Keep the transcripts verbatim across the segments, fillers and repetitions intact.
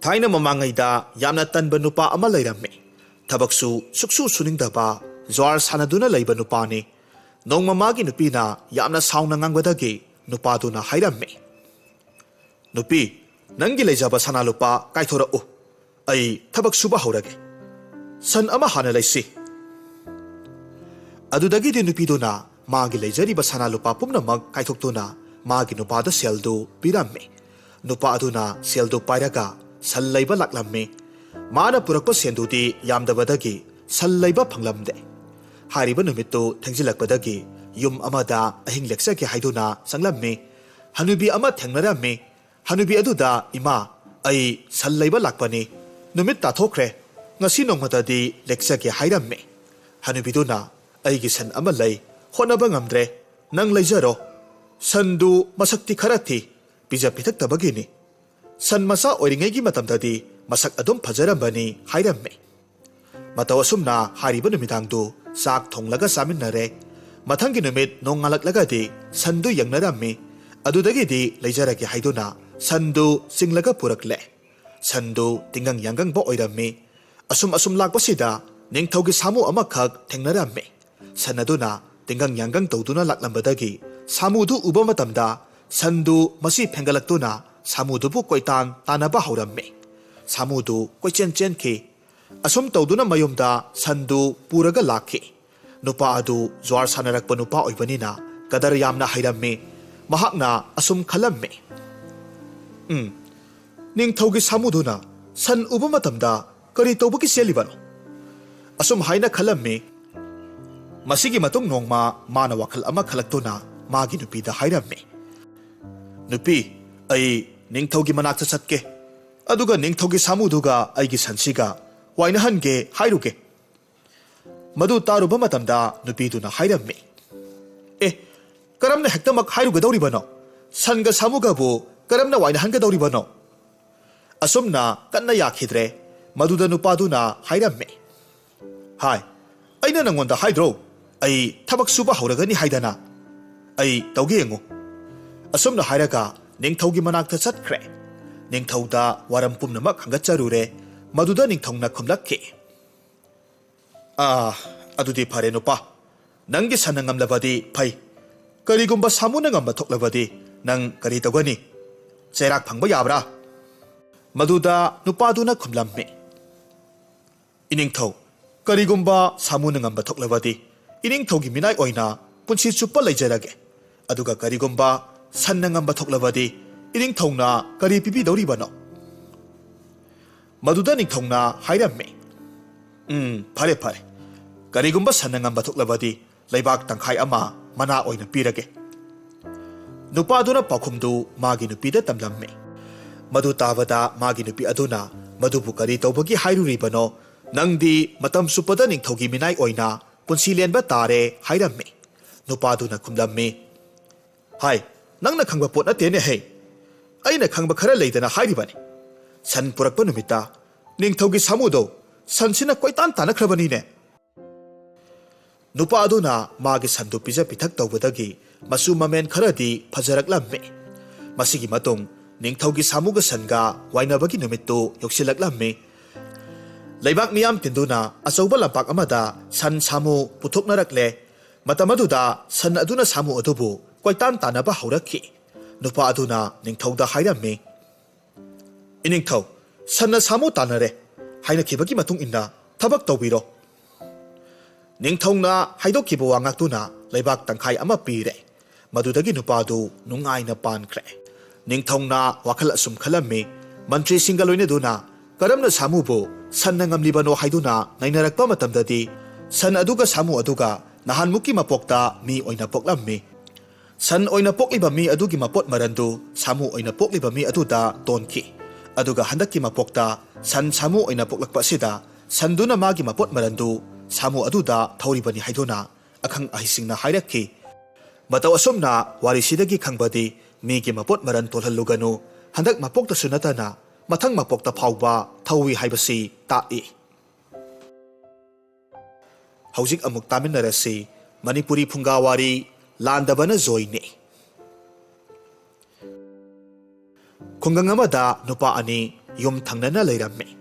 ꯊꯥꯏꯅ ꯃꯃꯥꯡꯉꯩꯗ ꯌꯥꯝꯅ ꯇꯟꯕ ꯅꯨꯄꯥ ꯑꯃ ꯂꯩꯔꯝꯃꯤ꯫ ꯊꯕꯛꯁꯨ ꯁꯨꯛꯁꯨ ꯁꯨꯅꯤꯡꯗꯕ, ꯖ꯭ꯋꯥꯔ ꯁꯥꯟꯅꯗꯨꯅ ꯂꯩꯕ ꯅꯨꯄꯥꯅꯤ꯫ ꯅꯣꯡꯃ ꯃꯥꯒꯤ ꯅꯨꯄꯤꯅ ꯌꯥꯝꯅ ꯁꯥꯎꯅ ꯉꯥꯡꯕꯗꯒꯤ ꯅꯨꯄꯥꯗꯨꯅ ꯍꯥꯏꯔꯝꯃꯤ, "ꯅꯨꯄꯤ, ꯅꯪꯒꯤ ꯂꯩꯖꯕ ꯁꯅꯥ ꯂꯨꯄꯥ ꯀꯥꯏꯊꯣꯔꯛꯎ꯫ ꯑꯩ ꯊꯕꯛ ꯁꯨꯕ ꯍꯧꯔꯒꯦ꯫ ꯁꯟ ꯑꯃ ꯍꯥꯟꯅ ꯂꯩꯁꯤ꯫" ꯑꯗꯨꯗꯒꯤꯗꯤ ꯅꯨꯄꯤꯗꯨꯅ ꯃꯥꯒꯤ ꯂꯩꯖꯔꯤꯕ ꯁꯅꯥ ꯂꯨꯄꯥ ꯄꯨꯝꯅꯃꯛ ꯀꯥꯏꯊꯣꯛꯇꯨꯅ ꯃꯥꯒꯤ ꯅꯨꯄꯥꯗ ꯁꯦꯜꯗꯨ ꯄꯤꯔꯝꯃꯤ꯫ ꯅꯨꯄꯥ ꯑꯗꯨꯅ ꯁꯦꯜꯗꯨ ꯄꯥꯏꯔꯒ ꯁꯟ ꯂꯩꯕ ꯂꯥꯛꯂꯝꯃꯤ꯫ ꯃꯥꯅ ꯄꯨꯔꯛꯄ ꯁꯦꯟꯗꯨꯗꯤ ꯌꯥꯝꯗꯕꯗꯒꯤ ꯁꯟ ꯂꯩꯕ ꯐꯪꯂꯝꯗꯦ꯫ ꯍꯥꯏꯔꯤꯕ ꯅꯨꯃꯤꯠꯇꯨ ꯊꯦꯡꯖꯤꯜꯂꯛꯄꯗꯒꯤ ꯌꯨꯝ ꯑꯃꯗ ꯑꯍꯤꯡ ꯂꯦꯛꯆꯒꯦ ꯍꯥꯏꯗꯨꯅ ꯆꯪꯂꯝꯃꯤ꯫ ꯍꯅꯨꯕꯤ ꯑꯃ ꯊꯦꯡꯅꯔꯝꯃꯤ꯫ ꯍꯅꯨꯕꯤ ꯑꯗꯨꯗ, "ꯏꯃꯥ, ꯑꯩ ꯁꯟ ꯂꯩꯕ ꯂꯥꯛꯄꯅꯤ꯫ ꯅꯨꯃꯤꯠ ꯇꯥꯊꯣꯛꯈ꯭ꯔꯦ꯫ ꯉꯁꯤ ꯅꯣꯡꯃꯇꯗꯤ ꯂꯦꯛꯆꯒꯦ" ꯍꯥꯏꯔꯝꯃꯤ꯫ ꯍꯅꯨꯕꯤꯗꯨꯅ, "ꯑꯩꯒꯤ ꯁꯟ ꯑꯃ ꯂꯩ, ꯍꯣꯠꯅꯕ ꯉꯝꯗ꯭ꯔꯦ꯫ ꯅꯪ ꯂꯩꯖꯔꯣ꯫ ꯁꯟꯗꯨ ꯃꯁꯛꯇꯤ ꯈꯔ ꯊꯤ, ꯄꯤꯖ ꯄꯤꯊꯛꯇꯕꯒꯤꯅꯤ꯫ ꯁꯟ ꯃꯆꯥ ꯑꯣꯏꯔꯤꯉꯩꯒꯤ ꯃꯇꯝꯗꯗꯤ ꯃꯁꯛ ꯑꯗꯨꯝ ꯐꯖꯔꯝꯕꯅꯤ" ꯍꯥꯏꯔꯝꯃꯤ꯫ ꯃꯇꯧ ꯑꯁꯨꯝꯅ ꯍꯥꯏꯔꯤꯕ ꯅꯨꯃꯤꯗꯥꯡꯗꯨ ꯆꯥꯛ ꯊꯣꯡꯂꯒ ꯆꯥꯃꯤꯟꯅꯔꯦ꯫ ꯃꯊꯪꯒꯤ ꯅꯨꯃꯤꯠ ꯅꯣꯡꯉꯥꯜꯂꯛꯂꯒꯗꯤ ꯁꯟꯗꯨ ꯌꯦꯡꯅꯔꯝꯃꯤ꯫ ꯑꯗꯨꯗꯒꯤꯗꯤ ꯂꯩꯖꯔꯒꯦ ꯍꯥꯏꯗꯨꯅ ꯁꯟꯗꯨ ꯆꯤꯡꯂꯒ ꯄꯨꯔꯛꯂꯦ꯫ ꯁꯟꯗꯨ ꯇꯤꯡꯒꯪ ꯌꯥꯡꯒꯪꯕ ꯑꯣꯏꯔꯝꯃꯤ꯫ ꯑꯁꯨꯝ ꯑꯁꯨꯝ ꯂꯥꯛꯄꯁꯤꯗ ꯅꯤꯡꯊꯧꯒꯤ ꯁꯥꯃꯨ ꯑꯃꯈꯛ ꯊꯦꯡꯅꯔꯝꯃꯤ꯫ ꯁꯟ ꯑꯗꯨꯅ ꯇꯤꯡꯒꯪ ꯌꯥꯡꯒꯪ ꯇꯧꯗꯨꯅ ꯂꯥꯛꯂꯝꯕꯗꯒꯤ ꯁꯥꯃꯨꯗꯨ ꯎꯕ ꯃꯇꯝꯗ ꯁꯟꯗꯨ ꯃꯁꯤ ꯐꯦꯡꯒꯠꯂꯛꯇꯨꯅ ꯁꯥꯃꯨꯗꯨꯕꯨ ꯀꯣꯏꯇꯥꯟ ꯇꯥꯟꯅꯕ ꯍꯧꯔꯝꯃꯤ꯫ ꯁꯥꯃꯨꯗꯨ ꯀꯣꯏꯆꯦꯟ ꯆꯦꯟꯈꯤ꯫ ꯑꯁꯨꯝ ꯇꯧꯗꯨꯅ ꯃꯌꯨꯝꯗ ꯁꯟꯗꯨ ꯄꯨꯔꯒ ꯂꯥꯛꯈꯤ꯫ ꯅꯨꯄꯥ ꯑꯗꯨ ꯖ꯭ꯋꯥꯔ ꯁꯥꯟꯅꯔꯛꯄ ꯅꯨꯄꯥ ꯑꯣꯏꯕꯅꯤꯅ ꯀꯗꯔ ꯌꯥꯝꯅ ꯍꯩꯔꯝꯃꯤ꯫ ꯃꯍꯥꯛꯅ ꯑꯁꯨꯝ ꯈꯜꯂꯝꯃꯤ, "ꯎꯝ, ꯅꯤꯡꯊꯧꯒꯤ ꯁꯥꯃꯨꯗꯨꯅ ꯁꯟ ꯎꯕ ꯃꯇꯝꯗ ꯀꯔꯤ ꯇꯧꯕꯒꯤ ꯆꯦꯜꯂꯤꯕꯅꯣ?" ꯑꯁꯨꯝ ꯍꯥꯏꯅ ꯈꯜꯂꯝꯃꯤ꯫ ꯃꯁꯤꯒꯤ ꯃꯇꯨꯡ ꯅꯣꯡꯃ ꯃꯥꯅ ꯋꯥꯈꯜ ꯑꯃ ꯈꯜꯂꯛꯇꯨꯅ ꯃꯥꯒꯤ ꯅꯨꯄꯤꯗ ꯍꯥꯏꯔꯝꯃꯤ, "ꯅꯨꯄꯤ, ꯑꯩ ꯅꯤꯡꯊꯧꯒꯤ ꯃꯅꯥꯛꯇ ꯆꯠꯀꯦ꯫ ꯑꯗꯨꯒ ꯅꯤꯡꯊꯧꯒꯤ ꯁꯥꯃꯨꯗꯨꯒ ꯑꯩꯒꯤ ꯁꯟꯁꯤꯒ ꯋꯥꯏꯅꯍꯟꯒꯦ ꯍꯥꯏꯔꯨꯒꯦ꯫" ꯃꯗꯨ ꯇꯥꯔꯨꯕ ꯃꯇꯝꯗ ꯅꯨꯄꯤꯗꯨꯅ ꯍꯥꯏꯔꯝꯃꯤ, "ꯑꯦ, ꯀꯔꯝꯅ ꯍꯦꯛꯇꯃꯛ ꯍꯥꯏꯔꯨꯒꯗꯧꯔꯤꯕꯅꯣ? ꯁꯟꯒ ꯁꯥꯃꯨꯒꯕꯨ ꯀꯔꯝꯅ ꯋꯥꯏꯅꯍꯟꯒꯗꯧꯔꯤꯕꯅꯣ?" ꯑꯁꯨꯝꯅ ꯀꯟꯅ ꯌꯥꯈꯤꯗ꯭ꯔꯦ꯫ ꯃꯗꯨꯗ ꯅꯨꯄꯥꯗꯨꯅ ꯍꯥꯏꯔꯝꯃꯤ, "ꯍꯥꯏ, ꯑꯩꯅ ꯅꯪꯉꯣꯟꯗ ꯍꯥꯏꯗ꯭ꯔꯣ? ꯑꯩ ꯊꯕꯛ ꯁꯨꯕ ꯍꯧꯔꯒꯅꯤ ꯍꯥꯏꯗꯅ꯫ ꯑꯩ ꯇꯧꯒꯦ ꯌꯦꯡꯉꯨ꯫" ꯑꯁꯨꯝꯅ ꯍꯥꯏꯔꯒ ꯅꯤꯡꯊꯧꯒꯤ ꯃꯅꯥꯛꯇ ꯆꯠꯈ꯭ꯔꯦ꯫ ꯅꯤꯡꯊꯧꯗ ꯋꯥꯔꯝ ꯄꯨꯝꯅꯃꯛ ꯍꯪꯒꯠꯆꯔꯨꯔꯦ꯫ ꯃꯗꯨꯗ ꯅꯤꯡꯊꯧꯅ ꯈꯨꯝꯂꯛꯈꯤ, "ꯑꯥ, ꯑꯗꯨꯗꯤ ꯐꯔꯦ ꯅꯨꯄꯥ, ꯅꯪꯒꯤ ꯁꯟꯅ ꯉꯝꯂꯕꯗꯤ ꯐꯩ꯫ ꯀꯔꯤꯒꯨꯝꯕ ꯁꯥꯃꯨꯅ ꯉꯝꯕ ꯊꯣꯛꯂꯕꯗꯤ ꯅꯪ ꯀꯔꯤ ꯇꯧꯒꯅꯤ? ꯆꯩꯔꯥꯛ ꯐꯪꯕ ꯌꯥꯕ꯭ꯔꯥ?" ꯃꯗꯨꯗ ꯅꯨꯄꯥꯗꯨꯅ ꯈꯨꯝꯂꯝꯃꯤ, "ꯏꯅꯤꯡꯊꯧ, ꯀꯔꯤꯒꯨꯝꯕ ꯁꯥꯃꯨꯅ ꯉꯝꯕ ꯊꯣꯛꯂꯕꯗꯤ ꯏꯅꯤꯡꯊꯧꯒꯤ ꯃꯤꯅꯥꯏ ꯑꯣꯏꯅ ꯄꯨꯟꯁꯤ ꯆꯨꯞꯄ ꯂꯩꯖꯔꯒꯦ꯫ ꯑꯗꯨꯒ ꯀꯔꯤꯒꯨꯝꯕ ꯁꯟꯅ ꯉꯝꯕ ꯊꯣꯛꯂꯕꯗꯤ ꯏꯅꯤꯡꯊꯧꯅ ꯀꯔꯤ ꯄꯤꯕꯤꯗꯧꯔꯤꯕꯅꯣ?" ꯃꯗꯨꯗ ꯅꯤꯡꯊꯧꯅ ꯍꯥꯏꯔꯝꯃꯤ, "ꯎꯝ, ꯐꯔꯦ, ꯐꯔꯦ꯫ ꯀꯔꯤꯒꯨꯝꯕ ꯁꯟꯅ ꯉꯝꯕ ꯊꯣꯛꯂꯕꯗꯤ ꯂꯩꯕꯥꯛ ꯇꯪꯈꯥꯏ ꯑꯃ ꯃꯅꯥ ꯑꯣꯏꯅ ꯄꯤꯔꯒꯦ꯫" ꯅꯨꯄꯥꯗꯨꯅ ꯄꯥꯎꯈꯨꯝꯗꯨ ꯃꯥꯒꯤ ꯅꯨꯄꯤꯗ ꯇꯝꯂꯝꯃꯤ꯫ ꯃꯗꯨ ꯇꯥꯕꯗ ꯃꯥꯒꯤ ꯅꯨꯄꯤ ꯑꯗꯨꯅ ꯃꯗꯨꯕꯨ ꯀꯔꯤ ꯇꯧꯕꯒꯤ ꯍꯥꯏꯔꯨꯔꯤꯕꯅꯣ? "ꯅꯪꯗꯤ ꯃꯇꯝ ꯆꯨꯞꯄꯗ ꯅꯤꯡꯊꯧꯒꯤ ꯃꯤꯅꯥꯏ ꯑꯣꯏꯅ ꯄꯨꯟꯁꯤ ꯂꯦꯟꯕ ꯇꯥꯔꯦ" ꯍꯥꯏꯔꯝꯃꯤ꯫ ꯅꯨꯄꯥꯗꯨꯅ ꯈꯨꯝꯂꯝꯃꯤ, "ꯍꯥꯏ, ꯅꯪꯅ ꯈꯪꯕ ꯄꯣꯠ ꯅꯠꯇꯦꯅꯦꯍꯦ꯫ ꯑꯩꯅ ꯈꯪꯕ ꯈꯔ ꯂꯩꯗꯅ ꯍꯥꯏꯔꯤꯕꯅꯤ꯫ ꯁꯟ ꯄꯨꯔꯛꯄ ꯅꯨꯃꯤꯠꯇ ꯅꯤꯡꯊꯧꯒꯤ ꯁꯥꯃꯨꯗꯣ ꯁꯟꯁꯤꯅ ꯀꯣꯏꯇꯥꯟ ꯇꯥꯟꯅꯈ꯭ꯔꯕꯅꯤꯅꯦ꯫" ꯅꯨꯄꯥ ꯑꯗꯨꯅ ꯃꯥꯒꯤ ꯁꯟꯗꯨ ꯄꯤꯖ ꯄꯤꯊꯛ ꯇꯧꯕꯗꯒꯤ ꯃꯆꯨ ꯃꯃꯦꯟ ꯈꯔꯗꯤ ꯐꯖꯔꯛꯂꯝꯃꯤ꯫ ꯃꯁꯤꯒꯤ ꯃꯇꯨꯡ ꯅꯤꯡꯊꯧꯒꯤ ꯁꯥꯃꯨꯒ ꯁꯟꯒ ꯋꯥꯏꯅꯕꯒꯤ ꯅꯨꯃꯤꯠꯇꯨ ꯌꯧꯁꯤꯜꯂꯛꯂꯝꯃꯤ꯫ ꯂꯩꯕꯥꯛ ꯃꯤꯌꯥꯝ ꯇꯤꯟꯗꯨꯅ ꯑꯆꯧꯕ ꯂꯝꯄꯥꯛ ꯑꯃꯗ ꯁꯟ ꯁꯥꯃꯨ ꯄꯨꯊꯣꯛꯅꯔꯛꯂꯦ꯫ ꯃꯇꯝ ꯑꯗꯨꯗ ꯁꯟ ꯑꯗꯨꯅ ꯁꯥꯃꯨ ꯑꯗꯨꯕꯨ ꯀꯣꯏꯇꯥꯟ ꯇꯥꯟꯅꯕ ꯍꯧꯔꯛꯈꯤ꯫ ꯅꯨꯄꯥ ꯑꯗꯨꯅ ꯅꯤꯡꯊꯧꯗ ꯍꯥꯏꯔꯝꯃꯤ, "ꯏꯅꯤꯡꯊꯧ, ꯁꯟꯅ ꯁꯥꯃꯨ ꯇꯥꯟꯅꯔꯦ꯫ ꯍꯥꯏꯅꯈꯤꯕꯒꯤ ꯃꯇꯨꯡ ꯏꯟꯅ ꯊꯕꯛ ꯇꯧꯕꯤꯔꯣ꯫" ꯅꯤꯡꯊꯧꯅ ꯍꯥꯏꯗꯣꯛꯈꯤꯕ ꯋꯥ ꯉꯥꯛꯇꯨꯅ ꯂꯩꯕꯥꯛ ꯇꯪꯈꯥꯏ ꯑꯃ ꯄꯤꯔꯦ꯫ ꯃꯗꯨꯗꯒꯤ ꯅꯨꯄꯥꯗꯨ ꯅꯨꯡꯉꯥꯏꯅ ꯄꯥꯟꯈ꯭ꯔꯦ꯫ ꯅꯤꯡꯊꯧꯅ ꯋꯥꯈꯜ ꯑꯁꯨꯝ ꯈꯜꯂꯝꯃꯤ, ꯃꯟꯇ꯭ꯔꯤꯁꯤꯡꯒ ꯂꯣꯏꯅꯗꯨꯅ ꯀꯔꯝꯅ ꯁꯥꯃꯨꯕꯨ ꯁꯟꯅ ꯉꯝꯂꯤꯕꯅꯣ ꯍꯥꯏꯗꯨꯅ ꯅꯩꯅꯔꯛꯄ ꯃꯇꯝꯗꯗꯤ, ꯁꯟ ꯑꯗꯨꯒ ꯁꯥꯃꯨ ꯑꯗꯨꯒ ꯅꯍꯥꯟꯃꯨꯛꯀꯤ ꯃꯄꯣꯛꯇ ꯃꯤ ꯑꯣꯏꯅ ꯄꯣꯛꯂꯝꯃꯤ꯫ ꯁꯟ ꯑꯣꯏꯅ ꯄꯣꯛꯂꯤꯕ ꯃꯤ ꯑꯗꯨꯒꯤ ꯃꯄꯣꯠ ꯃꯔꯟꯗꯨ ꯁꯥꯃꯨ ꯑꯣꯏꯅ ꯄꯣꯛꯂꯤꯕ ꯃꯤ ꯑꯗꯨꯗ ꯇꯣꯟꯈꯤ꯫ ꯑꯗꯨꯒ ꯍꯟꯗꯛꯀꯤ ꯃꯄꯣꯛꯇ ꯁꯟ ꯁꯥꯃꯨ ꯑꯣꯏꯅ ꯄꯣꯛꯂꯛꯄ ꯑꯁꯤꯗ ꯁꯟꯗꯨꯅ ꯃꯥꯒꯤ ꯃꯄꯣꯠ ꯃꯔꯟꯗꯨ ꯁꯥꯃꯨ ꯑꯗꯨꯗ ꯊꯧꯔꯤꯕꯅꯤ ꯍꯥꯏꯗꯨꯅ ꯑꯈꯪ ꯑꯍꯩꯁꯤꯡꯅ ꯍꯥꯏꯔꯛꯈꯤ꯫ ꯃꯇꯧ ꯑꯁꯨꯝꯅ ꯋꯥꯔꯤꯁꯤꯗꯒꯤ ꯈꯪꯕꯗꯤ ꯃꯤꯒꯤ ꯃꯄꯣꯠ ꯃꯔꯟ ꯇꯣꯜꯍꯜꯂꯨꯒꯅꯨ, ꯍꯟꯗꯛ ꯃꯄꯣꯛꯇꯁꯨ ꯅꯠꯇꯅ ꯃꯊꯪ ꯃꯄꯣꯛꯇ ꯐꯥꯎꯕ ꯊꯧꯏ ꯍꯥꯏꯕꯁꯤ ꯇꯥꯛꯏ꯫ ꯍꯧꯖꯤꯛ ꯑꯃꯨꯛ ꯇꯥꯃꯤꯟꯅꯔꯁꯤ ꯃꯅꯤꯄꯨꯔꯤ ꯐꯨꯡꯒꯥ ꯋꯥꯔꯤ ꯂꯥꯟꯗꯕꯅ ꯖꯣꯏꯅꯤ꯫ ꯈꯨꯡꯒꯪ ꯑꯃꯗ ꯅꯨꯄꯥ ꯑꯅꯤ ꯌꯨꯝ ꯊꯪꯅꯅ ꯂꯩꯔꯝꯃꯤ꯫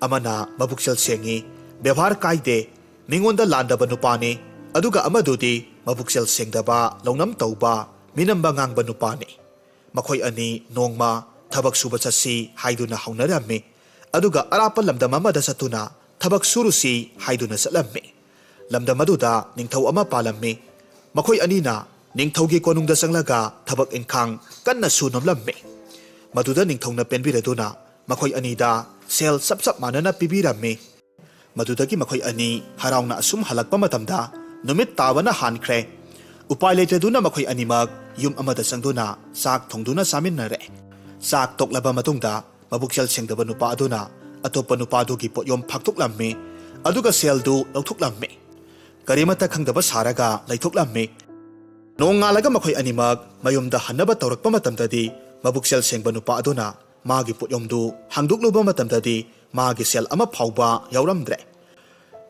ꯑꯃꯅ ꯃꯕꯨꯛꯆꯦꯜ ꯁꯦꯡꯉꯤ, ꯕꯦꯕꯥꯔ ꯀꯥꯏꯗꯦ, ꯃꯤꯉꯣꯟꯗ ꯂꯥꯟꯗꯕ ꯅꯨꯄꯥꯅꯤ, ꯑꯗꯨꯒ ꯑꯃꯗꯨꯗꯤ ꯃꯕꯨꯛꯆꯦꯜ ꯁꯦꯡꯗꯕ, ꯂꯧꯅꯝ ꯇꯧꯕ, ꯃꯤꯅꯝꯕ ꯉꯥꯡꯕ ꯅꯨꯄꯥꯅꯤ꯫ ꯃꯈꯣꯏ ꯑꯅꯤ ꯅꯣꯡꯃ ꯊꯕꯛ ꯁꯨꯕ ꯆꯠꯁꯤ ꯍꯥꯏꯗꯨꯅ ꯍꯧꯅꯔꯝꯃꯤ, ꯑꯗꯨꯒ ꯑꯔꯥꯞꯄ ꯂꯝꯗꯝ ꯑꯃꯗ ꯆꯠꯇꯨꯅ ꯊꯕꯛ ꯁꯨꯔꯨꯁꯤ ꯍꯥꯏꯗꯨꯅ ꯆꯠꯂꯝꯃꯤ꯫ ꯂꯝꯗꯝ ꯑꯗꯨꯗ ꯅꯤꯡꯊꯧ ꯑꯃ ꯄꯥꯜꯂꯝꯃꯤ꯫ ꯃꯈꯣꯏ ꯑꯅꯤꯅ ꯅꯤꯡꯊꯧꯒꯤ ꯀꯣꯅꯨꯡꯗ ꯆꯪꯂꯒ ꯊꯕꯛ ꯏꯪꯈꯥꯡ ꯀꯟꯅ ꯁꯨ ꯅꯣꯝꯂꯝꯃꯤ꯫ ꯃꯗꯨꯗ ꯅꯤꯡꯊꯧꯅ ꯄꯦꯟꯕꯤꯔꯗꯨꯅ ꯃꯈꯣꯏ ꯑꯅꯤꯗ ꯁꯦꯜ ꯆꯞ ꯆꯞ ꯃꯥꯟꯅꯅ ꯄꯤꯕꯤꯔꯝꯃꯤ꯫ ꯃꯗꯨꯗꯒꯤ ꯃꯈꯣꯏ ꯑꯅꯤ ꯍꯔꯥꯎꯅ ꯑꯁꯨꯝ ꯍꯜꯂꯛꯄ ꯃꯇꯝꯗ ꯅꯨꯃꯤꯠ ꯇꯥꯕꯅ ꯍꯥꯟꯈ꯭ꯔꯦ꯫ ꯎꯄꯥꯏ ꯂꯩꯇꯗꯨꯅ ꯃꯈꯣꯏ ꯑꯅꯤꯃꯛ ꯌꯨꯝ ꯑꯃꯗ ꯆꯪꯗꯨꯅ ꯆꯥꯛ ꯊꯣꯡꯗꯨꯅ ꯆꯥꯃꯤꯟꯅꯔꯦ꯫ ꯆꯥꯛ ꯇꯣꯛꯂꯕ ꯃꯇꯨꯡꯗ ꯃꯕꯨꯛꯆꯦꯜ ꯁꯦꯡꯗꯕ ꯅꯨꯄꯥ ꯑꯗꯨꯅ ꯑꯇꯣꯞꯄ ꯅꯨꯄꯥꯗꯨꯒꯤ ꯄꯣꯠꯌꯣꯝ ꯐꯥꯛꯇꯣꯛꯂꯝꯃꯤ, ꯑꯗꯨꯒ ꯁꯦꯜꯗꯨ ꯂꯧꯊꯣꯛꯂꯝꯃꯤ꯫ ꯀꯔꯤꯃꯠꯇ ꯈꯪꯗꯕ ꯁꯥꯔꯒ ꯂꯩꯊꯣꯛꯂꯝꯃꯤ꯫ ꯅꯣꯡꯉꯥꯜꯂꯒ ꯃꯈꯣꯏ ꯑꯅꯤꯃꯛ ꯃꯌꯨꯝꯗ ꯍꯟꯅꯕ ꯇꯧꯔꯛꯄ ꯃꯇꯝꯗꯗꯤ ꯃꯕꯨꯛꯆꯦꯜ ꯁꯦꯡꯕ ꯅꯨꯄꯥ ꯑꯗꯨꯅ ꯃꯥꯒꯤ ꯄꯣꯠꯌꯣꯝꯗꯨ ꯍꯥꯡꯗꯣꯛꯂꯨꯕ ꯃꯇꯝꯗꯗꯤ ꯃꯥꯒꯤ ꯁꯦꯜ ꯑꯃ ꯐꯥꯎꯕ ꯌꯥꯎꯔꯝꯗ꯭ꯔꯦ꯫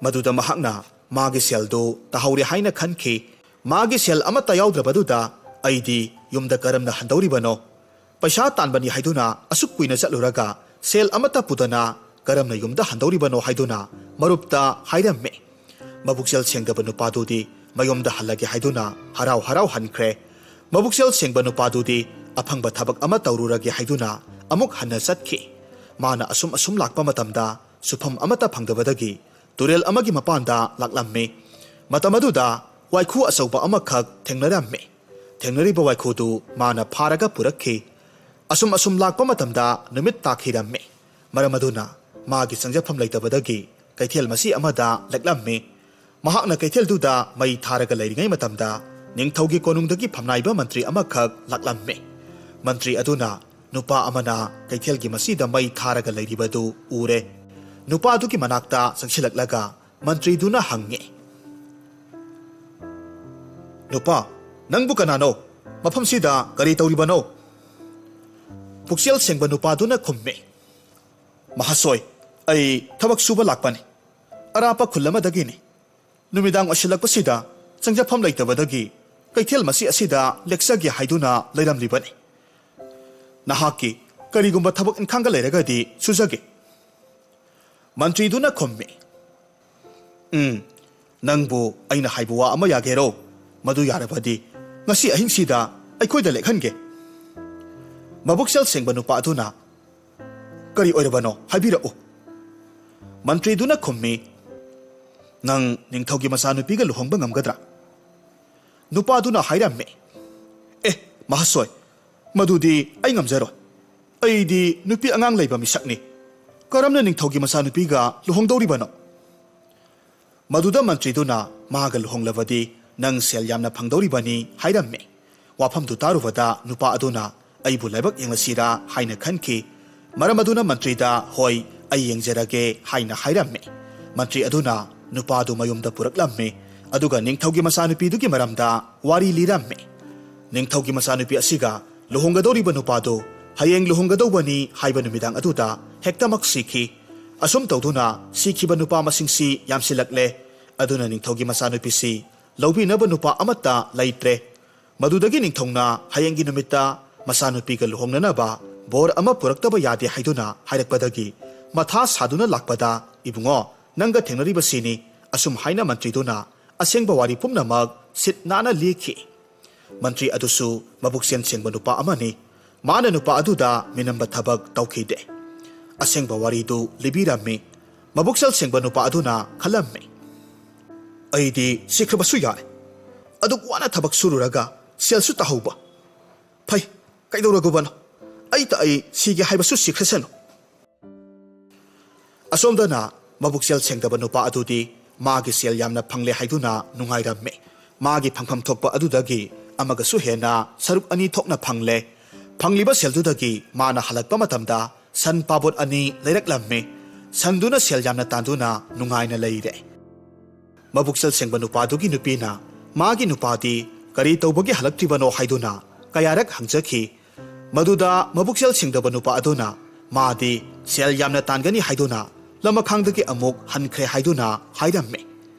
ꯃꯗꯨꯗ ꯃꯍꯥꯛꯅ ꯃꯥꯒꯤ ꯁꯦꯜꯗꯨ ꯇꯥꯍꯧꯔꯦ ꯍꯥꯏꯅ ꯈꯟꯈꯤ꯫ ꯃꯥꯒꯤ ꯁꯦꯜ ꯑꯃꯠꯇ ꯌꯥꯎꯗ꯭ꯔꯕꯗꯨꯗ ꯑꯩꯗꯤ ꯌꯨꯝꯗ ꯀꯔꯝꯅ ꯍꯟꯗꯧꯔꯤꯕꯅꯣ? ꯄꯩꯁꯥ ꯇꯥꯟꯕꯅꯤ ꯍꯥꯏꯗꯨꯅ ꯑꯁꯨꯛ ꯀꯨꯏꯅ ꯆꯠꯂꯨꯔꯒ ꯁꯦꯜ ꯑꯃꯠꯇ ꯄꯨꯗꯅ ꯀꯔꯝꯅ ꯌꯨꯝꯗ ꯍꯟꯗꯧꯔꯤꯕꯅꯣ ꯍꯥꯏꯗꯨꯅ ꯃꯔꯨꯞꯇ ꯍꯥꯏꯔꯝꯃꯤ꯫ ꯃꯕꯨꯛꯆꯦꯜ ꯁꯦꯡꯗꯕ ꯅꯨꯄꯥꯗꯨꯗꯤ ꯃꯌꯨꯝꯗ ꯍꯜꯂꯒꯦ ꯍꯥꯏꯗꯨꯅ ꯍꯔꯥꯎ ꯍꯔꯥꯎ ꯍꯟꯈ꯭ꯔꯦ꯫ ꯃꯕꯨꯛꯆꯦꯜ ꯁꯦꯡꯕ ꯅꯨꯄꯥꯗꯨꯗꯤ ꯑꯐꯪꯕ ꯊꯕꯛ ꯑꯃ ꯇꯧꯔꯨꯔꯒꯦ ꯍꯥꯏꯗꯨꯅ ꯑꯃꯨꯛ ꯍꯟꯅ ꯆꯠꯈꯤ꯫ ꯃꯥꯅ ꯑꯁꯨꯝ ꯑꯁꯨꯝ ꯂꯥꯛꯄ ꯃꯇꯝꯗ ꯁꯨꯐꯝ ꯑꯃꯠꯇ ꯐꯪꯗꯕꯗꯒꯤ ꯇꯨꯔꯦꯜ ꯑꯃꯒꯤ ꯃꯄꯥꯟꯗ ꯂꯥꯛꯂꯝꯃꯤ꯫ ꯃꯇꯝ ꯑꯗꯨꯗ ꯋꯥꯏꯈꯨ ꯑꯆꯧꯕ ꯑꯃꯈꯛ ꯊꯦꯡꯅꯔꯝꯃꯤ꯫ ꯊꯦꯡꯅꯔꯤꯕ ꯋꯥꯏꯈꯨꯗꯨ ꯃꯥꯅ ꯐꯥꯔꯒ ꯄꯨꯔꯛꯈꯤ꯫ ꯑꯁꯨꯝ ꯑꯁꯨꯝ ꯂꯥꯛꯄ ꯃꯇꯝꯗ ꯅꯨꯃꯤꯠ ꯇꯥꯈꯤꯔꯝꯃꯤ꯫ ꯃꯔꯝ ꯑꯗꯨꯅ ꯃꯥꯒꯤ ꯆꯪꯖꯐꯝ ꯂꯩꯇꯕꯗꯒꯤ ꯀꯩꯊꯦꯜ ꯃꯆꯤ ꯑꯃꯗ ꯂꯦꯛꯂꯝꯃꯤ꯫ ꯃꯍꯥꯛꯅ ꯀꯩꯊꯦꯜꯗꯨꯗ ꯃꯩ ꯊꯥꯔꯒ ꯂꯩꯔꯤꯉꯩ ꯃꯇꯝꯗ ꯅꯤꯡꯊꯧꯒꯤ ꯀꯣꯅꯨꯡꯗꯒꯤ ꯐꯝꯅꯥꯏꯕ ꯃꯟꯇ꯭ꯔꯤ ꯑꯃꯈꯛ ꯂꯥꯛꯂꯝꯃꯤ꯫ ꯃꯟꯇ꯭ꯔꯤ ꯑꯗꯨꯅ ꯅꯨꯄꯥ ꯑꯃꯅ ꯀꯩꯊꯦꯜꯒꯤ ꯃꯆꯤꯗ ꯃꯩ ꯊꯥꯔꯒ ꯂꯩꯔꯤꯕꯗꯨ ꯎꯔꯦ꯫ ꯅꯨꯄꯥꯗꯨꯒꯤ ꯃꯅꯥꯛꯇ ꯆꯪꯁꯤꯜꯂꯛꯂꯒ ꯃꯟꯇ꯭ꯔꯤꯗꯨꯅ ꯍꯪꯉꯤ, "ꯅꯨꯄꯥ, ꯅꯪꯕꯨ ꯀꯅꯥꯅꯣ? ꯃꯐꯝꯁꯤꯗ ꯀꯔꯤ ꯇꯧꯔꯤꯕꯅꯣ?" ꯄꯨꯛꯆꯦꯜ ꯁꯦꯡꯕ ꯅꯨꯄꯥꯗꯨꯅ ꯈꯨꯝꯃꯤ, "ꯃꯍꯥꯁꯣꯏ, ꯑꯩ ꯊꯕꯛ ꯁꯨꯕ ꯂꯥꯛꯄꯅꯤ꯫ ꯑꯔꯥꯞꯄ ꯈꯨꯜ ꯑꯃꯗꯒꯤꯅꯤ꯫ ꯅꯨꯃꯤꯗꯥꯡ ꯑꯣꯏꯁꯤꯜꯂꯛꯄꯁꯤꯗ ꯆꯪꯖꯐꯝ ꯂꯩꯇꯕꯗꯒꯤ ꯀꯩꯊꯦꯜ ꯃꯆꯤ ꯑꯁꯤꯗ ꯂꯦꯛꯆꯒꯦ ꯍꯥꯏꯗꯨꯅ ꯂꯩꯔꯝꯂꯤꯕꯅꯤ꯫ ꯅꯍꯥꯛꯀꯤ ꯀꯔꯤꯒꯨꯝꯕ ꯊꯕꯛ ꯏꯪꯈꯥꯡꯒ ꯂꯩꯔꯒꯗꯤ ꯁꯨꯖꯒꯦ꯫ ꯃꯟꯇ꯭ꯔꯤꯗꯨꯅ ꯈꯨꯝꯃꯤ, "ꯎꯝ, ꯅꯪꯕꯨ ꯑꯩꯅ ꯍꯥꯏꯕ ꯋꯥ ꯑꯃ ꯌꯥꯒꯦꯔꯣ? ꯃꯗꯨ ꯌꯥꯔꯕꯗꯤ ꯉꯁꯤ ꯑꯍꯤꯡꯁꯤꯗ ꯑꯩꯈꯣꯏꯗ ꯂꯦꯛꯍꯟꯒꯦ꯫" ꯃꯕꯨꯛꯆꯦꯜ ꯁꯦꯡꯕ ꯅꯨꯄꯥ ꯑꯗꯨꯅ, "ꯀꯔꯤ ꯑꯣꯏꯔꯕꯅꯣ? ꯍꯥꯏꯕꯤꯔꯛꯎ꯫" ꯃꯟꯇ꯭ꯔꯤꯗꯨꯅ ꯈꯨꯝꯃꯤ, "ꯅꯪ ꯅꯤꯡꯊꯧꯒꯤ ꯃꯆꯥꯅꯨꯄꯤꯒ ꯂꯨꯍꯣꯡꯕ ꯉꯝꯒꯗ꯭ꯔꯥ?" ꯅꯨꯄꯥꯗꯨꯅ ꯍꯥꯏꯔꯝꯃꯤ, "ꯑꯦ, ꯃꯍꯥꯁꯣꯏ, ꯃꯗꯨꯗꯤ ꯑꯩ ꯉꯝꯖꯔꯣꯏ꯫ ꯑꯩꯗꯤ ꯅꯨꯄꯤ ꯑꯉꯥꯡ ꯂꯩꯕ ꯃꯤꯁꯛꯅꯤ꯫ ꯀꯔꯝꯅ ꯅꯤꯡꯊꯧꯒꯤ ꯃꯆꯥꯅꯨꯄꯤꯒ ꯂꯨꯍꯣꯡꯗꯧꯔꯤꯕꯅꯣ?" ꯃꯗꯨꯗ ꯃꯟꯇ꯭ꯔꯤꯗꯨꯅ ꯃꯥꯒ ꯂꯨꯍꯣꯡꯂꯕꯗꯤ ꯅꯪ ꯁꯦꯜ ꯌꯥꯝꯅ ꯐꯪꯗꯧꯔꯤꯕꯅꯤ ꯍꯥꯏꯔꯝꯃꯤ꯫ ꯋꯥꯐꯝꯗꯨ ꯇꯥꯔꯨꯕꯗ ꯅꯨꯄꯥ ꯑꯗꯨꯅ ꯑꯩꯕꯨ ꯂꯥꯏꯕꯛ ꯌꯦꯡꯂꯁꯤꯔꯥ ꯍꯥꯏꯅ ꯈꯟꯈꯤ꯫ ꯃꯔꯝ ꯑꯗꯨꯅ ꯃꯟꯇ꯭ꯔꯤꯗ, "ꯍꯣꯏ, ꯑꯩ ꯌꯦꯡꯖꯔꯒꯦ" ꯍꯥꯏꯅ ꯍꯥꯏꯔꯝꯃꯤ꯫ ꯃꯟꯇ꯭ꯔꯤ ꯑꯗꯨꯅ ꯅꯨꯄꯥꯗꯨ ꯃꯌꯨꯝꯗ ꯄꯨꯔꯛꯂꯝꯃꯤ꯫ ꯑꯗꯨꯒ ꯅꯤꯡꯊꯧꯒꯤ ꯃꯆꯥꯅꯨꯄꯤꯗꯨꯒꯤ ꯃꯔꯝꯗ ꯋꯥꯔꯤ ꯂꯤꯔꯝꯃꯤ꯫ ꯅꯤꯡꯊꯧꯒꯤ ꯃꯆꯥꯅꯨꯄꯤ ꯑꯁꯤꯒ ꯂꯨꯍꯣꯡꯒꯗꯧꯔꯤꯕ ꯅꯨꯄꯥꯗꯨ ꯍꯌꯦꯡ ꯂꯨꯍꯣꯡꯒꯗꯧꯕꯅꯤ ꯍꯥꯏꯕ ꯅꯨꯃꯤꯗꯥꯡ ꯑꯗꯨꯗ ꯍꯦꯛꯇꯃꯛ ꯁꯤꯈꯤ꯫ ꯑꯁꯨꯝ ꯇꯧꯗꯨꯅ ꯁꯤꯈꯤꯕ ꯅꯨꯄꯥ ꯃꯁꯤꯡꯁꯤ ꯌꯥꯝꯁꯤꯜꯂꯛꯂꯦ꯫ ꯑꯗꯨꯅ ꯅꯤꯡꯊꯧꯒꯤ ꯃꯆꯥꯅꯨꯄꯤꯁꯤ ꯂꯧꯕꯤꯅꯕ ꯅꯨꯄꯥ ꯑꯃꯠꯇ ꯂꯩꯇ꯭ꯔꯦ꯫ ꯃꯗꯨꯗꯒꯤ ꯅꯤꯡꯊꯧꯅ ꯍꯌꯦꯡꯒꯤ ꯅꯨꯃꯤꯠꯇ ꯃꯆꯥꯅꯨꯄꯤꯒ ꯂꯨꯍꯣꯡꯅꯅꯕ ꯕꯣꯔ ꯑꯃ ꯄꯨꯔꯛꯇꯕ ꯌꯥꯗꯦ ꯍꯥꯏꯗꯨꯅ ꯍꯥꯏꯔꯛꯄꯗꯒꯤ ꯃꯊꯥ ꯁꯥꯗꯨꯅ ꯂꯥꯛꯄꯗ, "ꯏꯕꯨꯡꯉꯣ, ꯅꯪꯒ ꯊꯦꯡꯅꯔꯤꯕꯁꯤꯅꯤ꯫" ꯑꯁꯨꯝ ꯍꯥꯏꯅ ꯃꯟꯇ꯭ꯔꯤꯗꯨꯅ ꯑꯁꯦꯡꯕ ꯋꯥꯔꯤ ꯄꯨꯝꯅꯃꯛ ꯁꯤꯠ ꯅꯥꯟꯅ ꯂꯤꯈꯤ꯫ ꯃꯟꯇ꯭ꯔꯤ ꯑꯗꯨꯁꯨ ꯃꯕꯨꯛꯆꯦꯜ ꯁꯦꯡꯕ ꯅꯨꯄꯥ ꯑꯃꯅꯤ꯫ ꯃꯥꯅ ꯅꯨꯄꯥ ꯑꯗꯨꯗ ꯃꯤꯅꯝꯕ ꯊꯕꯛ ꯇꯧꯈꯤꯗꯦ꯫ ꯑꯁꯦꯡꯕ ꯋꯥꯔꯤꯗꯨ ꯂꯤꯕꯤꯔꯝꯃꯤ꯫ ꯃꯕꯨꯛꯆꯦꯜ ꯁꯦꯡꯕ ꯅꯨꯄꯥ ꯑꯗꯨꯅ ꯈꯜꯂꯝꯃꯤ, "ꯑꯩꯗꯤ ꯁꯤꯈ꯭ꯔꯕꯁꯨ ꯌꯥꯏ꯫ ꯑꯗꯨꯛ ꯋꯥꯅ ꯊꯕꯛ ꯁꯨꯔꯨꯔꯒ ꯁꯦꯜꯁꯨ ꯇꯥꯍꯧꯕ꯫ ꯐꯩ, ꯀꯩꯗꯧꯔꯒꯕꯅꯣ? ꯑꯩ ꯇꯥꯛꯏ ꯁꯤꯒꯦ ꯍꯥꯏꯕꯁꯨ ꯁꯤꯈ꯭ꯔꯁꯅꯨ꯫" ꯑꯁꯣꯝꯗꯅ ꯃꯕꯨꯛꯆꯦꯜ ꯁꯦꯡꯗꯕ ꯅꯨꯄꯥ ꯑꯗꯨꯗꯤ ꯃꯥꯒꯤ ꯁꯦꯜ ꯌꯥꯝꯅ ꯐꯪꯂꯦ ꯍꯥꯏꯗꯨꯅ ꯅꯨꯡꯉꯥꯏꯔꯝꯃꯤ꯫ ꯃꯥꯒꯤ ꯐꯪꯐꯝ ꯊꯣꯛꯄ ꯑꯗꯨꯗꯒꯤ ꯑꯃꯒꯁꯨ ꯍꯦꯟꯅ ꯁꯔꯨꯛ ꯑꯅꯤ ꯊꯣꯛꯅ ꯐꯪꯂꯦ꯫ ꯐꯪꯂꯤꯕ ꯁꯦꯜꯗꯨꯗꯒꯤ ꯃꯥꯅ ꯍꯜꯂꯛꯄ ꯃꯇꯝꯗ ꯁꯟ ꯄꯥꯕꯣꯠ ꯑꯅꯤ ꯂꯩꯔꯛꯂꯝꯃꯤ꯫ ꯁꯟꯗꯨꯅ ꯁꯦꯜ ꯌꯥꯝꯅ ꯇꯥꯟꯗꯨꯅ ꯅꯨꯡꯉꯥꯏꯅ ꯂꯩꯔꯦ꯫ ꯃꯕꯨꯛꯆꯦꯜ ꯁꯦꯡꯕ ꯅꯨꯄꯥꯗꯨꯒꯤ ꯅꯨꯄꯤꯅ ꯃꯥꯒꯤ ꯅꯨꯄꯥꯗꯤ ꯀꯔꯤ ꯇꯧꯕꯒꯤ ꯍꯜꯂꯛꯇ꯭ꯔꯤꯕꯅꯣ ꯍꯥꯏꯗꯨꯅ ꯀꯌꯥꯔꯛ ꯍꯪꯖꯈꯤ꯫ ꯃꯗꯨꯗ ꯃꯕꯨꯛꯆꯦꯜ ꯁꯦꯡꯗꯕ ꯅꯨꯄꯥ ꯑꯗꯨꯅ ꯃꯥꯗꯤ ꯁꯦꯜ ꯌꯥꯝꯅ ꯇꯥꯟꯒꯅꯤ ꯍꯥꯏꯗꯨꯅ ꯂꯃꯈꯥꯡꯗꯒꯤ ꯑꯃꯨꯛ ꯍꯟꯈ꯭ꯔꯦ ꯍꯥꯏꯗꯨꯅ ꯍꯥꯏꯔꯝꯃꯤ꯫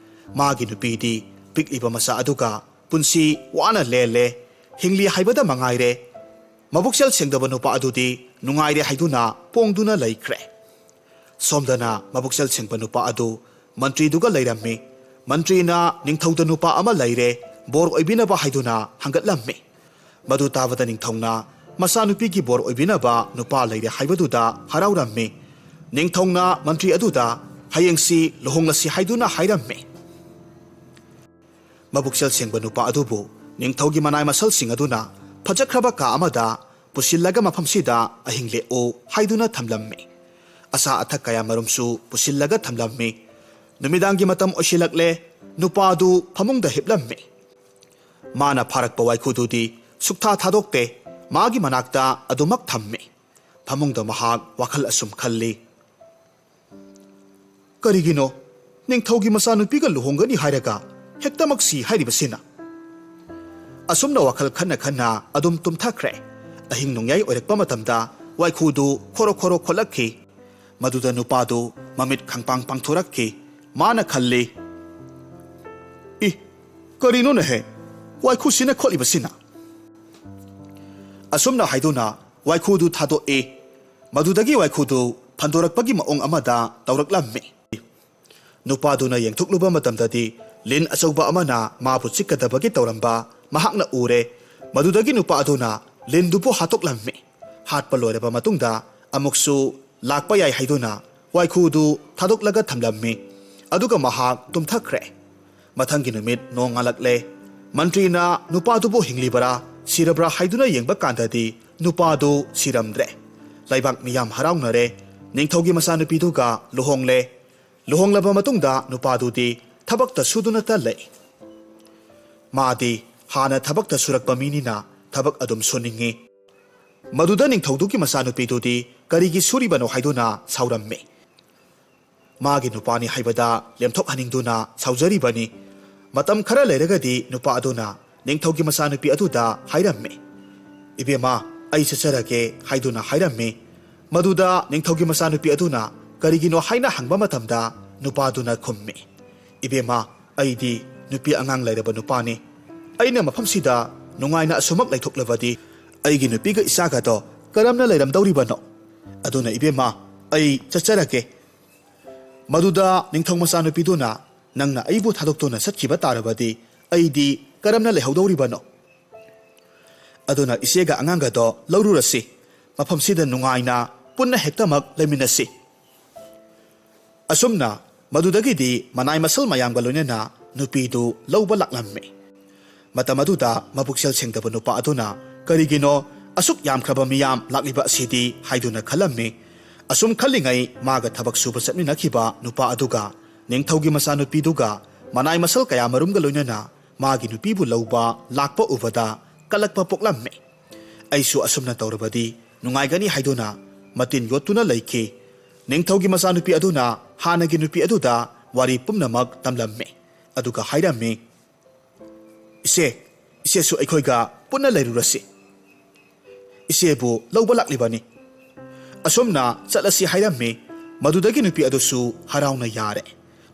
ꯃꯥꯒꯤ ꯅꯨꯄꯤꯗꯤ ꯄꯤꯛꯂꯤꯕ ꯃꯆꯥ ꯑꯗꯨꯒ ꯄꯨꯟꯁꯤ ꯋꯥꯅ ꯂꯦꯜꯂꯦ, ꯍꯤꯡꯂꯤ ꯍꯥꯏꯕꯗ ꯃꯉꯥꯏꯔꯦ꯫ ꯃꯕꯨꯛꯆꯦꯜ ꯁꯦꯡꯗꯕ ꯅꯨꯄꯥ ꯑꯗꯨꯗꯤ ꯅꯨꯡꯉꯥꯏꯔꯦ ꯍꯥꯏꯗꯨꯅ ꯄꯣꯡꯗꯨꯅ ꯂꯩꯈ꯭ꯔꯦ꯫ ꯁꯣꯝꯗꯅ ꯃꯕꯨꯛꯆꯦꯜ ꯁꯦꯡꯕ ꯅꯨꯄꯥ ꯑꯗꯨ ꯃꯟꯇ꯭ꯔꯤꯗꯨꯒ ꯂꯩꯔꯝꯃꯤ꯫ ꯃꯟꯇ꯭ꯔꯤꯅ ꯅꯤꯡꯊꯧꯗ ꯅꯨꯄꯥ ꯑꯃ ꯂꯩꯔꯦ, ꯕꯣꯔ ꯑꯣꯏꯕꯤꯅꯕ ꯍꯥꯏꯗꯨꯅ ꯍꯪꯒꯠꯂꯝꯃꯤ꯫ ꯃꯗꯨ ꯇꯥꯕꯗ ꯅꯤꯡꯊꯧꯅ ꯃꯆꯥꯅꯨꯄꯤꯒꯤ ꯕꯣꯔ ꯑꯣꯏꯕꯤꯅꯕ ꯅꯨꯄꯥ ꯂꯩꯔꯦ ꯍꯥꯏꯕꯗꯨꯗ ꯍꯔꯥꯎꯔꯝꯃꯤ꯫ ꯅꯤꯡꯊꯧꯅ ꯃꯟꯇ꯭ꯔꯤ ꯑꯗꯨꯗ ꯍꯌꯦꯡꯁꯤ ꯂꯨꯍꯣꯡꯂꯁꯤ ꯍꯥꯏꯗꯨꯅ ꯍꯥꯏꯔꯝꯃꯤ꯫ ꯃꯕꯨꯛꯆꯦꯜ ꯁꯦꯡꯕ ꯅꯨꯄꯥ ꯑꯗꯨꯕꯨ ꯅꯤꯡꯊꯧꯒꯤ ꯃꯅꯥꯏ ꯃꯁꯜꯁꯤꯡ ꯑꯗꯨꯅ ꯐꯖꯈ꯭ꯔꯕ ꯀꯥ ꯑꯃꯗ ꯄꯨꯁꯤꯜꯂꯒ ꯃꯐꯝꯁꯤꯗ ꯑꯍꯤꯡ ꯂꯦꯛꯎ ꯍꯥꯏꯗꯨꯅ ꯊꯝꯂꯝꯃꯤ꯫ ꯑꯆꯥ ꯑꯊꯛ ꯀꯌꯥ ꯃꯔꯨꯝꯁꯨ ꯄꯨꯁꯤꯜꯂꯒ ꯊꯝꯂꯝꯃꯤ꯫ ꯅꯨꯃꯤꯗꯥꯡꯒꯤ ꯃꯇꯝ ꯑꯣꯏꯁꯤꯜꯂꯛꯂꯦ꯫ ꯅꯨꯄꯥ ꯑꯗꯨ ꯐꯃꯨꯡꯗ ꯍꯤꯞꯂꯝꯃꯤ꯫ ꯃꯥꯅ ꯐꯥꯔꯛꯄ ꯋꯥꯏꯈꯨꯗꯨꯗꯤ ꯁꯨꯛꯊꯥ ꯊꯥꯗꯣꯛꯇꯦ꯫ ꯃꯥꯒꯤ ꯃꯅꯥꯛꯇ ꯑꯗꯨꯃꯛ ꯊꯝꯃꯤ꯫ ꯐꯃꯨꯡꯗ ꯃꯍꯥꯛ ꯋꯥꯈꯜ ꯑꯁꯨꯝ ꯈꯜꯂꯤ, "ꯀꯔꯤꯒꯤꯅꯣ ꯅꯤꯡꯊꯧꯒꯤ ꯃꯆꯥꯅꯨꯄꯤꯒ ꯂꯨꯍꯣꯡꯒꯅꯤ ꯍꯥꯏꯔꯒ ꯍꯦꯛꯇꯃꯛ ꯁꯤ ꯍꯥꯏꯔꯤꯕꯁꯤꯅ?" ꯑꯁꯨꯝꯅ ꯋꯥꯈꯜ ꯈꯟꯅ ꯈꯟꯅ ꯑꯗꯨꯝ ꯇꯨꯝꯊꯈ꯭ꯔꯦ꯫ ꯑꯍꯤꯡ ꯅꯣꯡꯌꯥꯏ ꯑꯣꯏꯔꯛꯄ ꯃꯇꯝꯗ ꯋꯥꯏꯈꯨꯗꯨ ꯈꯣꯔꯣ ꯈꯣꯔꯣ ꯈꯣꯠꯂꯛꯈꯤ꯫ ꯃꯗꯨꯗ ꯅꯨꯄꯥꯗꯨ ꯃꯃꯤꯠ ꯈꯪꯄꯥꯡ ꯄꯥꯡꯊꯣꯔꯛꯈꯤ꯫ ꯃꯥꯅ ꯈꯜꯂꯤ, "ꯏ, ꯀꯔꯤꯅꯣꯅꯦꯍꯦ? ꯋꯥꯏꯈꯨꯁꯤꯅ ꯈꯣꯠꯂꯤꯕꯁꯤꯅ?" ꯑꯁꯨꯝꯅ ꯍꯥꯏꯗꯨꯅ ꯋꯥꯏꯈꯨꯗꯨ ꯊꯥꯗꯣꯛꯏ꯫ ꯃꯗꯨꯗꯒꯤ ꯋꯥꯏꯈꯨꯗꯨ ꯐꯟꯗꯣꯔꯛꯄꯒꯤ ꯃꯑꯣꯡ ꯑꯃꯗ ꯇꯧꯔꯛꯂꯝꯃꯤ꯫ ꯅꯨꯄꯥꯗꯨꯅ ꯌꯦꯡꯊꯣꯛꯂꯨꯕ ꯃꯇꯝꯗꯗꯤ ꯂꯤꯟ ꯑꯆꯧꯕ ꯑꯃꯅ ꯃꯥꯕꯨ ꯆꯤꯛꯀꯗꯕꯒꯤ ꯇꯧꯔꯝꯕ ꯃꯍꯥꯛꯅ ꯎꯔꯦ꯫ ꯃꯗꯨꯗꯒꯤ ꯅꯨꯄꯥ ꯑꯗꯨꯅ ꯂꯤꯟꯗꯨꯕꯨ ꯍꯥꯠꯇꯣꯛꯂꯝꯃꯤ꯫ ꯍꯥꯠꯄ ꯂꯣꯏꯔꯕ ꯃꯇꯨꯡꯗ ꯑꯃꯨꯛꯁꯨ ꯂꯥꯛꯄ ꯌꯥꯏ ꯍꯥꯏꯗꯨꯅ ꯋꯥꯏꯈꯨꯗꯨ ꯊꯥꯗꯣꯛꯂꯒ ꯊꯝꯂꯝꯃꯤ꯫ ꯑꯗꯨꯒ ꯃꯍꯥꯛ ꯇꯨꯝꯊꯈ꯭ꯔꯦ꯫ ꯃꯊꯪꯒꯤ ꯅꯨꯃꯤꯠ ꯅꯣꯡ ꯉꯥꯜꯂꯛꯂꯦ꯫ ꯃꯟꯇ꯭ꯔꯤꯅ ꯅꯨꯄꯥꯗꯨꯕꯨ ꯍꯤꯡꯂꯤꯕꯔꯥ ꯁꯤꯔꯕ꯭ꯔꯥ ꯍꯥꯏꯗꯨꯅ ꯌꯦꯡꯕ ꯀꯥꯟꯗꯗꯤ ꯅꯨꯄꯥꯗꯨ ꯁꯤꯔꯝꯗ꯭ꯔꯦ꯫ ꯂꯩꯕꯥꯛ ꯃꯤꯌꯥꯝ ꯍꯔꯥꯎꯅꯔꯦ꯫ ꯅꯤꯡꯊꯧꯒꯤ ꯃꯆꯥꯅꯨꯄꯤꯗꯨꯒ ꯂꯨꯍꯣꯡꯂꯦ꯫ ꯂꯨꯍꯣꯡꯂꯕ ꯃꯇꯨꯡꯗ ꯅꯨꯄꯥꯗꯨꯗꯤ ꯊꯕꯛꯇ ꯁꯨꯗꯨꯅꯇ ꯂꯩ꯫ ꯃꯥꯗꯤ ꯍꯥꯟꯅ ꯊꯕꯛꯇ ꯁꯨꯔꯛꯄ ꯃꯤꯅꯤꯅ ꯊꯕꯛ ꯑꯗꯨꯝ ꯁꯨꯅꯤꯡꯏ꯫ ꯃꯗꯨꯗ ꯅꯤꯡꯊꯧꯗꯨꯒꯤ ꯃꯆꯥꯅꯨꯄꯤꯗꯨꯗꯤ ꯀꯔꯤꯒꯤ ꯁꯨꯔꯤꯕꯅꯣ ꯍꯥꯏꯗꯨꯅ ꯁꯥꯎꯔꯝꯃꯤ꯫ ꯃꯥꯒꯤ ꯅꯨꯄꯥꯅꯤ ꯍꯥꯏꯕꯗ ꯂꯦꯝꯊꯣꯛꯍꯟꯅꯤꯡꯗꯨꯅ ꯁꯥꯎꯖꯔꯤꯕꯅꯤ꯫ ꯃꯇꯝ ꯈꯔ ꯂꯩꯔꯒꯗꯤ ꯅꯨꯄꯥ ꯑꯗꯨꯅ ꯅꯤꯡꯊꯧꯒꯤ ꯃꯆꯥꯅꯨꯄꯤ ꯑꯗꯨꯗ ꯍꯥꯏꯔꯝꯃꯤ꯫ "ꯏꯕꯦꯝꯃ, ꯑꯩ ꯆꯠꯆꯔꯒꯦ" ꯍꯥꯏꯗꯨꯅ ꯍꯥꯏꯔꯝꯃꯤ꯫ ꯃꯗꯨꯗ ꯅꯤꯡꯊꯧꯒꯤ ꯃꯆꯥꯅꯨꯄꯤ ꯑꯗꯨꯅ ꯀꯔꯤꯒꯤꯅꯣ ꯍꯥꯏꯅ ꯍꯪꯕ ꯃꯇꯝꯗ ꯅꯨꯄꯥꯗꯨꯅ ꯈꯨꯝꯃꯤ, "ꯏꯕꯦꯝꯃ, ꯑꯩꯗꯤ ꯅꯨꯄꯤ ꯑꯉꯥꯡ ꯂꯩꯔꯕ ꯅꯨꯄꯥꯅꯤ꯫ ꯑꯩꯅ ꯃꯐꯝꯁꯤꯗ ꯅꯨꯡꯉꯥꯏꯅ ꯑꯁꯨꯃꯛ ꯂꯩꯊꯣꯛꯂꯕꯗꯤ ꯑꯩꯒꯤ ꯅꯨꯄꯤꯒ ꯏꯆꯥꯒꯗꯣ ꯀꯔꯝꯅ ꯂꯩꯔꯝꯗꯧꯔꯤꯕꯅꯣ? ꯑꯗꯨꯅ ꯏꯕꯦꯝꯃ, ꯑꯩ ꯆꯠꯆꯔꯒꯦ꯫ ꯃꯗꯨꯗ ꯅꯤꯡꯊꯧ ꯃꯆꯥꯅꯨꯄꯤꯗꯨꯅ, "ꯅꯪꯅ ꯑꯩꯕꯨ ꯊꯥꯗꯣꯛꯇꯨꯅ ꯆꯠꯈꯤꯕ ꯇꯥꯔꯕꯗꯤ ꯑꯩꯗꯤ ꯀꯔꯝꯅ ꯂꯩꯍꯧꯗꯧꯔꯤꯕꯅꯣ? ꯑꯗꯨꯅ ꯏꯆꯦꯒ ꯑꯉꯥꯡꯒꯗꯣ ꯂꯧꯔꯨꯔꯁꯤ, ꯃꯐꯝꯁꯤꯗ ꯅꯨꯡꯉꯥꯏꯅ ꯄꯨꯟꯅ ꯍꯦꯛꯇꯃꯛ ꯂꯩꯃꯤꯟꯅꯁꯤ"꯫ ꯑꯁꯨꯝꯅ ꯃꯗꯨꯗꯒꯤꯗꯤ ꯃꯅꯥꯏ ꯃꯁꯜ ꯃꯌꯥꯝꯒ ꯂꯣꯏꯅꯅ ꯅꯨꯄꯤꯗꯨ ꯂꯧꯕ ꯂꯥꯛꯂꯝꯃꯤ꯫ ꯃꯇꯝ ꯑꯗꯨꯗ ꯃꯕꯨꯛꯆꯦꯜ ꯁꯦꯡꯗꯕ ꯅꯨꯄꯥ ꯑꯗꯨꯅ, "ꯀꯔꯤꯒꯤꯅꯣ ꯑꯁꯨꯛ ꯌꯥꯝꯈ꯭ꯔꯕ ꯃꯤꯌꯥꯝ ꯂꯥꯛꯂꯤꯕ ꯑꯁꯤꯗꯤ?" ꯍꯥꯏꯗꯨꯅ ꯈꯜꯂꯝꯃꯤ꯫ ꯑꯁꯨꯝ ꯈꯜꯂꯤꯉꯩ ꯃꯥꯒ ꯊꯕꯛ ꯁꯨꯕ ꯆꯠꯃꯤꯟꯅꯈꯤꯕ ꯅꯨꯄꯥ ꯑꯗꯨꯒ ꯅꯤꯡꯊꯧꯒꯤ ꯃꯆꯥꯅꯨꯄꯤꯗꯨꯒ ꯃꯅꯥꯏ ꯃꯁꯜ ꯀꯌꯥꯃꯔꯨꯝꯒ ꯂꯣꯏꯅꯅ ꯃꯥꯒꯤ ꯅꯨꯄꯤꯕꯨ ꯂꯧꯕ ꯂꯥꯛꯄ ꯎꯕꯗ ꯀꯂꯛꯄ ꯄꯣꯛꯂꯝꯃꯤ꯫ ꯑꯩꯁꯨ ꯑꯁꯨꯝꯅ ꯇꯧꯔꯕꯗꯤ ꯅꯨꯡꯉꯥꯏꯒꯅꯤ ꯍꯥꯏꯗꯨꯅ ꯃꯇꯤꯟ ꯌꯣꯠꯇꯨꯅ ꯂꯩꯈꯤ꯫ ꯅꯤꯡꯊꯧꯒꯤ ꯃꯆꯥꯅꯨꯄꯤ ꯑꯗꯨꯅ ꯍꯥꯟꯅꯒꯤ ꯅꯨꯄꯤ ꯑꯗꯨꯗ ꯋꯥꯔꯤ ꯄꯨꯝꯅꯃꯛ ꯇꯝꯂꯝꯃꯤ꯫ ꯑꯗꯨꯒ ꯍꯥꯏꯔꯝꯃꯤ, "ꯏꯆꯦ, ꯏꯆꯦꯁꯨ ꯑꯩꯈꯣꯏꯒ ꯄꯨꯟꯅ ꯂꯩꯔꯨꯔꯁꯤ꯫ ꯏꯆꯦꯕꯨ ꯂꯧꯕ ꯂꯥꯛꯂꯤꯕꯅꯤ"꯫ ꯑꯁꯨꯝꯅ ꯆꯠꯂꯁꯤ ꯍꯥꯏꯔꯝꯃꯤ꯫ ꯃꯗꯨꯗꯒꯤ ꯅꯨꯄꯤ ꯑꯗꯨꯁꯨ ꯍꯔꯥꯎꯅ ꯌꯥꯔꯦ꯫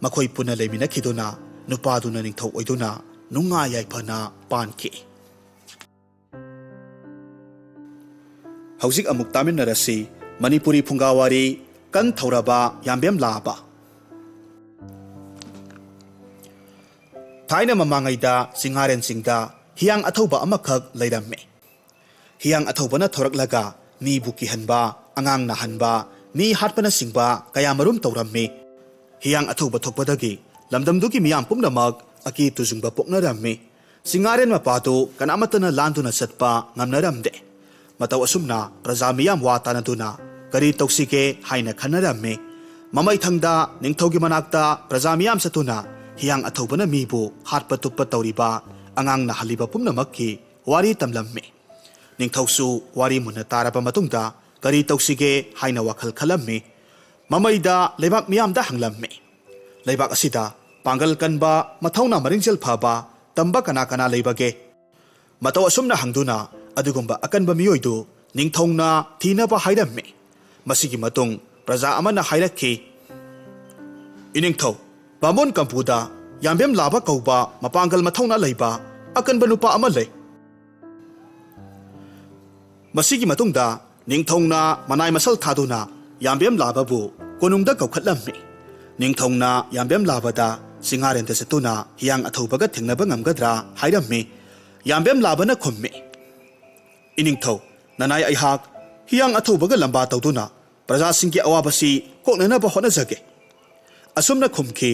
ꯃꯈꯣꯏ ꯄꯨꯟꯅ ꯂꯩꯃꯤꯟꯅꯈꯤꯗꯨꯅ ꯅꯨꯄꯥꯗꯨꯅ ꯅꯤꯡꯊꯧ ꯑꯣꯏꯗꯨꯅ ꯅꯨꯡꯉꯥꯏ ꯌꯥꯏꯐꯅ ꯄꯥꯟꯈꯤ꯫ ꯍꯧꯖꯤꯛ ꯑꯃꯨꯛ ꯇꯥꯃꯤꯟꯅꯔꯁꯤ ꯃꯅꯤꯄꯨꯔꯤ ꯐꯨꯡꯒꯥꯋꯥꯔꯤ ꯀꯟ ꯊꯧꯔꯕ ꯌꯥꯝꯕꯦꯝ ꯂꯥꯕ꯫ ꯊꯥꯏꯅ ꯃꯃꯥꯡꯉꯩꯗ ꯆꯤꯡꯉꯥꯔꯦꯟ ꯆꯤꯡꯗ ꯍꯤꯌꯥꯡ ꯑꯊꯧꯕ ꯑꯃꯈꯛ ꯂꯩꯔꯝꯃꯤ꯫ ꯍꯤꯌꯥꯡ ꯑꯊꯧꯕꯅ ꯊꯧꯔꯛꯂꯒ ꯃꯤꯕꯨ ꯀꯤꯍꯟꯕ, ꯑꯉꯥꯡ ꯅꯥꯍꯟꯕ, ꯃꯤ ꯍꯥꯠꯄꯅꯆꯤꯡꯕ ꯀꯌꯥꯃꯔꯨꯝ ꯇꯧꯔꯝꯃꯤ꯫ ꯍꯤꯌꯥꯡ ꯑꯊꯧꯕ ꯊꯣꯛꯄꯗꯒꯤ ꯂꯝꯗꯝꯗꯨꯒꯤ ꯃꯤꯌꯥꯝ ꯄꯨꯝꯅꯃꯛ ꯑꯀꯤ ꯇꯨꯖꯨꯡꯕ ꯄꯣꯛꯅꯔꯝꯃꯤ꯫ ꯆꯤꯡꯉꯥꯔꯦꯟ ꯃꯄꯥꯗꯨ ꯀꯅꯥꯃꯠꯇꯅ ꯂꯥꯟꯗꯨꯅ ꯆꯠꯄ ꯉꯝꯅꯔꯝꯗꯦ꯫ ꯃꯇꯧ ꯑꯁꯨꯝꯅ ꯄ꯭ꯔꯖꯥ ꯃꯤꯌꯥꯝ ꯋꯥ ꯇꯥꯅꯗꯨꯅ ꯀꯔꯤ ꯇꯧꯁꯤꯒꯦ ꯍꯥꯏꯅ ꯈꯟꯅꯔꯝꯃꯤ꯫ ꯃꯃꯩꯊꯪꯗ ꯅꯤꯡꯊꯧꯒꯤ ꯃꯅꯥꯛꯇ ꯄ꯭ꯔꯖꯥ ꯃꯤꯌꯥꯝ ꯆꯠꯇꯨꯅ ꯍꯤꯌꯥꯡ ꯑꯊꯧꯕꯅ ꯃꯤꯕꯨ ꯍꯥꯠꯄ ꯇꯨꯞꯄ ꯇꯧꯔꯤꯕ, ꯑꯉꯥꯡ ꯅꯥꯍꯜꯂꯤꯕ ꯄꯨꯝꯅꯃꯛꯀꯤ ꯋꯥꯔꯤ ꯇꯝꯂꯝꯃꯤ꯫ ꯅꯤꯡꯊꯧꯁꯨ ꯋꯥꯔꯤ ꯃꯨꯟꯅ ꯇꯥꯔꯕ ꯃꯇꯨꯡꯗ ꯀꯔꯤ ꯇꯧꯁꯤꯒꯦ ꯍꯥꯏꯅ ꯋꯥꯈꯜ ꯈꯜꯂꯝꯃꯤ꯫ ꯃꯃꯩꯗ ꯂꯩꯕꯥꯛ ꯃꯤꯌꯥꯝꯗ ꯍꯪꯂꯝꯃꯤ, "ꯂꯩꯕꯥꯛ ꯑꯁꯤꯗ ꯄꯥꯡꯒꯜ ꯀꯟꯕ, ꯃꯊꯧꯅꯥ ꯃꯔꯤꯡꯖꯦꯜ ꯐꯕ, ꯇꯝꯕ ꯀꯅꯥ ꯀꯅꯥ ꯂꯩꯕꯒꯦ?" ꯃꯇꯧ ꯑꯁꯨꯝꯅ ꯍꯪꯗꯨꯅ ꯑꯗꯨꯒꯨꯝꯕ ꯑꯀꯟꯕ ꯃꯤꯑꯣꯏꯗꯨ ꯅꯤꯡꯊꯧꯅ ꯊꯤꯅꯕ ꯍꯥꯏꯔꯝꯃꯤ꯫ ꯃꯁꯤꯒꯤ ꯃꯇꯨꯡ ꯄ꯭ꯔꯖꯥ ꯑꯃꯅ ꯍꯥꯏꯔꯛꯈꯤ, "ꯏꯅꯤꯡꯊꯧ, ꯕꯥꯃꯣꯟ ꯀꯝꯄꯨꯗ ꯌꯥꯝꯕꯦꯝ ꯂꯥꯕ ꯀꯧꯕ ꯃꯄꯥꯡꯒꯜ ꯃꯊꯧꯅꯥ ꯂꯩꯕ ꯑꯀꯟꯕ ꯅꯨꯄꯥ ꯑꯃ ꯂꯩ꯫ ꯃꯁꯤꯒꯤ ꯃꯇꯨꯡꯗ ꯅꯤꯡꯊꯧꯅ ꯃꯅꯥꯏ ꯃꯁꯜ ꯊꯥꯗꯨꯅ ꯌꯥꯝꯕꯦꯝ ꯂꯥꯕꯕꯨ ꯀꯣꯅꯨꯡꯗ ꯀꯧꯈꯠꯂꯝꯃꯤ꯫ ꯅꯤꯡꯊꯧꯅ ꯌꯥꯝꯕꯦꯝ ꯂꯥꯕꯗ ꯆꯤꯡꯉꯥꯔꯦꯟꯗ ꯆꯠꯇꯨꯅ ꯍꯤꯌꯥꯡ ꯑꯊꯧꯕꯒ ꯊꯦꯡꯅꯕ ꯉꯝꯒꯗ꯭ꯔꯥ ꯍꯥꯏꯔꯝꯃꯤ꯫ ꯌꯥꯝꯕꯦꯝ ꯂꯥꯕꯅ ꯈꯨꯝꯃꯤ, "ꯏꯅꯤꯡꯊꯧ, ꯅꯅꯥꯏ ꯑꯩꯍꯥꯛ ꯍꯤꯌꯥꯡ ꯑꯊꯧꯕꯒ ꯂꯝꯕꯥ ꯇꯧꯗꯨꯅ ꯄ꯭ꯔꯖꯥꯁꯤꯡꯒꯤ ꯑꯋꯥꯕꯁꯤ ꯀꯣꯛꯅꯅꯕ ꯍꯣꯠꯅꯖꯒꯦ"꯫ ꯑꯁꯨꯝꯅ ꯈꯨꯝꯈꯤ꯫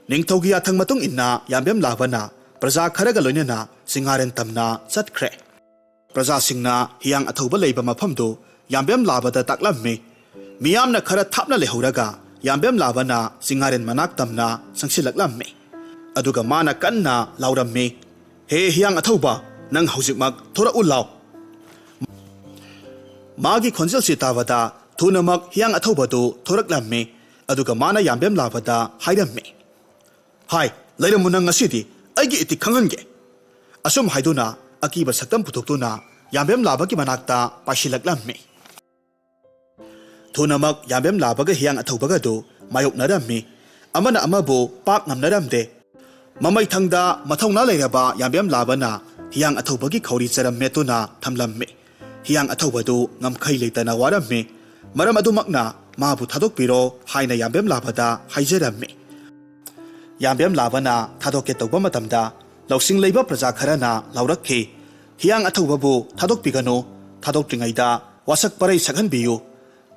ꯅꯤꯡꯊꯧꯒꯤ ꯌꯥꯊꯪ ꯃꯇꯨꯡ ꯏꯟꯅ ꯌꯥꯝꯕꯦꯝ ꯂꯥꯕꯅ ꯄ꯭ꯔꯖꯥ ꯈꯔꯒ ꯂꯣꯏꯅꯅ ꯆꯤꯡꯉꯥꯔꯦꯟ ꯇꯝꯅ ꯆꯠꯈ꯭ꯔꯦ꯫ ꯄ꯭ꯔꯖꯥꯁꯤꯡꯅ ꯍꯤꯌꯥꯡ ꯑꯊꯧꯕ ꯂꯩꯕ ꯃꯐꯝꯗꯨ ꯌꯥꯝꯕꯦꯝ ꯂꯥꯕꯗ ꯇꯥꯛꯂꯝꯃꯤ꯫ ꯃꯤꯌꯥꯝꯅ ꯈꯔ ꯊꯥꯞꯅ ꯂꯩꯍꯧꯔꯒ ꯌꯥꯝꯕꯦꯝ ꯂꯥꯕꯅ ꯆꯤꯡꯉꯥꯔꯦꯟ ꯃꯅꯥꯛ ꯇꯝꯅ ꯆꯪꯁꯤꯜꯂꯛꯂꯝꯃꯤ꯫ ꯑꯗꯨꯒ ꯃꯥꯅ ꯀꯟꯅ ꯂꯥꯎꯔꯝꯃꯤ, "ꯍꯦ ꯍꯤꯌꯥꯡ ꯑꯊꯧꯕ, ꯅꯪ ꯍꯧꯖꯤꯛꯃꯛ ꯊꯣꯔꯛꯎ ꯂꯥꯎ!" ꯃꯥꯒꯤ ꯈꯣꯟꯖꯦꯜꯁꯤ ꯇꯥꯕꯗ ꯊꯨꯅꯃꯛ ꯍꯤꯌꯥꯡ ꯑꯊꯧꯕꯗꯨ ꯊꯣꯔꯛꯂꯝꯃꯤ꯫ ꯑꯗꯨꯒ ꯃꯥꯅ ꯌꯥꯝꯕꯦꯝ ꯂꯥꯕꯗ ꯍꯥꯏꯔꯝꯃꯤ, "ꯍꯥꯏ, ꯂꯩꯔꯝꯃꯨ, ꯅꯪ ꯉꯁꯤꯗꯤ ꯑꯩꯒꯤ ꯏꯇꯤꯛ ꯈꯪꯍꯟꯒꯦ"꯫ ꯑꯁꯨꯝ ꯍꯥꯏꯗꯨꯅ ꯑꯀꯤꯕ ꯁꯛꯇꯝ ꯄꯨꯊꯣꯛꯇꯨꯅ ꯌꯥꯝꯕꯦꯝ ꯂꯥꯕꯒꯤ ꯃꯅꯥꯛꯇ ꯄꯥꯏꯁꯤꯜꯂꯛꯂꯝꯃꯤ꯫ ꯊꯨꯅꯃꯛ ꯌꯥꯝꯕꯦꯝ ꯂꯥꯕꯒ ꯍꯤꯌꯥꯡ ꯑꯊꯧꯕꯒꯗꯨ ꯃꯥꯌꯣꯛꯅꯔꯝꯃꯤ꯫ ꯑꯃꯅ ꯑꯃꯕꯨ ꯄꯥꯛ ꯉꯝꯅꯔꯝꯗꯦ꯫ ꯃꯃꯩꯊꯪꯗ ꯃꯊꯧꯅꯥ ꯂꯩꯔꯕ ꯌꯥꯝꯕꯦꯝ ꯂꯥꯕꯅ ꯍꯤꯌꯥꯡ ꯑꯊꯧꯕꯒꯤ ꯈꯧꯔꯤ ꯆꯔꯝ ꯃꯦꯠꯇꯨꯅ ꯊꯝꯂꯝꯃꯤ꯫ ꯍꯤꯌꯥꯡ ꯑꯊꯧꯕꯗꯨ ꯉꯝꯈꯩ ꯂꯩꯇꯅ ꯋꯥꯔꯝꯃꯤ꯫ ꯃꯔꯝ ꯑꯗꯨꯃꯛꯅ ꯃꯥꯕꯨ ꯊꯥꯗꯣꯛꯄꯤꯔꯣ ꯍꯥꯏꯅ ꯌꯥꯝꯕꯦꯝ ꯂꯥꯕꯗ ꯍꯥꯏꯖꯔꯝꯃꯤ꯫ ꯌꯥꯝꯕꯦꯝ ꯂꯥꯕꯅ ꯊꯥꯗꯣꯛꯀꯦ ꯇꯧꯕ ꯃꯇꯝꯗ ꯂꯧꯁꯤꯡ ꯂꯩꯕ ꯄ꯭ꯔꯖꯥ ꯈꯔꯅ ꯂꯥꯎꯔꯛꯈꯤ, "ꯍꯤꯌꯥꯡ ꯑꯊꯧꯕꯕꯨ ꯊꯥꯗꯣꯛꯄꯤꯒꯅꯨ꯫ ꯊꯥꯗꯣꯛꯇ꯭ꯔꯤꯉꯩꯗ ꯋꯥꯁꯛ ꯄꯔꯩ ꯁꯛꯍꯟꯕꯤꯌꯨ꯫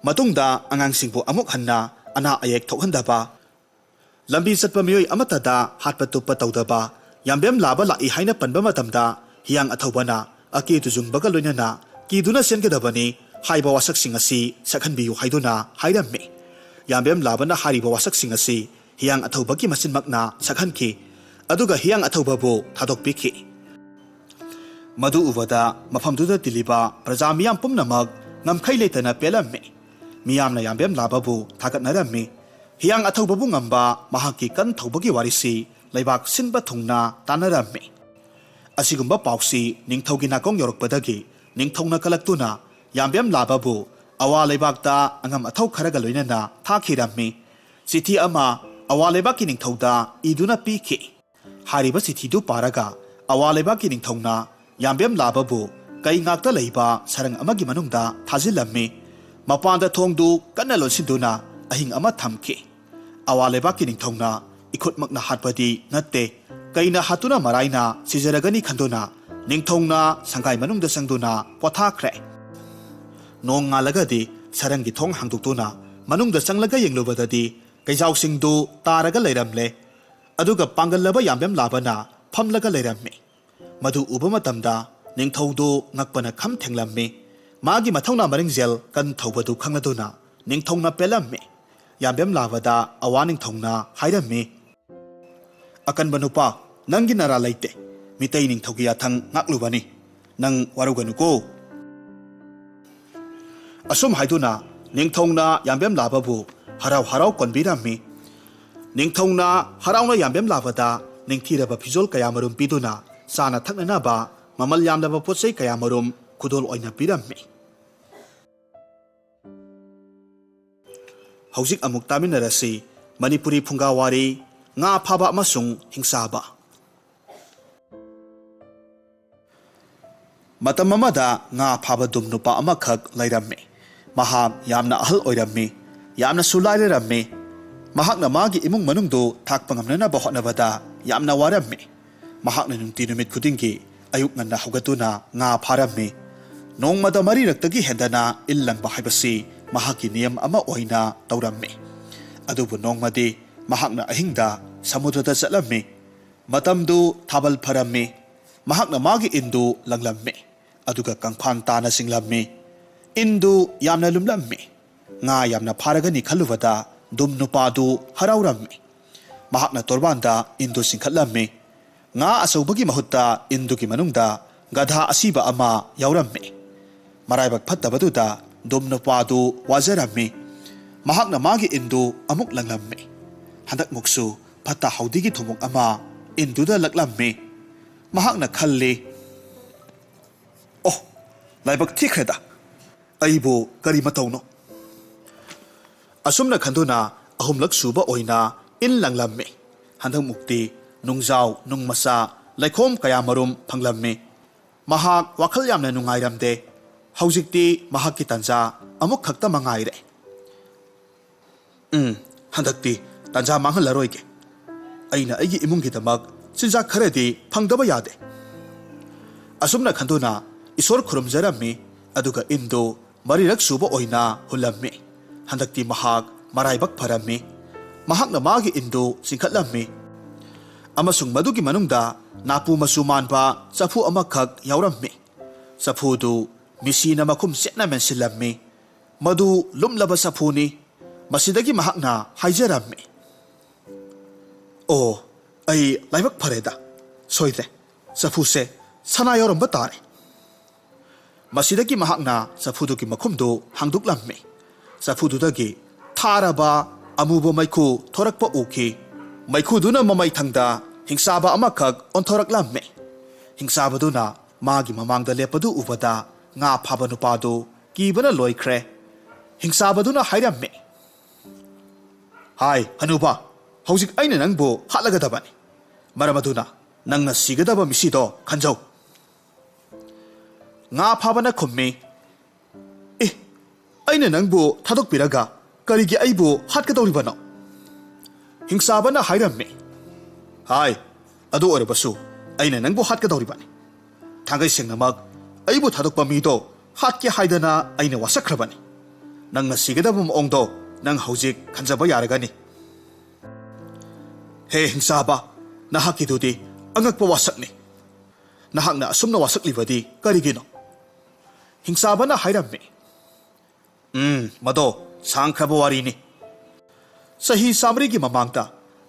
ꯃꯇꯨꯡꯗ ꯑꯉꯥꯡꯁꯤꯡꯕꯨ ꯑꯃꯨꯛ ꯍꯟꯅ ꯑꯅꯥ ꯑꯌꯦꯛ ꯊꯣꯛꯍꯟꯗꯕ, ꯂꯝꯕꯤ ꯆꯠꯄ ꯃꯤꯑꯣꯏ ꯑꯃꯠꯇꯗ ꯍꯥꯠꯄ ꯇꯨꯞꯄ ꯇꯧꯗꯕ"꯫ ꯌꯥꯝꯕꯦꯝ ꯂꯥꯕ ꯂꯥꯛꯏ ꯍꯥꯏꯅ ꯄꯟꯕ ꯃꯇꯝꯗ ꯍꯤꯌꯥꯡ ꯑꯊꯧꯕꯅ ꯑꯀꯤ ꯇꯨꯖꯨꯡꯕꯒ ꯂꯣꯏꯅꯅ "ꯀꯤꯗꯨꯅ ꯆꯦꯟꯒꯗꯕꯅꯤ, ꯍꯥꯏꯕ ꯋꯥꯁꯛꯁꯤꯡ ꯑꯁꯤ ꯁꯛꯍꯟꯕꯤꯌꯨ" ꯍꯥꯏꯗꯨꯅ ꯍꯥꯏꯔꯝꯃꯤ꯫ ꯌꯥꯝꯕꯦꯝ ꯂꯥꯕꯅ ꯍꯥꯏꯔꯤꯕ ꯋꯥꯁꯛꯁꯤꯡ ꯑꯁꯤ ꯍꯤꯌꯥꯡ ꯑꯊꯧꯕꯒꯤ ꯃꯆꯤꯟꯃꯛꯅ ꯁꯛꯍꯟꯈꯤ꯫ ꯑꯗꯨꯒ ꯍꯤꯌꯥꯡ ꯑꯊꯧꯕꯕꯨ ꯊꯥꯗꯣꯛꯄꯤꯈꯤ꯫ ꯃꯗꯨ ꯎꯕꯗ ꯃꯐꯝꯗꯨꯗ ꯇꯤꯜꯂꯤꯕ ꯄ꯭ꯔꯖꯥ ꯃꯤꯌꯥꯝ ꯄꯨꯝꯅꯃꯛ ꯉꯝꯈꯩ ꯂꯩꯇꯅ ꯄꯦꯜꯂꯝꯃꯤ꯫ ꯃꯤꯌꯥꯝꯅ ꯌꯥꯝꯕꯦꯝ ꯂꯥꯕꯕꯨ ꯊꯥꯒꯠꯅꯔꯝꯃꯤ꯫ ꯍꯤꯌꯥꯡ ꯑꯊꯧꯕꯕꯨ ꯉꯝꯕ ꯃꯍꯥꯛꯀꯤ ꯀꯟ ꯊꯧꯕꯒꯤ ꯋꯥꯔꯤꯁꯤ ꯂꯩꯕꯥꯛ ꯁꯤꯟꯕ ꯊꯨꯡꯅ ꯇꯥꯟꯅꯔꯝꯃꯤ꯫ ꯑꯁꯤꯒꯨꯝꯕ ꯄꯥꯎꯁꯤ ꯅꯤꯡꯊꯧꯒꯤ ꯅꯥꯀꯣꯡ ꯌꯧꯔꯛꯄꯗꯒꯤ ꯅꯤꯡꯊꯧꯅ ꯀꯂꯛꯇꯨꯅ ꯌꯥꯝꯕꯦꯝ ꯂꯥꯕꯕꯨ ꯑꯋꯥ ꯂꯩꯕꯥꯛꯇ ꯑꯉꯝ ꯑꯊꯧ ꯈꯔꯒ ꯂꯣꯏꯅꯅ ꯊꯥꯈꯤꯔꯝꯃꯤ꯫ ꯆꯤꯊꯤ ꯑꯃ ꯑꯋꯥ ꯂꯩꯕꯥꯛꯀꯤ ꯅꯤꯡꯊꯧꯗ ꯏꯗꯨꯅ ꯄꯤꯈꯤ꯫ ꯍꯥꯏꯔꯤꯕ ꯆꯤꯊꯤꯗꯨ ꯄꯥꯔꯒ ꯑꯋꯥ ꯂꯩꯕꯥꯛꯀꯤ ꯅꯤꯡꯊꯧꯅ ꯌꯥꯝꯕꯦꯝ ꯂꯥꯕꯕꯨ ꯀꯩ ꯉꯥꯛꯇ ꯂꯩꯕ ꯁꯔꯪ ꯑꯃꯒꯤ ꯃꯅꯨꯡꯗ ꯊꯥꯖꯤꯜꯂꯝꯃꯤ꯫ ꯃꯄꯥꯟꯗ ꯊꯣꯡꯗꯨ ꯀꯟꯅ ꯂꯣꯟꯁꯤꯟꯗꯨꯅ ꯑꯍꯤꯡ ꯑꯃ ꯊꯝꯈꯤ꯫ ꯑꯋꯥ ꯂꯩꯕꯥꯛꯀꯤ ꯅꯤꯡꯊꯧꯅ ꯏꯈꯨꯠꯃꯛꯅ ꯍꯥꯠꯄꯗꯤ ꯅꯠꯇꯦ, ꯀꯩꯅ ꯍꯥꯠꯇꯨꯅ ꯃꯔꯥꯏꯅ ꯁꯤꯖꯔꯒꯅꯤ ꯈꯟꯗꯨꯅ ꯅꯤꯡꯊꯧꯅ ꯁꯪꯒꯥꯏ ꯃꯅꯨꯡꯗ ꯆꯪꯗꯨꯅ ꯄꯣꯊꯥꯈ꯭ꯔꯦ꯫ ꯅꯣꯡ ꯉꯥꯜꯂꯒꯗꯤ ꯁꯔꯪꯒꯤ ꯊꯣꯡ ꯍꯥꯡꯗꯣꯛꯇꯨꯅ ꯃꯅꯨꯡꯗ ꯆꯪꯂꯒ ꯌꯦꯡꯂꯨꯕꯗꯗꯤ ꯀꯩꯖꯥꯎꯁꯤꯡꯗꯨ ꯇꯥꯔꯒ ꯂꯩꯔꯝꯂꯦ꯫ ꯑꯗꯨꯒ ꯄꯥꯡꯒꯜꯂꯕ ꯌꯥꯝꯕꯦꯝ ꯂꯥꯕꯅ ꯐꯝꯂꯒ ꯂꯩꯔꯝꯃꯤ꯫ ꯃꯗꯨ ꯎꯕ ꯃꯇꯝꯗ ꯅꯤꯡꯊꯧꯗꯨ ꯉꯛꯄꯅ ꯈꯝ ꯊꯦꯡꯂꯝꯃꯤ꯫ ꯃꯥꯒꯤ ꯃꯊꯧꯅꯥ ꯃꯔꯤꯡꯖꯦꯜ ꯀꯟ ꯊꯧꯕꯗꯨ ꯈꯪꯂꯗꯨꯅ ꯅꯤꯡꯊꯧꯅ ꯄꯦꯜꯂꯝꯃꯤ꯫ ꯌꯥꯝꯕꯦꯝ ꯂꯥꯕꯗ ꯑꯋꯥ ꯅꯤꯡꯊꯧꯅ ꯍꯥꯏꯔꯝꯃꯤ, "ꯑꯀꯟꯕ ꯅꯨꯄꯥ, ꯅꯪꯒꯤ ꯅꯔꯥ ꯂꯩꯇꯦ꯫ ꯃꯤꯇꯩ ꯅꯤꯡꯊꯧꯒꯤ ꯌꯥꯊꯪ ꯉꯥꯛꯂꯨꯕꯅꯤ꯫ ꯅꯪ ꯋꯥꯔꯧꯒꯅꯨꯀꯣ"꯫ ꯑꯁꯨꯝ ꯍꯥꯏꯗꯨꯅ ꯅꯤꯡꯊꯧꯅ ꯌꯥꯝꯕꯦꯝ ꯂꯥꯕꯕꯨ ꯍꯔꯥꯎ ꯍꯔꯥꯎ ꯀꯣꯟꯕꯤꯔꯝꯃꯤ꯫ ꯅꯤꯡꯊꯧꯅ ꯍꯔꯥꯎꯅ ꯌꯥꯝꯕꯦꯝ ꯂꯥꯕꯗ ꯅꯤꯡꯊꯤꯔꯕ ꯐꯤꯖꯣꯜ ꯀꯌꯥꯃꯔꯨꯝ ꯄꯤꯗꯨꯅ ꯆꯥꯅ ꯊꯛꯅꯅꯕ ꯃꯃꯜ ꯌꯥꯝꯂꯕ ꯄꯣꯠ ꯆꯩ ꯀꯌꯥꯃꯔꯨꯝ ꯈꯨꯗꯣꯜ ꯑꯣꯏꯅ ꯄꯤꯔꯝꯃꯤ꯫ ꯍꯧꯖꯤꯛ ꯑꯃꯨꯛ ꯇꯥꯃꯤꯟꯅꯔꯁꯤ ꯃꯅꯤꯄꯨꯔꯤ ꯐꯨꯡꯒꯥ ꯋꯥꯔꯤ, ꯉꯥ ꯐꯥꯕ ꯑꯃꯁꯨꯡ ꯍꯤꯡꯆꯥꯕ꯫ ꯃꯇꯝ ꯑꯃꯗ ꯉꯥ ꯐꯥꯕ ꯗꯨꯝ ꯅꯨꯄꯥ ꯑꯃꯈꯛ ꯂꯩꯔꯝꯃꯤ꯫ ꯃꯍꯥꯛ ꯌꯥꯝꯅ ꯑꯍꯜ ꯑꯣꯏꯔꯝꯃꯤ, ꯌꯥꯝꯅꯁꯨ ꯂꯥꯏꯔꯔꯝꯃꯤ꯫ ꯃꯍꯥꯛꯅ ꯃꯥꯒꯤ ꯏꯃꯨꯡ ꯃꯅꯨꯡꯗꯨ ꯊꯥꯛꯄ ꯉꯝꯅꯅꯕ ꯍꯣꯠꯅꯕꯗ ꯌꯥꯝꯅ ꯋꯥꯔꯝꯃꯤ꯫ ꯃꯍꯥꯛꯅ ꯅꯨꯡꯇꯤ ꯅꯨꯃꯤꯠ ꯈꯨꯗꯤꯡꯒꯤ ꯑꯌꯨꯛ ꯉꯟꯅ ꯍꯧꯒꯠꯇꯨꯅ ꯉꯥ ꯐꯥꯔꯝꯃꯤ꯫ ꯅꯣꯡꯃꯗ ꯃꯔꯤꯔꯛꯇꯒꯤ ꯍꯦꯟꯗꯅ ꯏꯜ ꯂꯪꯕ ꯍꯥꯏꯕꯁꯤ ꯃꯍꯥꯛꯀꯤ ꯅꯤꯌꯝ ꯑꯃ ꯑꯣꯏꯅ ꯇꯧꯔꯝꯃꯤ꯫ ꯑꯗꯨꯕꯨ ꯅꯣꯡꯃꯗꯤ ꯃꯍꯥꯛꯅ ꯑꯍꯤꯡꯗ ꯁꯃꯨꯗ꯭ꯔꯗ ꯆꯠꯂꯝꯃꯤ꯫ ꯃꯇꯝꯗꯨ ꯊꯥꯕꯜ ꯐꯔꯝꯃꯤ꯫ ꯃꯍꯥꯛꯅ ꯃꯥꯒꯤ ꯏꯟꯗꯨ ꯂꯪꯂꯝꯃꯤ꯫ ꯑꯗꯨꯒ ꯀꯪꯐꯥꯟ ꯇꯥꯅ ꯆꯤꯡꯂꯝꯃꯤ꯫ ꯏꯟꯗꯨ ꯌꯥꯝꯅ ꯂꯨꯝꯂꯝꯃꯤ꯫ ꯉꯥ ꯌꯥꯝꯅ ꯐꯥꯔꯒꯅꯤ ꯈꯜꯂꯨꯕꯗ ꯗꯨꯝ ꯅꯨꯄꯥꯗꯨ ꯍꯔꯥꯎꯔꯝꯃꯤ꯫ ꯃꯍꯥꯛꯅ ꯇꯣꯔꯕꯥꯟꯗ ꯏꯟꯗꯨ ꯆꯤꯡꯈꯠꯂꯝꯃꯤ꯫ ꯉꯥ ꯑꯆꯧꯕꯒꯤ ꯃꯍꯨꯠꯇ ꯏꯟꯗꯨꯒꯤ ꯃꯅꯨꯡꯗ ꯒꯙꯥ ꯑꯁꯤꯕ ꯑꯃ ꯌꯥꯎꯔꯝꯃꯤ꯫ ꯃꯔꯥꯏꯕꯛ ꯐꯠꯇꯕꯗꯨꯗ ꯗꯨꯝ ꯅꯨꯄꯥꯗꯨ ꯋꯥꯖꯔꯝꯃꯤ꯫ ꯃꯍꯥꯛꯅ ꯃꯥꯒꯤ ꯏꯟꯗꯨ ꯑꯃꯨꯛ ꯂꯪꯂꯝꯃꯤ꯫ ꯍꯟꯗꯛꯃꯨꯛꯁꯨ ꯐꯠꯇ ꯍꯥꯎꯗꯤꯒꯤ ꯊꯨꯝꯃꯣꯛ ꯑꯃ ꯏꯟꯗꯨꯗ ꯂꯛꯂꯝꯃꯤ꯫ ꯃꯍꯥꯛꯅ ꯈꯜꯂꯤ, "ꯑꯣ, ꯂꯥꯏꯕꯛ ꯊꯤꯈ꯭ꯔꯦꯗ꯫ ꯑꯩꯕꯨ ꯀꯔꯤ ꯃꯇꯧꯅꯣ?" ꯑꯁꯨꯝꯅ ꯈꯟꯗꯨꯅ ꯑꯍꯨꯝꯂꯛ ꯁꯨꯕ ꯑꯣꯏꯅ ꯏꯟ ꯂꯪꯂꯝꯃꯤ꯫ ꯍꯟꯗꯛꯃꯨꯛꯇꯤ ꯅꯨꯡꯖꯥꯎ, ꯅꯨꯡ ꯃꯆꯥ, ꯂꯩꯈꯣꯝ ꯀꯌꯥꯃꯔꯨꯝ ꯐꯪꯂꯝꯃꯤ꯫ ꯃꯍꯥꯛ ꯋꯥꯈꯜ ꯌꯥꯝꯅ ꯅꯨꯡꯉꯥꯏꯔꯝꯗꯦ꯫ ꯍꯧꯖꯤꯛꯇꯤ ꯃꯍꯥꯛꯀꯤ ꯇꯥꯟꯖꯥ ꯑꯃꯨꯛꯈꯛꯇ ꯃꯉꯥꯏꯔꯦ꯫ ꯎꯝ, ꯍꯟꯗꯛꯇꯤ ꯇꯥꯟꯖꯥ ꯃꯥꯡꯍꯜꯂꯔꯣꯏꯒꯦ꯫ ꯑꯩꯅ ꯑꯩꯒꯤ ꯏꯃꯨꯡꯒꯤꯗꯃꯛ ꯆꯤꯟꯖꯥꯛ ꯈꯔꯗꯤ ꯐꯪꯗꯕ ꯌꯥꯗꯦ꯫ ꯑꯁꯨꯝꯅ ꯈꯟꯗꯨꯅ ꯏꯁꯣꯔ ꯈꯨꯔꯨꯝꯖꯔꯝꯃꯤ, ꯑꯗꯨꯒ ꯏꯟꯗꯨ ꯃꯔꯤꯔꯛ ꯁꯨꯕ ꯑꯣꯏꯅ ꯍꯨꯜꯂꯝꯃꯤ꯫ ꯍꯟꯗꯛꯇꯤ ꯃꯍꯥꯛ ꯃꯔꯥꯏꯕꯛ ꯐꯔꯝꯃꯤ꯫ ꯃꯍꯥꯛꯅ ꯃꯥꯒꯤ ꯏꯟꯗꯨ ꯆꯤꯡꯈꯠꯂꯝꯃꯤ, ꯑꯃꯁꯨꯡ ꯃꯗꯨꯒꯤ ꯃꯅꯨꯡꯗ ꯅꯥꯄꯨ ꯃꯆꯨ ꯃꯥꯟꯕ ꯆꯐꯨ ꯑꯃꯈꯛ ꯌꯥꯎꯔꯝꯃꯤ꯫ ꯆꯐꯨꯗꯨ ꯃꯤꯁꯤꯅ ꯃꯈꯨꯝ ꯆꯦꯠꯅ ꯃꯦꯟꯁꯤꯜꯂꯝꯃꯤ꯫ ꯃꯗꯨ ꯂꯨꯝꯂꯕ ꯆꯐꯨꯅꯤ꯫ ꯃꯁꯤꯗꯒꯤ ꯃꯍꯥꯛꯅ ꯍꯥꯏꯖꯔꯝꯃꯤ, "ꯑꯣ, ꯑꯩ ꯂꯥꯏꯕꯛ ꯐꯔꯦꯗ꯫ ꯁꯣꯏꯗ꯭ꯔꯦ, ꯆꯐꯨꯁꯦ ꯁꯅꯥ ꯌꯥꯎꯔꯝꯕ ꯇꯥꯔꯦ"꯫ ꯃꯁꯤꯗꯒꯤ ꯃꯍꯥꯛꯅ ꯆꯐꯨꯗꯨꯒꯤ ꯃꯈꯨꯝꯗꯨ ꯍꯥꯡꯗꯣꯛꯂꯝꯃꯤ꯫ ꯆꯐꯨꯗꯨꯗꯒꯤ ꯊꯥꯔꯕ ꯑꯃꯨꯕ ꯃꯩꯈꯨ ꯊꯣꯔꯛꯄ ꯎꯈꯤ꯫ ꯃꯩꯈꯨꯗꯨꯅ ꯃꯃꯩ ꯊꯪꯗ ꯍꯤꯡꯆꯥꯕ ꯑꯃꯈꯛ ꯑꯣꯟꯊꯣꯔꯛꯂꯝꯃꯤ꯫ ꯍꯤꯡꯆꯥꯕꯗꯨꯅ ꯃꯥꯒꯤ ꯃꯃꯥꯡꯗ ꯂꯦꯞꯄꯗꯨ ꯎꯕꯗ ꯉꯥ ꯐꯥꯕ ꯅꯨꯄꯥꯗꯨ ꯀꯤꯕꯅ ꯂꯣꯏꯈ꯭ꯔꯦ꯫ ꯍꯤꯡꯆꯥꯕꯗꯨꯅ ꯍꯥꯏꯔꯝꯃꯤ, "ꯍꯥꯏ, ꯍꯅꯨꯕ, ꯍꯧꯖꯤꯛ ꯑꯩꯅ ꯅꯪꯕꯨ ꯍꯥꯠꯂꯒꯗꯕꯅꯤ꯫ ꯃꯔꯝ ꯑꯗꯨꯅ ꯅꯪꯅ ꯁꯤꯒꯗꯕ ꯃꯤꯁꯤꯗꯣ ꯈꯟꯖꯧ"꯫ ꯉꯥ ꯐꯥꯕꯅ ꯈꯨꯝꯃꯤ, "ꯑꯦ, ꯑꯩꯅ ꯅꯪꯕꯨ ꯊꯥꯗꯣꯛꯄꯤꯔꯒ ꯀꯔꯤꯒꯤ ꯑꯩꯕꯨ ꯍꯥꯠꯀꯗꯧꯔꯤꯕꯅꯣ?" ꯍꯤꯡꯆꯥꯕꯅ ꯍꯥꯏꯔꯝꯃꯤ, "ꯍꯥꯏ, ꯑꯗꯨ ꯑꯣꯏꯔꯕꯁꯨ ꯑꯩꯅ ꯅꯪꯕꯨ ꯍꯥꯠꯀꯗꯧꯔꯤꯕꯅꯤ꯫ ꯊꯥꯡꯒꯩ ꯁꯦꯡꯅꯃꯛ ꯑꯩꯕꯨ ꯊꯥꯗꯣꯛꯄ ꯃꯤꯗꯣ ꯍꯥꯠꯀꯦ ꯍꯥꯏꯗꯅ ꯑꯩꯅ ꯋꯥꯁꯛꯈ꯭ꯔꯕꯅꯤ꯫ ꯅꯪꯅ ꯁꯤꯒꯗꯕ ꯃꯑꯣꯡꯗꯣ ꯅꯪ ꯍꯧꯖꯤꯛ ꯈꯟꯖꯕ ꯌꯥꯔꯒꯅꯤ"꯫ "ꯍꯦ ꯍꯤꯡꯆꯥꯕ, ꯅꯍꯥꯛꯀꯤꯗꯨꯗꯤ ꯑꯉꯛꯄ ꯋꯥꯁꯛꯅꯤ꯫ ꯅꯍꯥꯛꯅ ꯑꯁꯨꯝꯅ ꯋꯥꯁꯛꯂꯤꯕꯗꯤ ꯀꯔꯤꯒꯤꯅꯣ?" ꯍꯤꯡꯆꯥꯕꯅ ꯍꯥꯏꯔꯝꯃꯤ, "ꯎꯝ, ꯃꯗꯣ ꯁꯥꯡꯈ꯭ꯔꯕ ꯋꯥꯔꯤꯅꯤ꯫ ꯆꯍꯤ ꯆꯥꯃꯔꯤꯒꯤ ꯃꯃꯥꯡꯗ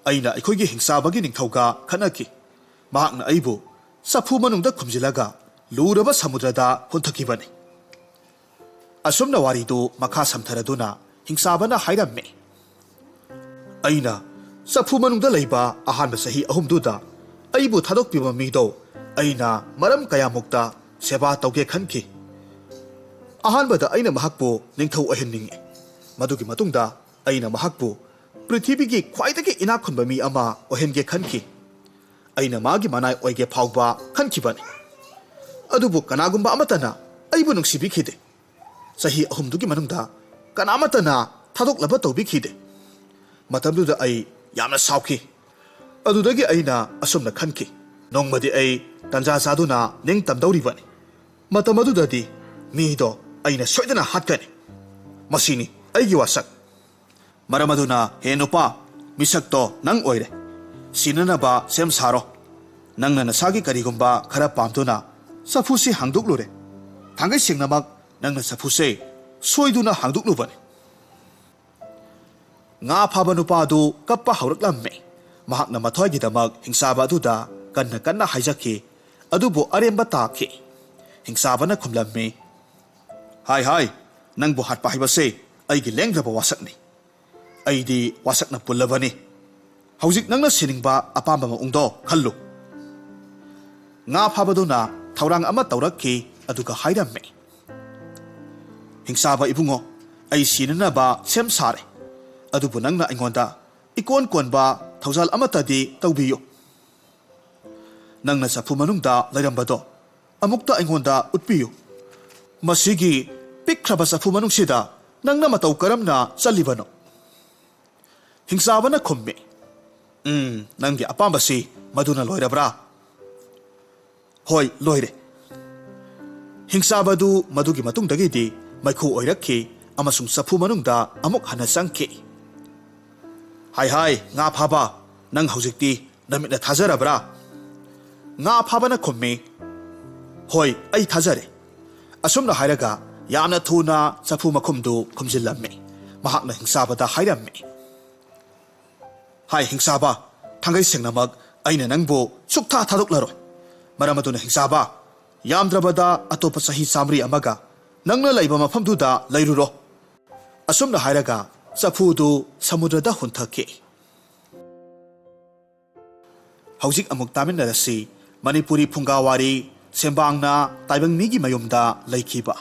ꯑꯩꯅ ꯑꯩꯈꯣꯏꯒꯤ ꯍꯤꯡꯆꯥꯕꯒꯤ ꯅꯤꯡꯊꯧꯒ ꯈꯠꯅꯈꯤ꯫ ꯃꯍꯥꯛꯅ ꯑꯩꯕꯨ ꯆꯐꯨ ꯃꯅꯨꯡꯗ ꯈꯨꯝꯖꯤꯜꯂꯒ ꯂꯨꯔꯕ ꯁꯃꯨꯗ꯭ꯔꯗ ꯍꯨꯟꯊꯈꯤꯕꯅꯤ"꯫ ꯑꯁꯨꯝꯅ ꯋꯥꯔꯤꯗꯨ ꯃꯈꯥ ꯁꯝꯊꯔꯗꯨꯅ ꯍꯤꯡꯆꯥꯕꯅ ꯍꯥꯏꯔꯝꯃꯤ, "ꯑꯩꯅ ꯆꯐꯨ ꯃꯅꯨꯡꯗ ꯂꯩꯕ ꯑꯍꯥꯟꯕ ꯆꯍꯤ ꯑꯍꯨꯝꯗꯨꯗ ꯑꯩꯕꯨ ꯊꯥꯗꯣꯛꯄꯤꯕ ꯃꯤꯗꯣ ꯑꯩꯅ ꯃꯔꯝ ꯀꯌꯥꯃꯨꯛꯇ ꯁꯦꯕꯥ ꯇꯧꯒꯦ ꯈꯟꯈꯤ꯫ ꯑꯍꯥꯟꯕꯗ ꯑꯩꯅ ꯃꯍꯥꯛꯄꯨ ꯅꯤꯡꯊꯧ ꯑꯣꯏꯍꯟꯅꯤꯡꯉꯤ꯫ ꯃꯗꯨꯒꯤ ꯃꯇꯨꯡꯗ ꯑꯩꯅ ꯃꯍꯥꯛꯄꯨ ꯄ꯭ꯔꯤꯊꯤꯕꯤꯒꯤ ꯈ꯭ꯋꯥꯏꯗꯒꯤ ꯏꯅꯥꯛ ꯈꯨꯟꯕ ꯃꯤ ꯑꯃ ꯑꯣꯏꯍꯟꯒꯦ ꯈꯟꯈꯤ꯫ ꯑꯩꯅ ꯃꯥꯒꯤ ꯃꯅꯥꯏ ꯑꯣꯏꯒꯦ ꯐꯥꯎꯕ ꯈꯟꯈꯤꯕꯅꯤ꯫ ꯑꯗꯨꯕꯨ ꯀꯅꯥꯒꯨꯝꯕ ꯑꯃꯠꯇꯅ ꯑꯩꯕꯨ ꯅꯨꯡꯁꯤꯕꯤꯈꯤꯗꯦ꯫ ꯆꯍꯤ ꯑꯍꯨꯝꯗꯨꯒꯤ ꯃꯅꯨꯡꯗ ꯀꯅꯥꯃꯠꯇꯅ ꯊꯥꯗꯣꯛꯂꯕ ꯇꯧꯕꯤꯈꯤꯗꯦ꯫ ꯃꯇꯝꯗꯨꯗ ꯑꯩ ꯌꯥꯝꯅ ꯁꯥꯎꯈꯤ꯫ ꯑꯗꯨꯗꯒꯤ ꯑꯩꯅ ꯑꯁꯨꯝꯅ ꯈꯟꯈꯤ, "ꯅꯣꯡꯃꯗꯤ ꯑꯩ ꯇꯟꯖꯥ ꯆꯥꯗꯨꯅ ꯅꯤꯡꯇꯝꯗꯧꯔꯤꯕꯅꯤ꯫ ꯃꯇꯝ ꯑꯗꯨꯗꯗꯤ ꯃꯤꯗꯣ ꯑꯩꯅ ꯁꯣꯏꯗꯅ ꯍꯥꯠꯀꯅꯤ꯫ ꯃꯁꯤꯅꯤ ꯑꯩꯒꯤ ꯋꯥꯁꯛ"꯫ ꯃꯔꯝ ꯑꯗꯨꯅ, ꯍꯦ ꯅꯨꯄꯥ, ꯃꯤꯁꯛꯇꯣ ꯅꯪ ꯑꯣꯏꯔꯦ꯫ ꯁꯤꯅꯅꯕ ꯁꯦꯝ ꯁꯥꯔꯣ꯫ ꯅꯪꯅ ꯅꯁꯥꯒꯤ ꯀꯔꯤꯒꯨꯝꯕ ꯈꯔ ꯄꯥꯝꯗꯨꯅ ꯆꯐꯨꯁꯤ ꯍꯥꯡꯗꯣꯛꯂꯨꯔꯦ꯫ ꯊꯥꯡꯒꯩ ꯁꯦꯡꯅꯃꯛ ꯅꯪꯅ ꯆꯐꯨꯁꯦ ꯁꯣꯏꯗꯨꯅ ꯍꯥꯡꯗꯣꯛꯂꯨꯕꯅꯤ꯫ ꯉꯥ ꯐꯥꯕ ꯅꯨꯄꯥ ꯑꯗꯨ ꯀꯞꯄ ꯍꯧꯔꯛꯂꯝꯃꯤ꯫ ꯃꯍꯥꯛꯅ ꯃꯊ꯭ꯋꯥꯏꯒꯤꯗꯃꯛ ꯍꯤꯡꯆꯥꯕ ꯑꯗꯨꯗ ꯀꯟꯅ ꯀꯟꯅ ꯍꯥꯏꯖꯈꯤ, ꯑꯗꯨꯕꯨ ꯑꯔꯦꯝꯕ ꯇꯥꯈꯤ꯫ ꯍꯤꯡꯆꯥꯕꯅ ꯈꯨꯝꯂꯝꯃꯤ, "ꯍꯥꯏ ꯍꯥꯏ, ꯅꯪꯕꯨ ꯍꯥꯠꯄ ꯍꯥꯏꯕꯁꯦ ꯑꯩꯒꯤ ꯂꯦꯡꯗ꯭ꯔꯕ ꯋꯥꯁꯛꯅꯤ꯫ ꯑꯩꯗꯤ ꯋꯥꯁꯛꯅ ꯄꯨꯜꯂꯕꯅꯤ꯫ ꯍꯧꯖꯤꯛ ꯅꯪꯅ ꯁꯤꯅꯤꯡꯕ ꯑꯄꯥꯝꯕ ꯃꯑꯣꯡꯗꯣ ꯈꯜꯂꯨ"꯫ ꯉꯥ ꯐꯥꯕꯗꯨꯅ ꯊꯧꯔꯥꯡ ꯑꯃ ꯇꯧꯔꯛꯈꯤ, ꯑꯗꯨꯒ ꯍꯥꯏꯔꯝꯃꯤ, "ꯍꯤꯡꯆꯥꯕ ꯏꯕꯨꯡꯉꯣ, ꯑꯩ ꯁꯤꯅꯅꯕ ꯁꯦꯝ ꯁꯥꯔꯦ, ꯑꯗꯨꯕꯨ ꯅꯪꯅ ꯑꯩꯉꯣꯟꯗ ꯏꯀꯣꯟ ꯀꯣꯟꯕ ꯊꯧꯖꯥꯜ ꯑꯃꯠꯇꯗꯤ ꯇꯧꯕꯤꯌꯨ꯫ ꯅꯪꯅ ꯆꯐꯨ ꯃꯅꯨꯡꯗ ꯂꯩꯔꯝꯕꯗꯣ ꯑꯃꯨꯛꯇ ꯑꯩꯉꯣꯟꯗ ꯎꯠꯄꯤꯌꯨ꯫ ꯃꯁꯤꯒꯤ ꯄꯤꯛꯈ꯭ꯔꯕ ꯆꯐꯨ ꯃꯅꯨꯡꯁꯤꯗ ꯅꯪꯅ ꯃꯇꯧ ꯀꯔꯝꯅ ꯆꯠꯂꯤꯕꯅꯣ?" ꯍꯤꯡꯆꯥꯕꯅ ꯈꯨꯝꯃꯤ, "ꯎꯝ, ꯅꯪꯒꯤ ꯑꯄꯥꯝꯕꯁꯤ ꯃꯗꯨꯅ ꯂꯣꯏꯔꯕ꯭ꯔꯥ?" "ꯍꯣꯏ, ꯂꯣꯏꯔꯦ"꯫ ꯍꯤꯡꯆꯥꯕꯗꯨ ꯃꯗꯨꯒꯤ ꯃꯇꯨꯡꯗꯒꯤꯗꯤ ꯃꯩꯈꯨ ꯑꯣꯏꯔꯛꯈꯤ ꯑꯃꯁꯨꯡ ꯆꯐꯨ ꯃꯅꯨꯡꯗ ꯑꯃꯨꯛ ꯍꯟꯅ ꯆꯪꯈꯤ꯫ "ꯍꯥꯏ ꯍꯥꯏ, ꯉꯥ ꯐꯥꯕ, ꯅꯪ ꯍꯧꯖꯤꯛꯇꯤ ꯅꯃꯤꯠꯅ ꯊꯥꯖꯔꯕ꯭ꯔꯥ?" ꯉꯥ ꯐꯥꯕꯅ ꯈꯨꯝꯃꯤ, "ꯍꯣꯏ, ꯑꯩ ꯊꯥꯖꯔꯦ"꯫ ꯑꯁꯨꯝꯅ ꯍꯥꯏꯔꯒ ꯌꯥꯝꯅ ꯊꯨꯅ ꯆꯐꯨ ꯃꯈꯨꯝꯗꯨ ꯈꯨꯝꯖꯤꯜꯂꯝꯃꯤ꯫ ꯃꯍꯥꯛꯅ ꯍꯤꯡꯆꯥꯕꯗ ꯍꯥꯏꯔꯝꯃꯤ, "ꯍꯥꯏ ꯍꯤꯡꯆꯥꯕ, ꯊꯥꯡꯒꯩ ꯁꯦꯡꯅꯃꯛ ꯑꯩꯅ ꯅꯪꯕꯨ ꯁꯨꯛꯊꯥ ꯊꯥꯗꯣꯛꯂꯔꯣꯏ꯫ ꯃꯔꯝ ꯑꯗꯨꯅ ꯍꯤꯡꯆꯥꯕ, ꯌꯥꯝꯗ꯭ꯔꯕꯗ ꯑꯇꯣꯞꯄ ꯆꯍꯤ ꯆꯥꯃꯔꯤ ꯑꯃꯒ ꯅꯪꯅ ꯂꯩꯕ ꯃꯐꯝꯗꯨꯗ ꯂꯩꯔꯨꯔꯣ"꯫ ꯑꯁꯨꯝꯅ ꯍꯥꯏꯔꯒ ꯆꯐꯨꯗꯨ ꯁꯃꯨꯗ꯭ꯔꯗ ꯍꯨꯟꯊꯈꯤ꯫ ꯍꯧꯖꯤꯛ ꯑꯃꯨꯛ ꯇꯥꯃꯤꯟꯅꯔꯁꯤ, ꯃꯅꯤꯄꯨꯔꯤ ꯐꯨꯡꯒꯥꯋꯥꯔꯤ ꯁꯦꯝꯕꯥꯡꯅ ꯇꯥꯏꯕꯪ ꯃꯤꯒꯤ ꯃꯌꯨꯝꯗ ꯂꯩꯈꯤꯕ꯫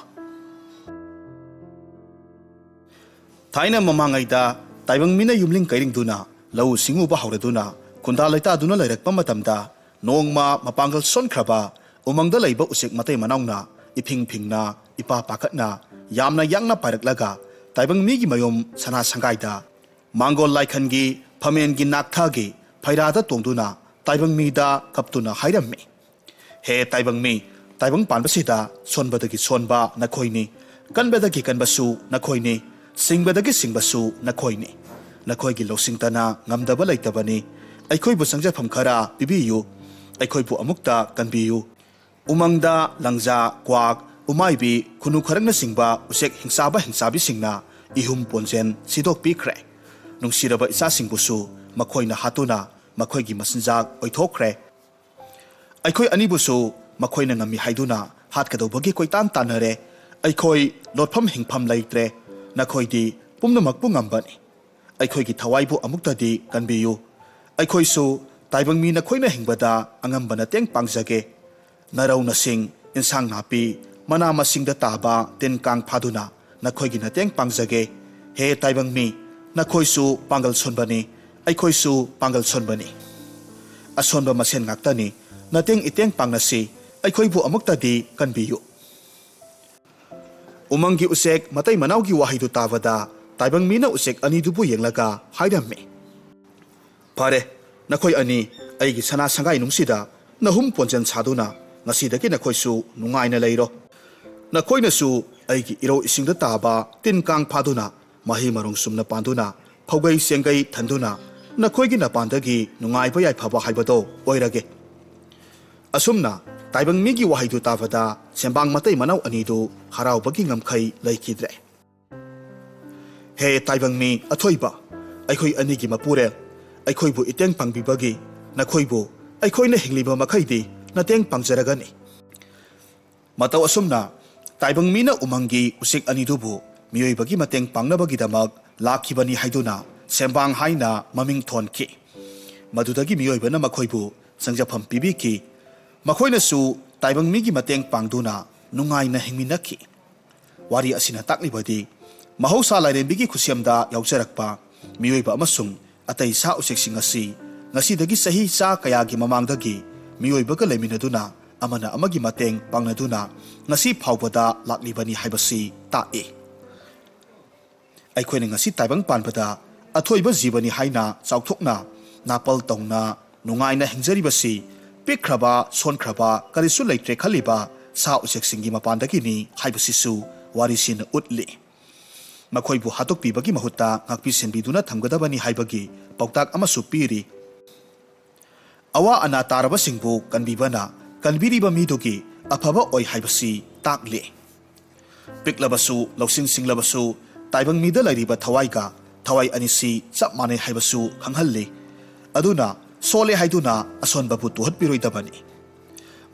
ꯊꯥꯏꯅ ꯃꯃꯥꯡꯉꯩꯗ ꯇꯥꯏꯕꯪ ꯃꯤꯅ ꯌꯨꯝꯂꯤꯡ ꯀꯩꯔꯤꯡꯗꯨꯅ ꯂꯧꯎ ꯁꯤꯡꯎꯕ ꯍꯧꯔꯗꯨꯅ ꯈꯨꯟꯗꯥ ꯂꯩꯇꯥꯗꯨꯅ ꯂꯩꯔꯛꯄ ꯃꯇꯝꯗ, ꯅꯣꯡꯃ ꯃꯄꯥꯡꯒꯜ ꯁꯣꯟꯈ꯭ꯔꯕ ꯎꯃꯪꯗ ꯂꯩꯕ ꯎꯆꯦꯛ ꯃꯇꯩ ꯃꯅꯥꯎꯅ ꯏꯐꯤꯡ ꯐꯤꯡꯅ, ꯏꯄꯥ ꯄꯥꯈꯠꯅ, ꯌꯥꯝꯅ ꯌꯥꯡꯅ ꯄꯥꯏꯔꯛꯂꯒ ꯇꯥꯏꯕꯪ ꯃꯤꯒꯤ ꯃꯌꯨꯝ ꯁꯅꯥ ꯁꯪꯒꯥꯏꯗ ꯃꯥꯡꯒꯣꯜ ꯂꯥꯏꯈꯟꯒꯤ ꯐꯝꯃꯦꯟꯒꯤ ꯅꯥꯛꯊꯒꯤ ꯐꯩꯔꯥꯗ ꯇꯣꯡꯗꯨꯅ ꯇꯥꯏꯕꯪ ꯃꯤꯗ ꯀꯞꯇꯨꯅ ꯍꯥꯏꯔꯝꯃꯤ, "ꯍꯦ ꯇꯥꯏꯕꯪ ꯃꯤ, ꯇꯥꯏꯕꯪ ꯄꯥꯟꯕꯁꯤꯗ ꯁꯣꯟꯕꯗꯒꯤ ꯁꯣꯟꯕ ꯅꯈꯣꯏꯅꯤ, ꯀꯟꯕꯗꯒꯤ ꯀꯟꯕꯁꯨ ꯅꯈꯣꯏꯅꯤ, ꯁꯤꯡꯕꯗꯒꯤ ꯁꯤꯡꯕꯁꯨ ꯅꯈꯣꯏꯅꯤ꯫ ꯅꯈꯣꯏꯒꯤ ꯂꯧꯁꯤꯡꯇꯅ ꯉꯝꯗꯕ ꯂꯩꯇꯕꯅꯤ꯫ ꯑꯩꯈꯣꯏꯕꯨ ꯆꯪꯖꯐꯝ ꯈꯔ ꯄꯤꯕꯤꯌꯨ꯫ ꯑꯩꯈꯣꯏꯕꯨ ꯑꯃꯨꯛꯇ ꯀꯟꯕꯤꯌꯨ"꯫ ꯎꯃꯪꯗ ꯂꯪꯖꯥ, ꯀ꯭ꯋꯥꯛ, ꯎꯃꯥꯏꯕꯤ, ꯈꯨꯅꯨ ꯈꯔꯪꯅꯆꯤꯡꯕ ꯎꯆꯦꯛ ꯍꯤꯡꯆꯥꯕ ꯍꯤꯡꯆꯥꯕꯤꯁꯤꯡꯅ ꯏꯍꯨꯝ ꯄꯣꯟꯖꯦꯟ ꯁꯤꯗꯣꯛꯄꯤꯈ꯭ꯔꯦ꯫ ꯅꯨꯡꯁꯤꯔꯕ ꯏꯆꯥꯁꯤꯡꯕꯨꯁꯨ ꯃꯈꯣꯏꯅ ꯍꯥꯠꯇꯨꯅ ꯃꯈꯣꯏꯒꯤ ꯃꯆꯤꯟꯖꯥꯛ ꯑꯣꯏꯊꯣꯛꯈ꯭ꯔꯦ꯫ ꯑꯩꯈꯣꯏ ꯑꯅꯤꯕꯨꯁꯨ ꯃꯈꯣꯏꯅ ꯉꯝꯃꯤ ꯍꯥꯏꯗꯨꯅ ꯍꯥꯠꯀꯗꯧꯕꯒꯤ ꯀꯣꯏꯇꯥꯟ ꯇꯥꯟꯅꯔꯦ꯫ ꯑꯩꯈꯣꯏ ꯂꯣꯠꯐꯝ ꯍꯤꯡꯐꯝ ꯂꯩꯇ꯭ꯔꯦ꯫ ꯅꯈꯣꯏꯗꯤ ꯄꯨꯝꯅꯃꯛꯄꯨ ꯉꯝꯕꯅꯤ꯫ ꯑꯩꯈꯣꯏꯒꯤ ꯊꯋꯥꯏꯕꯨ ꯑꯃꯨꯛꯇꯗꯤ ꯀꯟꯕꯤꯌꯨ꯫ ꯑꯩꯈꯣꯏꯁꯨ ꯇꯥꯏꯕꯪ ꯃꯤ ꯅꯈꯣꯏꯅ ꯍꯤꯡꯕꯗ ꯑꯉꯝꯕ ꯃꯇꯦꯡ ꯄꯥꯡꯖꯒꯦ꯫ ꯅꯔꯧ ꯅꯁꯤꯡ, ꯏꯟꯁꯥꯡ ꯅꯥꯄꯤ, ꯃꯅꯥ ꯃꯁꯤꯡꯗ ꯇꯥꯕ ꯇꯤꯟ ꯀꯥꯡ ꯐꯥꯗꯨꯅ ꯅꯈꯣꯏꯒꯤ ꯃꯇꯦꯡ ꯄꯥꯡꯖꯒꯦ꯫ ꯍꯦ ꯇꯥꯏꯕꯪ ꯃꯤ, ꯅꯈꯣꯏꯁꯨ ꯄꯥꯡꯒꯜ ꯁꯣꯟꯕꯅꯤ, ꯑꯩꯈꯣꯏꯁꯨ ꯄꯥꯡꯒꯜ ꯁꯣꯟꯕꯅꯤ꯫ ꯑꯁꯣꯟꯕ ꯃꯁꯦꯟ ꯉꯥꯛꯇꯅꯤ꯫ ꯅꯇꯦꯡ ꯏꯇꯦꯡ ꯄꯥꯡꯅꯁꯤ, ꯑꯩꯈꯣꯏꯕꯨ ꯑꯃꯨꯛꯇꯗꯤ ꯀꯟꯕꯤꯌꯨ꯫ ꯎꯃꯪꯒꯤ ꯎꯆꯦꯛ ꯃꯇꯩ ꯃꯅꯥꯎꯒꯤ ꯋꯥꯍꯩꯗꯨ ꯇꯥꯕꯗ ꯇꯥꯏꯕꯪ ꯃꯤꯅ ꯎꯆꯦꯛ ꯑꯅꯤꯗꯨꯕꯨ ꯌꯦꯡꯂꯒ ꯍꯥꯏꯔꯝꯃꯤ, "ꯐꯔꯦ, ꯅꯈꯣꯏ ꯑꯅꯤ ꯑꯩꯒꯤ ꯁꯅꯥ ꯁꯪꯒꯥꯏꯅꯨꯡꯁꯤꯗ ꯅꯍꯨꯝ ꯄꯣꯟꯖꯟ ꯁꯥꯗꯨꯅ ꯉꯁꯤꯗꯒꯤ ꯅꯈꯣꯏꯁꯨ ꯅꯨꯡꯉꯥꯏꯅ ꯂꯩꯔꯣ꯫ ꯅꯈꯣꯏꯅꯁꯨ ꯑꯩꯒꯤ ꯏꯔꯧ ꯏꯁꯤꯡꯗ ꯇꯥꯕ ꯇꯤꯟ ꯀꯥꯡ ꯐꯥꯗꯨꯅ, ꯃꯍꯩ ꯃꯔꯣꯡ ꯆꯨꯝꯅ ꯄꯥꯟꯗꯨꯅ, ꯐꯧꯒꯩ ꯆꯦꯡꯒꯩ ꯊꯟꯗꯨꯅ ꯅꯈꯣꯏꯒꯤ ꯅꯄꯥꯟꯗꯒꯤ ꯅꯨꯡꯉꯥꯏꯕ ꯌꯥꯏꯐꯕ ꯍꯥꯏꯕꯗꯣ ꯑꯣꯏꯔꯒꯦ"꯫ ꯑꯁꯨꯝꯅ ꯇꯥꯏꯕꯪ ꯃꯤꯒꯤ ꯋꯥꯍꯩꯗꯨ ꯇꯥꯕꯗ ꯁꯦꯝꯕꯥꯡ ꯃꯇꯩ ꯃꯅꯥꯎ ꯑꯅꯤꯗꯨ ꯍꯔꯥꯎꯕꯒꯤ ꯉꯝꯈꯩ ꯂꯩꯈꯤꯗ꯭ꯔꯦ꯫ "ꯍꯦ ꯇꯥꯏꯕꯪ ꯃꯤ ꯑꯊꯣꯏꯕ, ꯑꯩꯈꯣꯏ ꯑꯅꯤꯒꯤ ꯃꯄꯨꯔꯦꯜ, ꯑꯩꯈꯣꯏꯕꯨ ꯏꯇꯦꯡ ꯄꯥꯡꯕꯤꯕꯒꯤ ꯅꯈꯣꯏꯕꯨ ꯑꯩꯈꯣꯏꯅ ꯍꯤꯡꯂꯤꯕ ꯃꯈꯩꯗꯤ ꯅꯇꯦꯡ ꯄꯥꯡꯖꯔꯒꯅꯤ"꯫ ꯃꯇꯧ ꯑꯁꯨꯝꯅ ꯇꯥꯏꯕꯪ ꯃꯤꯅ ꯎꯃꯪꯒꯤ ꯎꯆꯦꯛ ꯑꯅꯤꯗꯨꯕꯨ ꯃꯤꯑꯣꯏꯕꯒꯤ ꯃꯇꯦꯡ ꯄꯥꯡꯅꯕꯒꯤꯗꯃꯛ ꯂꯥꯛꯈꯤꯕꯅꯤ ꯍꯥꯏꯗꯨꯅ ꯁꯦꯝꯕꯥꯡ ꯍꯥꯏꯅ ꯃꯃꯤꯡ ꯊꯣꯟꯈꯤ꯫ ꯃꯗꯨꯗꯒꯤ ꯃꯤꯑꯣꯏꯕꯅ ꯃꯈꯣꯏꯕꯨ ꯆꯪꯖꯐꯝ ꯄꯤꯕꯤꯈꯤ꯫ ꯃꯈꯣꯏꯅꯁꯨ ꯇꯥꯏꯕꯪ ꯃꯤꯒꯤ ꯃꯇꯦꯡ ꯄꯥꯡꯗꯨꯅ ꯅꯨꯡꯉꯥꯏꯅ ꯍꯤꯡꯃꯤꯟꯅꯈꯤ꯫ ꯋꯥꯔꯤ ꯑꯁꯤꯅ ꯇꯥꯛꯂꯤꯕꯗꯤ, ꯃꯍꯧꯁꯥ ꯂꯥꯏꯔꯦꯝꯕꯤꯒꯤ ꯈꯨꯠꯁꯦꯝꯗ ꯌꯥꯎꯖꯔꯛꯄ ꯃꯤꯑꯣꯏꯕ ꯑꯃꯁꯨꯡ ꯑꯇꯩ ꯁꯥ ꯎꯆꯦꯛꯁꯤꯡ ꯑꯁꯤ ꯉꯁꯤꯗꯒꯤ ꯆꯍꯤ ꯆꯥ ꯀꯌꯥꯒꯤ ꯃꯃꯥꯡꯗꯒꯤ ꯃꯤꯑꯣꯏꯕꯒ ꯂꯩꯃꯤꯟꯅꯗꯨꯅ ꯑꯃꯅ ꯑꯃꯒꯤ ꯃꯇꯦꯡ ꯄꯥꯡꯅꯗꯨꯅ ꯉꯁꯤ ꯐꯥꯎꯕꯗ ꯂꯥꯛꯂꯤꯕꯅꯤ ꯍꯥꯏꯕꯁꯤ ꯇꯥꯛꯏ꯫ ꯑꯩꯈꯣꯏꯅ ꯉꯁꯤ ꯇꯥꯏꯕꯪ ꯄꯥꯟꯕꯗ ꯑꯊꯣꯏꯕ ꯖꯤꯕꯅꯤ ꯍꯥꯏꯅ ꯆꯥꯎꯊꯣꯛꯅ ꯅꯥꯄꯜ ꯇꯧꯅ ꯅꯨꯡꯉꯥꯏꯅ ꯍꯤꯡꯖꯔꯤꯕꯁꯤ ꯄꯤꯛꯈ꯭ꯔꯕ, ꯁꯣꯟꯈ꯭ꯔꯕ, ꯀꯔꯤꯁꯨ ꯂꯩꯇ꯭ꯔꯦ ꯈꯜꯂꯤꯕ ꯁꯥ ꯎꯆꯦꯛꯁꯤꯡꯒꯤ ꯃꯄꯥꯟꯗꯒꯤꯅꯤ ꯍꯥꯏꯕꯁꯤꯁꯨ ꯋꯥꯔꯤꯁꯤꯅ ꯎꯠꯂꯤ꯫ ꯃꯈꯣꯏꯕꯨ ꯍꯥꯠꯇꯣꯛꯄꯤꯕꯒꯤ ꯃꯍꯨꯠꯇ ꯉꯥꯛꯄꯤ ꯁꯦꯟꯕꯤꯗꯨꯅ ꯊꯝꯒꯗꯕꯅꯤ ꯍꯥꯏꯕꯒꯤ ꯄꯥꯎꯇꯥꯛ ꯑꯃꯁꯨ ꯄꯤꯔꯤ꯫ ꯑꯋꯥ ꯑꯅꯥ ꯇꯥꯔꯕꯁꯤꯡꯕꯨ ꯀꯟꯕꯤꯕꯅ ꯀꯟꯕꯤꯔꯤꯕ ꯃꯤꯗꯨꯒꯤ ꯑꯐꯕ ꯑꯣꯏ ꯍꯥꯏꯕꯁꯤ ꯇꯥꯛꯂꯤ꯫ ꯄꯤꯛꯂꯕꯁꯨ, ꯂꯧꯁꯤꯡ ꯁꯤꯡꯂꯕꯁꯨ, ꯇꯥꯏꯕꯪ ꯃꯤꯗ ꯂꯩꯔꯤꯕ ꯊꯋꯥꯏꯒ ꯊꯋꯥꯏ ꯑꯅꯤꯁꯤ ꯆꯞ ꯃꯥꯟꯅꯩ ꯍꯥꯏꯕꯁꯨ ꯈꯪꯍꯜꯂꯤ꯫ ꯑꯗꯨꯅ ꯁꯣꯜꯂꯦ ꯍꯥꯏꯗꯨꯅ ꯑꯁꯣꯟꯕꯕꯨ ꯇꯨꯍꯠꯄꯤꯔꯣꯏꯗꯕꯅꯤ꯫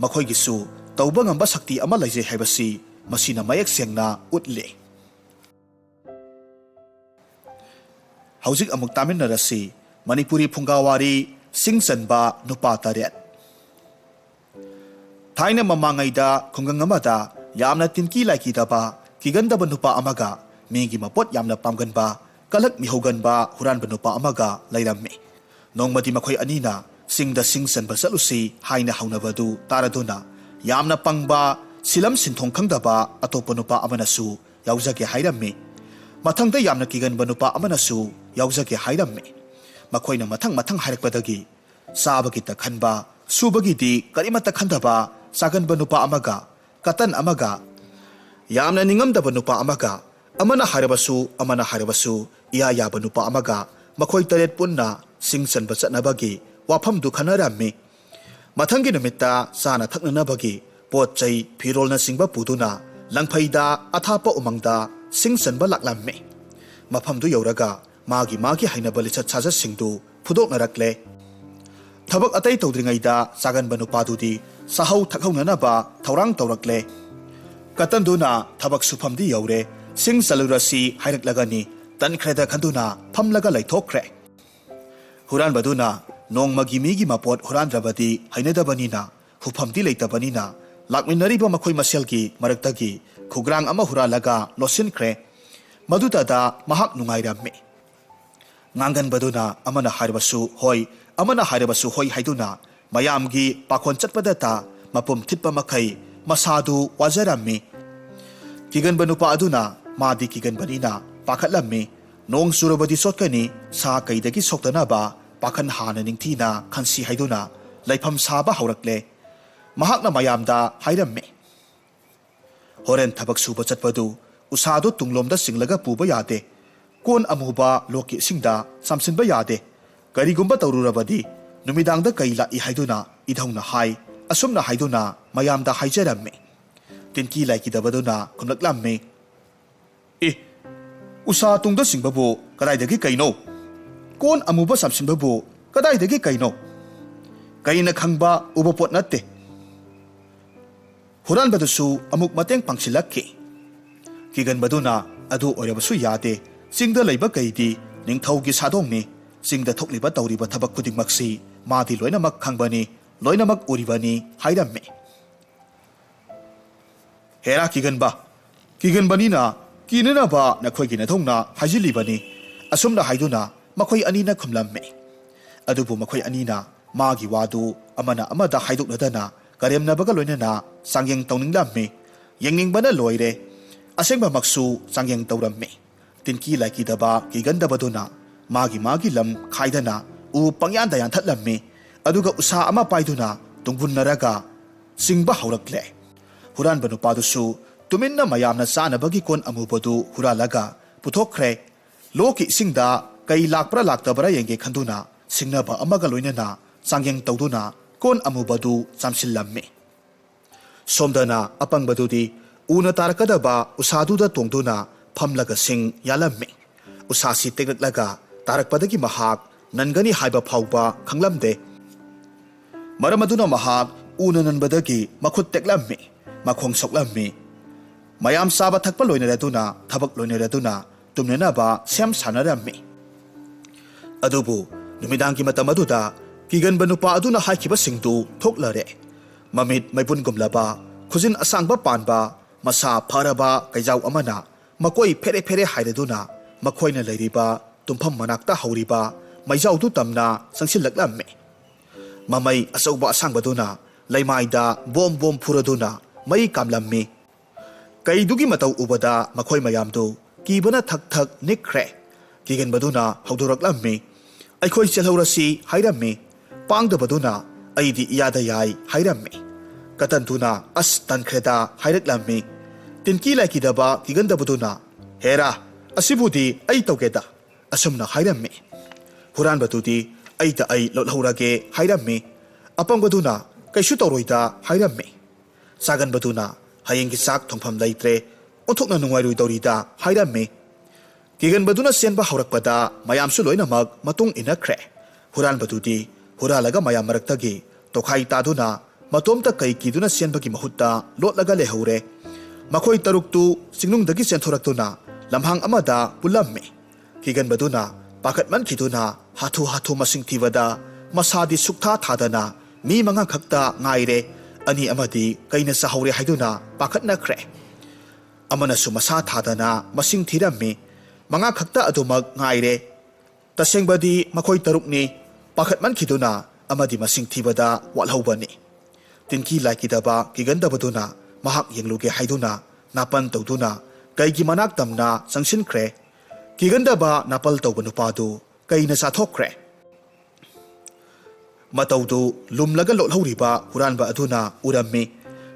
ꯃꯈꯣꯏꯒꯤꯁꯨ ꯇꯧꯕ ꯉꯝꯕ ꯁꯛꯇꯤ ꯑꯃ ꯂꯩꯖꯩ ꯍꯥꯏꯕꯁꯤ ꯃꯁꯤꯅ ꯃꯌꯦꯛ ꯁꯦꯡꯅ ꯎꯠꯂꯤ꯫ ꯍꯧꯖꯤꯛ ꯑꯃꯨꯛ ꯇꯥꯃꯤꯟꯅꯔꯁꯤ ꯃꯅꯤꯄꯨꯔꯤ ꯐꯨꯡꯒꯥꯋꯥꯔꯤ ꯁꯤꯡ ꯆꯟꯕ ꯅꯨꯄꯥ ꯇꯔꯦꯠ꯫ ꯊꯥꯏꯅ ꯃꯃꯥꯡꯉꯩꯗ ꯈꯨꯡꯒꯪ ꯑꯃꯗ ꯌꯥꯝꯅ ꯇꯤꯟꯀꯤ ꯂꯥꯏꯀꯤꯗꯕ, ꯀꯤꯒꯟꯗꯕ ꯅꯨꯄꯥ ꯑꯃꯒ ꯃꯤꯒꯤ ꯃꯄꯣꯠ ꯌꯥꯝꯅ ꯄꯥꯝꯒꯟꯕ, ꯀꯂꯛ ꯃꯤꯍꯧꯒꯟꯕ ꯍꯨꯔꯥꯟꯕ ꯅꯨꯄꯥ ꯑꯃꯒ ꯂꯩꯔꯝꯃꯤ꯫ ꯅꯣꯡꯃꯗꯤ ꯃꯈꯣꯏ ꯑꯅꯤꯅ ꯆꯤꯡꯗ ꯁꯤꯡ ꯆꯟꯕ ꯆꯠꯂꯨꯁꯤ ꯍꯥꯏꯅ ꯍꯧꯅꯕꯗꯨ ꯇꯥꯔꯗꯨꯅ ꯌꯥꯝꯅ ꯄꯪꯕ, ꯁꯤꯂꯝ ꯁꯤꯟꯊꯣꯡ ꯈꯪꯗꯕ ꯑꯇꯣꯞꯄ ꯅꯨꯄꯥ ꯑꯃꯅꯁꯨ ꯌꯥꯎꯖꯒꯦ ꯍꯥꯏꯔꯝꯃꯤ꯫ ꯃꯊꯪꯗ ꯌꯥꯝꯅ ꯀꯤꯒꯟꯕ ꯅꯨꯄꯥ ꯑꯃꯅꯁꯨ ꯌꯥꯎꯖꯒꯦ ꯍꯥꯏꯔꯝꯃꯤ꯫ ꯃꯈꯣꯏꯅ ꯃꯊꯪ ꯃꯊꯪ ꯍꯥꯏꯔꯛꯄꯗꯒꯤ ꯆꯥꯕꯒꯤꯇ ꯈꯟꯕ, ꯁꯨꯕꯒꯤꯗꯤ ꯀꯔꯤꯃꯠꯇ ꯈꯟꯗꯕ ꯆꯥꯒꯟꯕ ꯅꯨꯄꯥ ꯑꯃꯒ, ꯀꯇꯟ ꯑꯃꯒ, ꯌꯥꯝꯅ ꯅꯤꯡꯉꯝꯗꯕ ꯅꯨꯄꯥ ꯑꯃꯒ, ꯑꯃꯅ ꯍꯥꯏꯔꯕꯁꯨ ꯑꯃꯅ ꯍꯥꯏꯔꯕꯁꯨ ꯏꯌꯥ ꯌꯥꯕ ꯅꯨꯄꯥ ꯑꯃꯒ ꯃꯈꯣꯏ ꯇꯔꯦꯠ ꯄꯨꯟꯅ ꯁꯤꯡ ꯆꯟꯕ ꯆꯠꯅꯕꯒꯤ ꯋꯥꯐꯝꯗꯨ ꯈꯟꯅꯔꯝꯃꯤ꯫ ꯃꯊꯪꯒꯤ ꯅꯨꯃꯤꯠꯇ ꯆꯥꯅ ꯊꯛꯅꯅꯕꯒꯤ ꯄꯣꯠ ꯆꯩ, ꯐꯤꯔꯣꯜꯅꯆꯤꯡꯕ ꯄꯨꯗꯨꯅ ꯂꯪꯐꯩꯗ ꯑꯊꯥꯞꯄ ꯎꯃꯪꯗ ꯁꯤꯡ ꯆꯟꯕ ꯂꯥꯛꯂꯝꯃꯤ꯫ ꯃꯐꯝꯗꯨ ꯌꯧꯔꯒ ꯃꯥꯒꯤ ꯃꯥꯒꯤ ꯍꯩꯅꯕ ꯂꯤꯆꯠ ꯁꯥꯖꯠꯁꯤꯡꯗꯨ ꯐꯨꯗꯣꯛꯅꯔꯛꯂꯦ꯫ ꯊꯕꯛ ꯑꯇꯩ ꯇꯧꯗ꯭ꯔꯤꯉꯩꯗ ꯆꯥꯒꯟꯕ ꯅꯨꯄꯥꯗꯨꯗꯤ ꯆꯥꯍꯧ ꯊꯛꯍꯧꯅꯅꯕ ꯊꯧꯔꯥꯡ ꯇꯧꯔꯛꯂꯦ꯫ ꯀꯇꯟꯗꯨꯅ ꯊꯕꯛ ꯁꯨꯐꯝꯗꯤ ꯌꯧꯔꯦ, ꯁꯤꯡ ꯆꯜꯂꯨꯔꯁꯤ ꯍꯥꯏꯔꯛꯂꯒꯅꯤ ꯇꯟꯈ꯭ꯔꯦꯗ ꯈꯟꯗꯨꯅ ꯐꯝꯂꯒ ꯂꯩꯊꯣꯛꯈ꯭ꯔꯦ꯫ ꯍꯨꯔꯥꯟꯕꯗꯨꯅ ꯅꯣꯡꯃꯒꯤ ꯃꯤꯒꯤ ꯃꯄꯣꯠ ꯍꯨꯔꯥꯟꯗ꯭ꯔꯕꯗꯤ ꯍꯩꯅꯗꯕꯅꯤꯅ, ꯍꯨꯐꯝꯗꯤ ꯂꯩꯇꯕꯅꯤꯅ, ꯂꯥꯛꯃꯤꯟꯅꯔꯤꯕ ꯃꯈꯣꯏ ꯃꯁꯦꯜꯒꯤ ꯃꯔꯛꯇꯒꯤ ꯈꯨꯒ꯭ꯔꯥꯡ ꯑꯃ ꯍꯨꯔꯥꯜꯂꯒ ꯂꯣꯠꯁꯤꯟꯈ꯭ꯔꯦ꯫ ꯃꯗꯨꯇꯗ ꯃꯍꯥꯛ ꯅꯨꯡꯉꯥꯏꯔꯝꯃꯤ꯫ ꯉꯥꯡꯒꯟꯕꯗꯨꯅ ꯑꯃꯅ ꯍꯥꯏꯔꯕꯁꯨ ꯍꯣꯏ, ꯑꯃꯅ ꯍꯥꯏꯔꯕꯁꯨ ꯍꯣꯏ ꯍꯥꯏꯗꯨꯅ ꯃꯌꯥꯝꯒꯤ ꯄꯥꯈꯣꯟ ꯆꯠꯄꯗꯇ ꯃꯄꯨꯝ ꯊꯤꯠꯄ ꯃꯈꯩ ꯃꯁꯥꯗꯨ ꯋꯥꯖꯔꯝꯃꯤ꯫ ꯀꯤꯒꯟꯕ ꯅꯨꯄꯥ ꯑꯗꯨꯅ ꯃꯥꯗꯤ ꯀꯤꯒꯟꯕꯅꯤꯅ ꯄꯥꯈꯠꯂꯝꯃꯤ꯫ ꯅꯣꯡ ꯆꯨꯔꯕꯗꯤ ꯆꯣꯠꯀꯅꯤ, ꯁꯥ ꯀꯩꯗꯒꯤ ꯁꯣꯛꯇꯅꯕ ꯄꯥꯈꯟ ꯍꯥꯟꯅ ꯅꯤꯡꯊꯤꯅ ꯈꯟꯁꯤ ꯍꯥꯏꯗꯨꯅ ꯂꯩꯐꯝ ꯁꯥꯕ ꯍꯧꯔꯛꯂꯦ꯫ ꯃꯍꯥꯛꯅ ꯃꯌꯥꯝꯗ ꯍꯥꯏꯔꯝꯃꯤ, "ꯍꯣꯔꯦꯟ ꯊꯕꯛ ꯁꯨꯕ ꯆꯠꯄꯗꯨ ꯎꯁꯥꯗꯨ ꯇꯨꯡꯂꯣꯝꯗ ꯆꯤꯡꯂꯒ ꯄꯨꯕ ꯌꯥꯗꯦ꯫ ꯀꯣꯟ ꯑꯃꯨꯕ ꯂꯣꯛꯀꯤ ꯏꯁꯤꯡꯗ ꯆꯥꯝꯁꯤꯟꯕ ꯌꯥꯗꯦ꯫ ꯀꯔꯤꯒꯨꯝꯕ ꯇꯧꯔꯨꯔꯕꯗꯤ ꯅꯨꯃꯤꯗꯥꯡꯗ ꯀꯩ ꯂꯥꯛꯏ ꯍꯥꯏꯗꯨꯅ ꯏꯙꯧꯅ ꯍꯥꯏ꯫" ꯑꯁꯨꯝꯅ ꯍꯥꯏꯗꯨꯅ ꯃꯌꯥꯝꯗ ꯍꯥꯏꯖꯔꯝꯃꯤ꯫ ꯇꯤꯟꯀꯤ ꯂꯥꯏꯀꯤꯗꯕꯗꯨꯅ ꯈꯨꯝꯂꯛꯂꯝꯃꯤ, "ꯑꯦ, ꯎꯁꯥ ꯇꯨꯡꯗ ꯆꯤꯡꯕꯕꯨ ꯀꯗꯥꯏꯗꯒꯤ ꯀꯩꯅꯣ? ꯀꯣꯟ ꯑꯃꯨꯕ ꯆꯥꯝꯁꯤꯟꯕꯕꯨ ꯀꯗꯥꯏꯗꯒꯤ ꯀꯩꯅꯣ? ꯀꯩꯅ ꯈꯪꯕ ꯎꯕ ꯄꯣꯠ ꯅꯠꯇꯦ꯫" ꯍꯨꯔꯥꯟꯕꯗꯨꯁꯨ ꯑꯃꯨꯛ ꯃꯇꯦꯡ ꯄꯥꯡꯁꯤꯜꯂꯛꯈꯤ꯫ ꯀꯤꯒꯟꯕꯗꯨꯅ, "ꯑꯗꯨ ꯑꯣꯏꯔꯕꯁꯨ ꯌꯥꯗꯦ꯫ ꯆꯤꯡꯗ ꯂꯩꯕ ꯀꯩꯗꯤ ꯅꯤꯡꯊꯧꯒꯤ ꯁꯥꯗꯣꯡꯅꯤ꯫ ꯆꯤꯡꯗ ꯊꯣꯛꯂꯤꯕ ꯇꯧꯔꯤꯕ ꯊꯕꯛ ꯈꯨꯗꯤꯡꯃꯛꯁꯤ ꯃꯥꯗꯤ ꯂꯣꯏꯅꯃꯛ ꯈꯪꯕꯅꯤ, ꯂꯣꯏꯅꯃꯛ ꯎꯔꯤꯕꯅꯤ" ꯍꯥꯏꯔꯝꯃꯤ꯫ "ꯍꯦꯔꯥ ꯀꯤꯒꯟꯕ, ꯀꯤꯒꯟꯕꯅꯤꯅ ꯀꯤꯅꯅꯕ ꯅꯈꯣꯏꯒꯤ ꯅꯊꯧꯅ ꯍꯥꯏꯖꯤꯜꯂꯤꯕꯅꯤ꯫" ꯑꯁꯨꯝꯅ ꯍꯥꯏꯗꯨꯅ ꯃꯈꯣꯏ ꯑꯅꯤꯅ ꯈꯨꯝꯂꯝꯃꯤ꯫ ꯑꯗꯨꯕꯨ ꯃꯈꯣꯏ ꯑꯅꯤꯅ ꯃꯥꯒꯤ ꯋꯥꯗꯨ ꯑꯃꯅ ꯑꯃꯗ ꯍꯥꯏꯗꯣꯛꯅꯗꯅ ꯀꯔꯦꯝꯅꯕꯒ ꯂꯣꯏꯅꯅ ꯆꯥꯡꯌꯦꯡ ꯇꯧꯅꯤꯡꯂꯝꯃꯤ꯫ ꯌꯦꯡꯅꯤꯡꯕꯅ ꯂꯣꯏꯔꯦ꯫ ꯑꯁꯦꯡꯕꯃꯛꯁꯨ ꯆꯥꯡꯌꯦꯡ ꯇꯧꯔꯝꯃꯤ꯫ ꯇꯤꯟꯀꯤ ꯂꯥꯏꯀꯤꯗꯕ ꯀꯤꯒꯟꯗꯕꯗꯨꯅ ꯃꯥꯒꯤ ꯃꯥꯒꯤ ꯂꯝ ꯈꯥꯏꯗꯅ ꯎ ꯄꯪꯌꯥꯟꯗ ꯌꯥꯟꯊꯠꯂꯝꯃꯤ꯫ ꯑꯗꯨꯒ ꯎꯁꯥ ꯑꯃ ꯄꯥꯏꯗꯨꯅ ꯇꯨꯡꯒꯨꯟꯅꯔꯒ ꯆꯤꯡꯕ ꯍꯧꯔꯛꯂꯦ꯫ ꯍꯨꯔꯥꯟꯕ ꯅꯨꯄꯥꯗꯨꯁꯨ ꯇꯨꯃꯤꯟꯅ ꯃꯌꯥꯝꯅ ꯆꯥꯅꯕꯒꯤ ꯀꯣꯟ ꯑꯃꯨꯕꯗꯨ ꯍꯨꯔꯥꯜꯂꯒ ꯄꯨꯊꯣꯛꯈ꯭ꯔꯦ꯫ ꯂꯣꯛꯀꯤ ꯏꯁꯤꯡꯗ ꯀꯩ ꯂꯥꯛꯄ꯭ꯔꯥ ꯂꯥꯛꯇꯕ꯭ꯔꯥ ꯌꯦꯡꯒꯦ ꯈꯟꯗꯨꯅ ꯁꯤꯡꯅꯕ ꯑꯃꯒ ꯂꯣꯏꯅꯅ ꯆꯥꯡꯌꯦꯡ ꯇꯧꯗꯨꯅ ꯀꯣꯟ ꯑꯃꯨꯕꯗꯨ ꯆꯥꯝꯁꯤꯜꯂꯝꯃꯤ꯫ ꯁꯣꯝꯗꯅ ꯑꯄꯪꯕꯗꯨꯗꯤ ꯎꯅ ꯇꯥꯔꯛꯀꯗꯕ ꯎꯁꯥꯗꯨꯗ ꯇꯣꯡꯗꯨꯅ ꯐꯝꯂꯒ ꯁꯤꯡ ꯌꯥꯜꯂꯝꯃꯤ꯫ ꯎꯁꯥꯁꯤ ꯇꯦꯛꯂꯛꯂꯒ ꯇꯥꯔꯛꯄꯗꯒꯤ ꯃꯍꯥꯛ ꯅꯟꯒꯅꯤ ꯍꯥꯏꯕ ꯐꯥꯎꯕ ꯈꯪꯂꯝꯗꯦ꯫ ꯃꯔꯝ ꯑꯗꯨꯅ ꯃꯍꯥꯛ ꯎꯅ ꯅꯟꯕꯗꯒꯤ ꯃꯈꯨꯠ ꯇꯦꯛꯂꯝꯃꯤ, ꯃꯈꯣꯡ ꯁꯣꯛꯂꯝꯃꯤ꯫ ꯃꯌꯥꯝ ꯆꯥꯕ ꯊꯛꯄ ꯂꯣꯏꯅꯔꯗꯨꯅ, ꯊꯕꯛ ꯂꯣꯏꯅꯔꯗꯨꯅ ꯇꯨꯝꯅꯅꯕ ꯁꯦꯝ ꯁꯥꯅꯔꯝꯃꯤ꯫ ꯑꯗꯨꯕꯨ ꯅꯨꯃꯤꯗꯥꯡꯒꯤ ꯃꯇꯝ ꯑꯗꯨꯗ ꯀꯤꯒꯟꯕ ꯅꯨꯄꯥ ꯑꯗꯨꯅ ꯍꯥꯏꯈꯤꯕꯁꯤꯡꯗꯨ ꯊꯣꯛꯂꯔꯦ꯫ ꯃꯃꯤꯠ ꯃꯩꯕꯨꯟꯒꯨꯝꯂꯕ, ꯈꯨꯖꯤꯟ ꯑꯁꯥꯡꯕ ꯄꯥꯟꯕ, ꯃꯁꯥ ꯐꯔꯕ ꯀꯩꯖꯥꯎ ꯑꯃꯅ ꯃꯀꯣꯏ ꯐꯦꯔꯦ ꯐꯦꯔꯦ ꯍꯥꯏꯔꯗꯨꯅ ꯃꯈꯣꯏꯅ ꯂꯩꯔꯤꯕ ꯇꯨꯝꯐꯝ ꯃꯅꯥꯛꯇ ꯍꯧꯔꯤꯕ ꯃꯩꯖꯥꯎꯗꯨ ꯇꯝꯅ ꯆꯪꯁꯤꯜꯂꯛꯂꯝꯃꯤ꯫ ꯃꯃꯩ ꯑꯆꯧꯕ ꯑꯁꯥꯡꯕꯗꯨꯅ ꯂꯩꯃꯥꯏꯗ ꯕꯣꯝ ꯕꯣꯝ ꯐꯨꯔꯗꯨꯅ ꯃꯩ ꯀꯥꯝꯂꯝꯃꯤ꯫ ꯀꯩꯗꯨꯒꯤ ꯃꯇꯧ ꯎꯕꯗ ꯃꯈꯣꯏ ꯃꯌꯥꯝꯗꯨ ꯀꯤꯕꯅ ꯊꯛ ꯊꯛ ꯅꯤꯛꯈ꯭ꯔꯦ꯫ ꯀꯤꯒꯟꯕꯗꯨꯅ ꯍꯧꯗꯣꯔꯛꯂꯝꯃꯤ꯫ "ꯑꯩꯈꯣꯏ ꯆꯦꯜꯍꯧꯔꯁꯤ" ꯍꯥꯏꯔꯝꯃꯤ꯫ ꯄꯥꯡꯗꯕꯗꯨꯅ "ꯑꯩꯗꯤ ꯏꯌꯥꯗ ꯌꯥꯏ" ꯍꯥꯏꯔꯝꯃꯤ꯫ ꯀꯇꯟꯗꯨꯅ "ꯑꯁ, ꯇꯟꯈ꯭ꯔꯦꯗ" ꯍꯥꯏꯔꯛꯂꯝꯃꯤ꯫ ꯇꯤꯟꯀꯤ ꯂꯥꯏꯀꯤꯗꯕ ꯀꯤꯒꯟꯗꯕꯗꯨꯅ "ꯍꯦꯔꯥ, ꯑꯁꯤꯕꯨꯗꯤ ꯑꯩ ꯇꯧꯒꯦꯗ" ꯑꯁꯨꯝꯅ ꯍꯥꯏꯔꯝꯃꯤ꯫ ꯍꯨꯔꯥꯟꯕꯗꯨꯗꯤ "ꯑꯩꯗ ꯑꯩ ꯂꯣꯠꯍꯧꯔꯒꯦ" ꯍꯥꯏꯔꯝꯃꯤ꯫ ꯑꯄꯪꯕꯗꯨꯅ "ꯀꯩꯁꯨ ꯇꯧꯔꯣꯏꯗ" ꯍꯥꯏꯔꯝꯃꯤ꯫ ꯆꯥꯒꯟꯕꯗꯨꯅ "ꯍꯌꯦꯡꯒꯤ ꯆꯥꯛ ꯊꯣꯡꯐꯝ ꯂꯩꯇ꯭ꯔꯦ, ꯑꯣꯟꯊꯣꯛꯅ ꯅꯨꯡꯉꯥꯏꯔꯣꯏꯗꯧꯔꯤꯗ" ꯍꯥꯏꯔꯝꯃꯤ꯫ ꯀꯤꯒꯟꯕꯗꯨꯅ ꯆꯦꯟꯕ ꯍꯧꯔꯛꯄꯗ ꯃꯌꯥꯝꯁꯨ ꯂꯣꯏꯅꯃꯛ ꯃꯇꯨꯡ ꯏꯟꯅꯈ꯭ꯔꯦ꯫ ꯍꯨꯔꯥꯟꯕꯗꯨꯗꯤ ꯍꯨꯔꯥꯜꯂꯒ ꯃꯌꯥꯝ ꯃꯔꯛꯇꯒꯤ ꯇꯣꯈꯥꯏ ꯇꯥꯗꯨꯅ ꯃꯇꯣꯝꯇ ꯀꯩ ꯀꯤꯗꯨꯅ ꯆꯦꯟꯕꯒꯤ ꯃꯍꯨꯠꯇ ꯂꯣꯠꯂꯒ ꯂꯩꯍꯧꯔꯦ꯫ ꯃꯈꯣꯏ ꯇꯔꯨꯛꯇꯨ ꯆꯤꯡꯅꯨꯡꯗꯒꯤ ꯆꯦꯟꯊꯣꯔꯛꯇꯨꯅ ꯂꯝꯍꯥꯡ ꯑꯃꯗ ꯄꯨꯜꯂꯝꯃꯤ꯫ ꯀꯤꯒꯟꯕꯗꯨꯅ ꯄꯥꯈꯠꯃꯟꯈꯤꯗꯨꯅ ꯍꯥꯊꯨ ꯍꯥꯊꯨ ꯃꯁꯤꯡ ꯊꯤꯕꯗ ꯃꯁꯥꯗꯤ ꯁꯨꯛꯊꯥ ꯊꯥꯗꯅ ꯃꯤ ꯃꯉꯥ ꯈꯛꯇ ꯉꯥꯏꯔꯦ꯫ ꯑꯅꯤ ꯑꯃꯗꯤ ꯀꯩꯅ ꯆꯥꯍꯧꯔꯦ ꯍꯥꯏꯗꯨꯅ ꯄꯥꯈꯠꯅꯈ꯭ꯔꯦ꯫ ꯑꯃꯅꯁꯨ ꯃꯁꯥ ꯊꯥꯗꯅ ꯃꯁꯤꯡ ꯊꯤꯔꯝꯃꯤ꯫ ꯃꯉꯥ ꯈꯛꯇ ꯑꯗꯨꯃꯛ ꯉꯥꯏꯔꯦ꯫ ꯇꯁꯦꯡꯕꯗꯤ ꯃꯈꯣꯏ ꯇꯔꯨꯛꯅꯤ꯫ ꯄꯥꯈꯠꯃꯟꯈꯤꯗꯨꯅ ꯑꯃꯗꯤ ꯃꯁꯤꯡ ꯊꯤꯕꯗ ꯋꯥꯠꯍꯧꯕꯅꯤ꯫ ꯇꯤꯟꯀꯤ ꯂꯥꯏꯀꯤꯗꯕ ꯀꯤꯒꯟꯗꯕꯗꯨꯅ ꯃꯍꯥꯛ ꯌꯦꯡꯂꯨꯒꯦ ꯍꯥꯏꯗꯨꯅ ꯅꯥꯄꯟ ꯇꯧꯗꯨꯅ ꯀꯩꯒꯤ ꯃꯅꯥꯛ ꯇꯝꯅ ꯆꯪꯁꯤꯟꯈ꯭ꯔꯦ꯫ ꯀꯤꯒꯟꯗꯕ ꯅꯥꯄꯜ ꯇꯧꯕ ꯅꯨꯄꯥꯗꯨ ꯀꯩꯅ ꯆꯥꯊꯣꯛꯈ꯭ꯔꯦ꯫ ꯃꯇꯧꯗꯨ ꯂꯨꯝꯂꯒ ꯂꯣꯠꯍꯧꯔꯤꯕ ꯍꯨꯔꯥꯟꯕ ꯑꯗꯨꯅ ꯎꯔꯝꯃꯤ꯫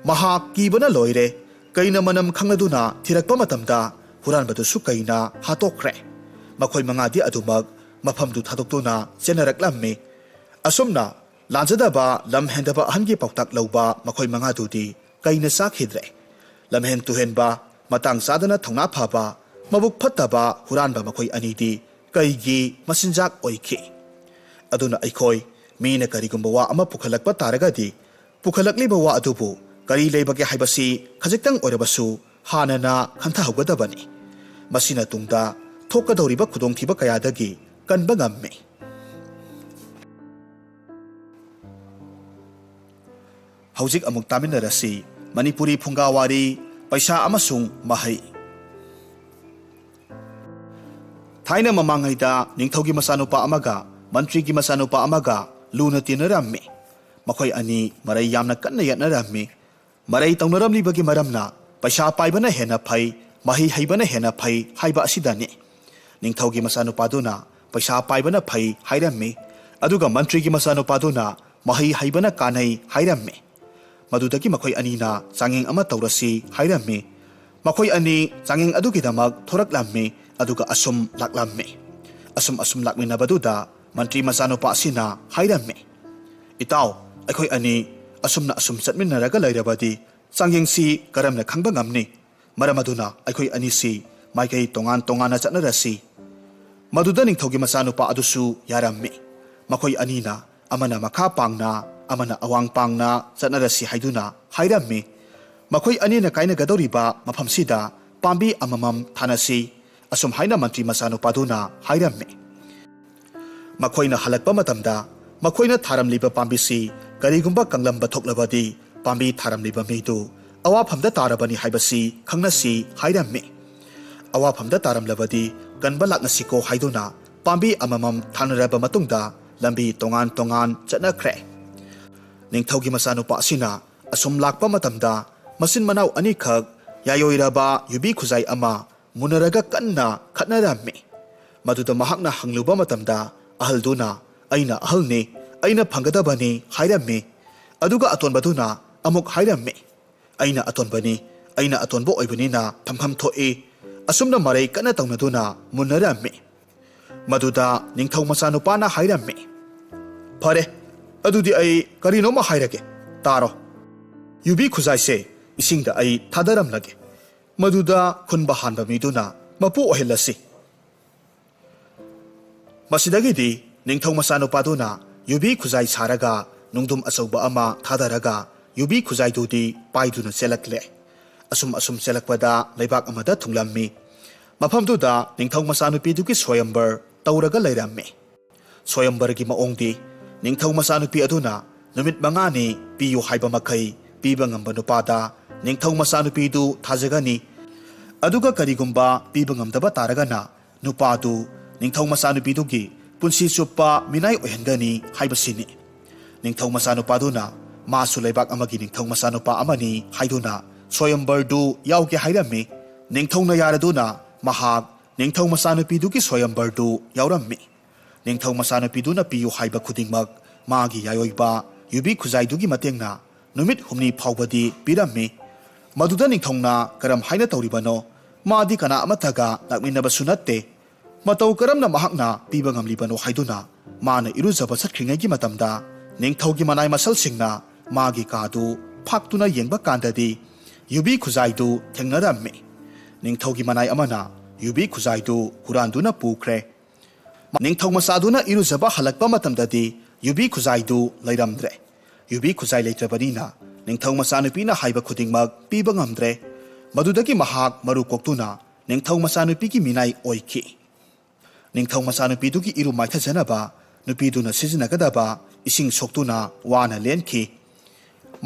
ꯃꯍꯥꯛ ꯀꯤꯕꯅ ꯂꯣꯏꯔꯦ꯫ ꯀꯩꯅ ꯃꯅꯝ ꯈꯪꯂꯗꯨꯅ ꯊꯤꯔꯛꯄ ꯃꯇꯝꯗ ꯍꯨꯔꯥꯟꯕꯗꯨꯁꯨ ꯀꯩꯅ ꯍꯥꯠꯇꯣꯛꯈ꯭ꯔꯦ꯫ ꯃꯈꯣꯏ ꯃꯉꯥꯗꯤ ꯑꯗꯨꯃꯛ ꯃꯐꯝꯗꯨ ꯊꯥꯗꯣꯛꯇꯨꯅ ꯆꯦꯟꯅꯔꯛꯂꯝꯃꯤ꯫ ꯑꯁꯨꯝꯅ ꯂꯥꯟꯖꯗꯕ ꯂꯝ ꯍꯦꯟꯗꯕ ꯑꯍꯟꯒꯤ ꯄꯥꯎꯇꯥꯛ ꯂꯧꯕ ꯃꯈꯣꯏ ꯃꯉꯥꯗꯨꯗꯤ ꯀꯩꯅ ꯆꯥꯈꯤꯗ꯭ꯔꯦ꯫ ꯂꯝꯍꯦꯟ ꯇꯨꯍꯦꯟꯕ ꯃꯇꯥꯡ ꯆꯥꯗꯅ ꯊꯧꯅꯥ ꯐꯕ, ꯃꯕꯨꯛ ꯐꯠꯇꯕ ꯍꯨꯔꯥꯟꯕ ꯃꯈꯣꯏ ꯑꯅꯤꯗꯤ ꯀꯩꯒꯤ ꯃꯆꯤꯟꯖꯥꯛ ꯑꯣꯏꯈꯤ꯫ ꯑꯗꯨꯅ ꯑꯩꯈꯣꯏ ꯃꯤꯅ ꯀꯔꯤꯒꯨꯝꯕ ꯋꯥ ꯑꯃ ꯄꯨꯈꯠꯂꯛꯄ ꯇꯥꯔꯒꯗꯤ, ꯄꯨꯈꯠꯂꯛꯂꯤꯕ ꯋꯥ ꯑꯗꯨꯕꯨ ꯀꯔꯤ ꯂꯩꯕꯒꯦ ꯍꯥꯏꯕꯁꯤ ꯈꯖꯤꯛꯇꯪ ꯑꯣꯏꯔꯕꯁꯨ ꯍꯥꯟꯅꯅ ꯈꯟꯊꯍꯧꯒꯗꯕꯅꯤ꯫ ꯃꯁꯤꯅ ꯇꯨꯡꯗ ꯊꯣꯛꯀꯗꯧꯔꯤꯕ ꯈꯨꯗꯣꯡꯊꯤꯕ ꯀꯌꯥꯗꯒꯤ ꯀꯟꯕ ꯉꯝꯃꯤ꯫ ꯍꯧꯖꯤꯛ ꯑꯃꯨꯛ ꯇꯥꯃꯤꯟꯅꯔꯁꯤ ꯃꯅꯤꯄꯨꯔꯤ ꯐꯨꯡꯒꯥ ꯋꯥꯔꯤ, ꯄꯩꯁꯥ ꯑꯃꯁꯨꯡ ꯃꯍꯩ꯫ ꯊꯥꯏꯅ ꯃꯃꯥꯡꯉꯩꯗ ꯅꯤꯡꯊꯧꯒꯤ ꯃꯆꯥꯅꯨꯄꯥ ꯑꯃꯒ ꯃꯟꯇ꯭ꯔꯤꯒꯤ ꯃꯆꯥꯅꯨꯄꯥ ꯑꯃꯒ ꯂꯨꯅ ꯇꯤꯟꯅꯔꯝꯃꯤ꯫ ꯃꯈꯣꯏ ꯑꯅꯤ ꯃꯔꯩ ꯌꯥꯝꯅ ꯀꯟꯅ ꯌꯦꯠꯅꯔꯝꯃꯤ꯫ ꯃꯔꯩ ꯇꯧꯅꯔꯝꯂꯤꯕꯒꯤ ꯃꯔꯝꯅ ꯄꯩꯁꯥ ꯄꯥꯏꯕꯅ ꯍꯦꯟꯅ ꯐꯩ, ꯃꯍꯩ ꯍꯩꯕꯅ ꯍꯦꯟꯅ ꯐꯩ ꯍꯥꯏꯕ ꯑꯁꯤꯗꯅꯤ꯫ ꯅꯤꯡꯊꯧꯒꯤ ꯃꯆꯥꯅꯨꯄꯥꯗꯨꯅ ꯄꯩꯁꯥ ꯄꯥꯏꯕꯅ ꯐꯩ ꯍꯥꯏꯔꯝꯃꯤ, ꯑꯗꯨꯒ ꯃꯟꯇ꯭ꯔꯤꯒꯤ ꯃꯆꯥꯅꯨꯄꯥꯗꯨꯅ ꯃꯍꯩ ꯍꯩꯕꯅ ꯀꯥꯟꯅꯩ ꯍꯥꯏꯔꯝꯃꯤ꯫ ꯃꯗꯨꯗꯒꯤ ꯃꯈꯣꯏ ꯑꯅꯤꯅ ꯆꯥꯡꯌꯦꯡ ꯑꯃ ꯇꯧꯔꯁꯤ ꯍꯥꯏꯔꯝꯃꯤ꯫ ꯃꯈꯣꯏ ꯑꯅꯤ ꯆꯥꯡꯌꯦꯡ ꯑꯗꯨꯒꯤꯗꯃꯛ ꯊꯣꯔꯛꯂꯝꯃꯤ, ꯑꯗꯨꯒ ꯑꯁꯨꯝ ꯂꯥꯛꯂꯝꯃꯤ꯫ ꯑꯁꯨꯝ ꯑꯁꯨꯝ ꯂꯥꯛꯃꯤꯟꯅꯕꯗꯨꯗ ꯃꯟꯇ꯭ꯔꯤ ꯃꯆꯥꯅꯨꯄꯥ ꯑꯁꯤꯅ ꯍꯥꯏꯔꯝꯃꯤ, "ꯏꯇꯥꯎ, ꯑꯩꯈꯣꯏ ꯑꯅꯤ ꯑꯁꯨꯝꯅ ꯑꯁꯨꯝ ꯆꯠꯃꯤꯟꯅꯔꯒ ꯂꯩꯔꯕꯗꯤ ꯆꯥꯡꯌꯦꯡꯁꯤ ꯀꯔꯝꯅ ꯈꯪꯕ ꯉꯝꯅꯤ? ꯃꯔꯝ ꯑꯗꯨꯅ ꯑꯩꯈꯣꯏ ꯑꯅꯤꯁꯤ ꯃꯥꯏꯀꯩ ꯇꯣꯉꯥꯟ ꯇꯣꯉꯥꯟꯅ ꯆꯠꯅꯔꯁꯤ꯫" ꯃꯗꯨꯗ ꯅꯤꯡꯊꯧꯒꯤ ꯃꯆꯥꯅꯨꯄꯥ ꯑꯗꯨꯁꯨ ꯌꯥꯔꯝꯃꯤ꯫ ꯃꯈꯣꯏ ꯑꯅꯤꯅ ꯑꯃꯅ ꯃꯈꯥ ꯄꯥꯡꯅ, ꯑꯃꯅ ꯑꯋꯥꯡ ꯄꯥꯡꯅ ꯆꯠꯅꯔꯁꯤ ꯍꯥꯏꯗꯨꯅ ꯍꯥꯏꯔꯝꯃꯤ꯫ ꯃꯈꯣꯏ ꯑꯅꯤꯅ ꯀꯥꯏꯅꯒꯗꯧꯔꯤꯕ ꯃꯐꯝꯁꯤꯗ ꯄꯥꯝꯕꯤ ꯑꯃꯃꯝ ꯊꯥꯅꯁꯤ, ꯑꯁꯨꯝ ꯍꯥꯏꯅ ꯃꯟꯇ꯭ꯔꯤ ꯃꯆꯥꯅꯨꯄꯥꯗꯨꯅ ꯍꯥꯏꯔꯝꯃꯤ꯫ ꯃꯈꯣꯏꯅ ꯍꯜꯂꯛꯄ ꯃꯇꯝꯗ ꯃꯈꯣꯏꯅ ꯊꯥꯔꯝꯂꯤꯕ ꯄꯥꯝꯕꯤꯁꯤ ꯀꯔꯤꯒꯨꯝꯕ ꯀꯪꯂꯝꯕ ꯊꯣꯛꯂꯕꯗꯤ ꯄꯥꯝꯕꯤ ꯊꯥꯔꯝꯂꯤꯕ ꯃꯤꯗꯨ ꯑꯋꯥꯐꯝꯗ ꯇꯥꯔꯕꯅꯤ ꯍꯥꯏꯕꯁꯤ ꯈꯪꯅꯁꯤ ꯍꯥꯏꯔꯝꯃꯤ꯫ ꯑꯋꯥꯐꯝꯗ ꯇꯥꯔꯝꯂꯕꯗꯤ ꯀꯟꯕ ꯂꯥꯛꯅꯁꯤꯀꯣ ꯍꯥꯏꯗꯨꯅ ꯄꯥꯝꯕꯤ ꯑꯃꯃꯝ ꯊꯥꯅꯔꯕ ꯃꯇꯨꯡꯗ ꯂꯝꯕꯤ ꯇꯣꯉꯥꯟ ꯇꯣꯉꯥꯟ ꯆꯠꯅꯈ꯭ꯔꯦ꯫ ꯅꯤꯡꯊꯧꯒꯤ ꯃꯆꯥꯅꯨꯄꯥ ꯑꯁꯤꯅ ꯑꯁꯨꯝ ꯂꯥꯛꯄ ꯃꯇꯝꯗ ꯃꯆꯤꯟ ꯃꯅꯥꯎ ꯑꯅꯤꯈꯛ ꯌꯥꯏꯑꯣꯏꯔꯕ ꯌꯨꯕꯤ ꯈꯨꯖꯥꯏ ꯑꯃ ꯃꯨꯟꯅꯔꯒ ꯀꯟꯅ ꯈꯠꯅꯔꯝꯃꯤ꯫ ꯃꯗꯨꯗ ꯃꯍꯥꯛꯅ ꯍꯪꯂꯨꯕ ꯃꯇꯝꯗ ꯑꯍꯜꯗꯨꯅ, "ꯑꯩꯅ ꯑꯍꯜꯅꯤ, ꯑꯩꯅ ꯐꯪꯒꯗꯕꯅꯤ" ꯍꯥꯏꯔꯝꯃꯤ꯫ ꯑꯗꯨꯒ ꯑꯇꯣꯟꯕꯗꯨꯅ ꯑꯃꯨꯛ ꯍꯥꯏꯔꯝꯃꯤ, "ꯑꯩꯅ ꯑꯇꯣꯟꯕꯅꯤ, ꯑꯩꯅ ꯑꯇꯣꯟꯕ ꯑꯣꯏꯕꯅꯤꯅ ꯐꯝꯐꯝ ꯊꯣꯛꯏ꯫" ꯑꯁꯨꯝꯅ ꯃꯔꯩ ꯀꯟꯅ ꯇꯧꯅꯗꯨꯅ ꯃꯨꯟꯅꯔꯝꯃꯤ꯫ ꯃꯗꯨꯗ ꯅꯤꯡꯊꯧ ꯃꯆꯥꯅꯨꯄꯥꯅ ꯍꯥꯏꯔꯝꯃꯤ, "ꯐꯔꯦ, ꯑꯗꯨꯗꯤ ꯑꯩ ꯀꯔꯤꯅꯣꯝꯃ ꯍꯥꯏꯔꯒꯦ, ꯇꯥꯔꯣ꯫ ꯌꯨꯕꯤ ꯈꯨꯖꯥꯏꯁꯦ ꯏꯁꯤꯡꯗ ꯑꯩ ꯊꯥꯗꯔꯝꯂꯒꯦ, ꯃꯗꯨꯗ ꯈꯨꯟꯕ ꯍꯥꯟꯕ ꯃꯤꯗꯨꯅ ꯃꯄꯨ ꯑꯣꯏꯍꯜꯂꯁꯤ꯫" ꯃꯁꯤꯗꯒꯤꯗꯤ ꯅꯤꯡꯊꯧ ꯃꯆꯥꯅꯨꯄꯥꯗꯨꯅ ꯌꯨꯕꯤ ꯈꯨꯖꯥꯏ ꯁꯥꯔꯒ ꯅꯨꯡꯗꯨꯝ ꯑꯆꯧꯕ ꯑꯃ ꯊꯥꯗꯔꯒ ꯌꯨꯕꯤ ꯈꯨꯖꯥꯏꯗꯨꯗꯤ ꯄꯥꯏꯗꯨꯅ ꯆꯦꯜꯂꯛꯂꯦ꯫ ꯑꯁꯨꯝ ꯑꯁꯨꯝ ꯆꯦꯜꯂꯛꯄꯗ ꯂꯩꯕꯥꯛ ꯑꯃꯗ ꯊꯨꯡꯂꯝꯃꯤ꯫ ꯃꯐꯝꯗꯨꯗ ꯅꯤꯡꯊꯧ ꯃꯆꯥꯅꯨꯄꯤꯗꯨꯒꯤ ꯁ꯭ꯋꯥꯌꯝꯕꯔ ꯇꯧꯔꯒ ꯂꯩꯔꯝꯃꯤ꯫ ꯁ꯭ꯋꯥꯌꯝꯕꯔꯒꯤ ꯃꯑꯣꯡꯗꯤ ꯅꯤꯡꯊꯧ ꯃꯆꯥꯅꯨꯄꯤ ꯑꯗꯨꯅ ꯅꯨꯃꯤꯠ ꯃꯉꯥꯅꯤ ꯄꯤꯌꯨ ꯍꯥꯏꯕ ꯃꯈꯩ ꯄꯤꯕ ꯉꯝꯕ ꯅꯨꯄꯥꯗ ꯅꯤꯡꯊꯧ ꯃꯆꯥꯅꯨꯄꯤꯗꯨ ꯊꯥꯖꯒꯅꯤ꯫ ꯑꯗꯨꯒ ꯀꯔꯤꯒꯨꯝꯕ ꯄꯤꯕ ꯉꯝꯗꯕ ꯇꯥꯔꯒꯅ ꯅꯨꯄꯥꯗꯨ ꯅꯤꯡꯊꯧ ꯃꯆꯥꯅꯨꯄꯤꯗꯨꯒꯤ ꯄꯨꯟꯁꯤ ꯆꯨꯞꯄ ꯃꯤꯅꯥꯏ ꯑꯣꯏꯍꯟꯒꯅꯤ ꯍꯥꯏꯕꯁꯤꯅꯤ꯫ ꯅꯤꯡꯊꯧ ꯃꯆꯥꯅꯨꯄꯥꯗꯨꯅ ꯃꯥꯁꯨ ꯂꯩꯕꯥꯛ ꯑꯃꯒꯤ ꯅꯤꯡꯊꯧ ꯃꯆꯥꯅꯨꯄꯥ ꯑꯃꯅꯤ ꯍꯥꯏꯗꯨꯅ ꯁ꯭ꯋꯌꯝꯕꯔꯗꯨ ꯌꯥꯎꯒꯦ ꯍꯥꯏꯔꯝꯃꯤ꯫ ꯅꯤꯡꯊꯧꯅ ꯌꯥꯔꯗꯨꯅ ꯃꯍꯥꯛ ꯅꯤꯡꯊꯧ ꯃꯆꯥꯅꯨꯄꯤꯗꯨꯒꯤ ꯁ꯭ꯋꯌꯝꯕꯔꯗꯨ ꯌꯥꯎꯔꯝꯃꯤ꯫ ꯅꯤꯡꯊꯧ ꯃꯆꯥꯅꯨꯄꯤꯗꯨꯅ ꯄꯤꯌꯨ ꯍꯥꯏꯕ ꯈꯨꯗꯤꯡꯃꯛ ꯃꯥꯒꯤ ꯌꯥꯏꯑꯣꯏꯕ ꯌꯨꯕꯤ ꯈꯨꯖꯥꯏꯗꯨꯒꯤ ꯃꯇꯦꯡꯅ ꯅꯨꯃꯤꯠ ꯍꯨꯝꯅꯤ ꯐꯥꯎꯕꯗꯤ ꯄꯤꯔꯝꯃꯤ꯫ ꯃꯗꯨꯗ ꯅꯤꯡꯊꯧꯅ ꯀꯔꯝ ꯍꯥꯏꯅ ꯇꯧꯔꯤꯕꯅꯣ? ꯃꯥꯗꯤ ꯀꯅꯥ ꯑꯃꯠꯇꯒ ꯂꯥꯛꯃꯤꯟꯅꯕꯁꯨ ꯅꯠꯇꯦ꯫ ꯃꯇꯧ ꯀꯔꯝꯅ ꯃꯍꯥꯛꯅ ꯄꯤꯕ ꯉꯝꯂꯤꯕꯅꯣ ꯍꯥꯏꯗꯨꯅ ꯃꯥꯅ ꯏꯔꯨꯖꯕ ꯆꯠꯈ꯭ꯔꯤꯉꯩꯒꯤ ꯃꯇꯝꯗ ꯅꯤꯡꯊꯧꯒꯤ ꯃꯅꯥꯏ ꯃꯁꯜꯁꯤꯡꯅ ꯃꯥꯒꯤ ꯀꯥꯗꯨ ꯐꯥꯛꯇꯨꯅ ꯌꯦꯡꯕ ꯀꯥꯟꯗꯗꯤ ꯌꯨꯕꯤ ꯈꯨꯖꯥꯏꯗꯨ ꯊꯦꯡꯅꯔꯝꯃꯤ꯫ ꯅꯤꯡꯊꯧꯒꯤ ꯃꯅꯥꯏ ꯑꯃꯅ ꯌꯨꯕꯤ ꯈꯨꯖꯥꯏꯗꯨ ꯍꯨꯔꯥꯟꯗꯨꯅ ꯄꯨꯈ꯭ꯔꯦ꯫ ꯅꯤꯡꯊꯧ ꯃꯆꯥꯗꯨꯅ ꯏꯔꯨꯖꯕ ꯍꯜꯂꯛꯄ ꯃꯇꯝꯗꯗꯤ ꯌꯨꯕꯤ ꯈꯨꯖꯥꯏꯗꯨ ꯂꯩꯔꯝꯗ꯭ꯔꯦ꯫ ꯌꯨꯕꯤ ꯈꯨꯖꯥꯏ ꯂꯩꯇ꯭ꯔꯕꯅꯤꯅ ꯅꯤꯡꯊꯧ ꯃꯆꯥꯅꯨꯄꯤꯅ ꯍꯥꯏꯕ ꯈꯨꯗꯤꯡꯃꯛ ꯄꯤꯕ ꯉꯝꯗ꯭ꯔꯦ꯫ ꯃꯗꯨꯗꯒꯤ ꯃꯍꯥꯛ ꯃꯔꯨ ꯀꯣꯛꯇꯨꯅ ꯅꯤꯡꯊꯧ ꯃꯆꯥꯅꯨꯄꯤꯒꯤ ꯃꯤꯅꯥꯏ ꯑꯣꯏꯈꯤ꯫ ꯅꯤꯡꯊꯧ ꯃꯆꯥꯅꯨꯄꯤꯗꯨꯒꯤ ꯏꯔꯨ ꯃꯥꯏꯊꯖꯅꯕ ꯅꯨꯄꯤꯗꯨꯅ ꯁꯤꯖꯤꯟꯅꯒꯗꯕ ꯏꯁꯤꯡ ꯁꯣꯛꯇꯨꯅ ꯋꯥꯅ ꯂꯦꯟꯈꯤ꯫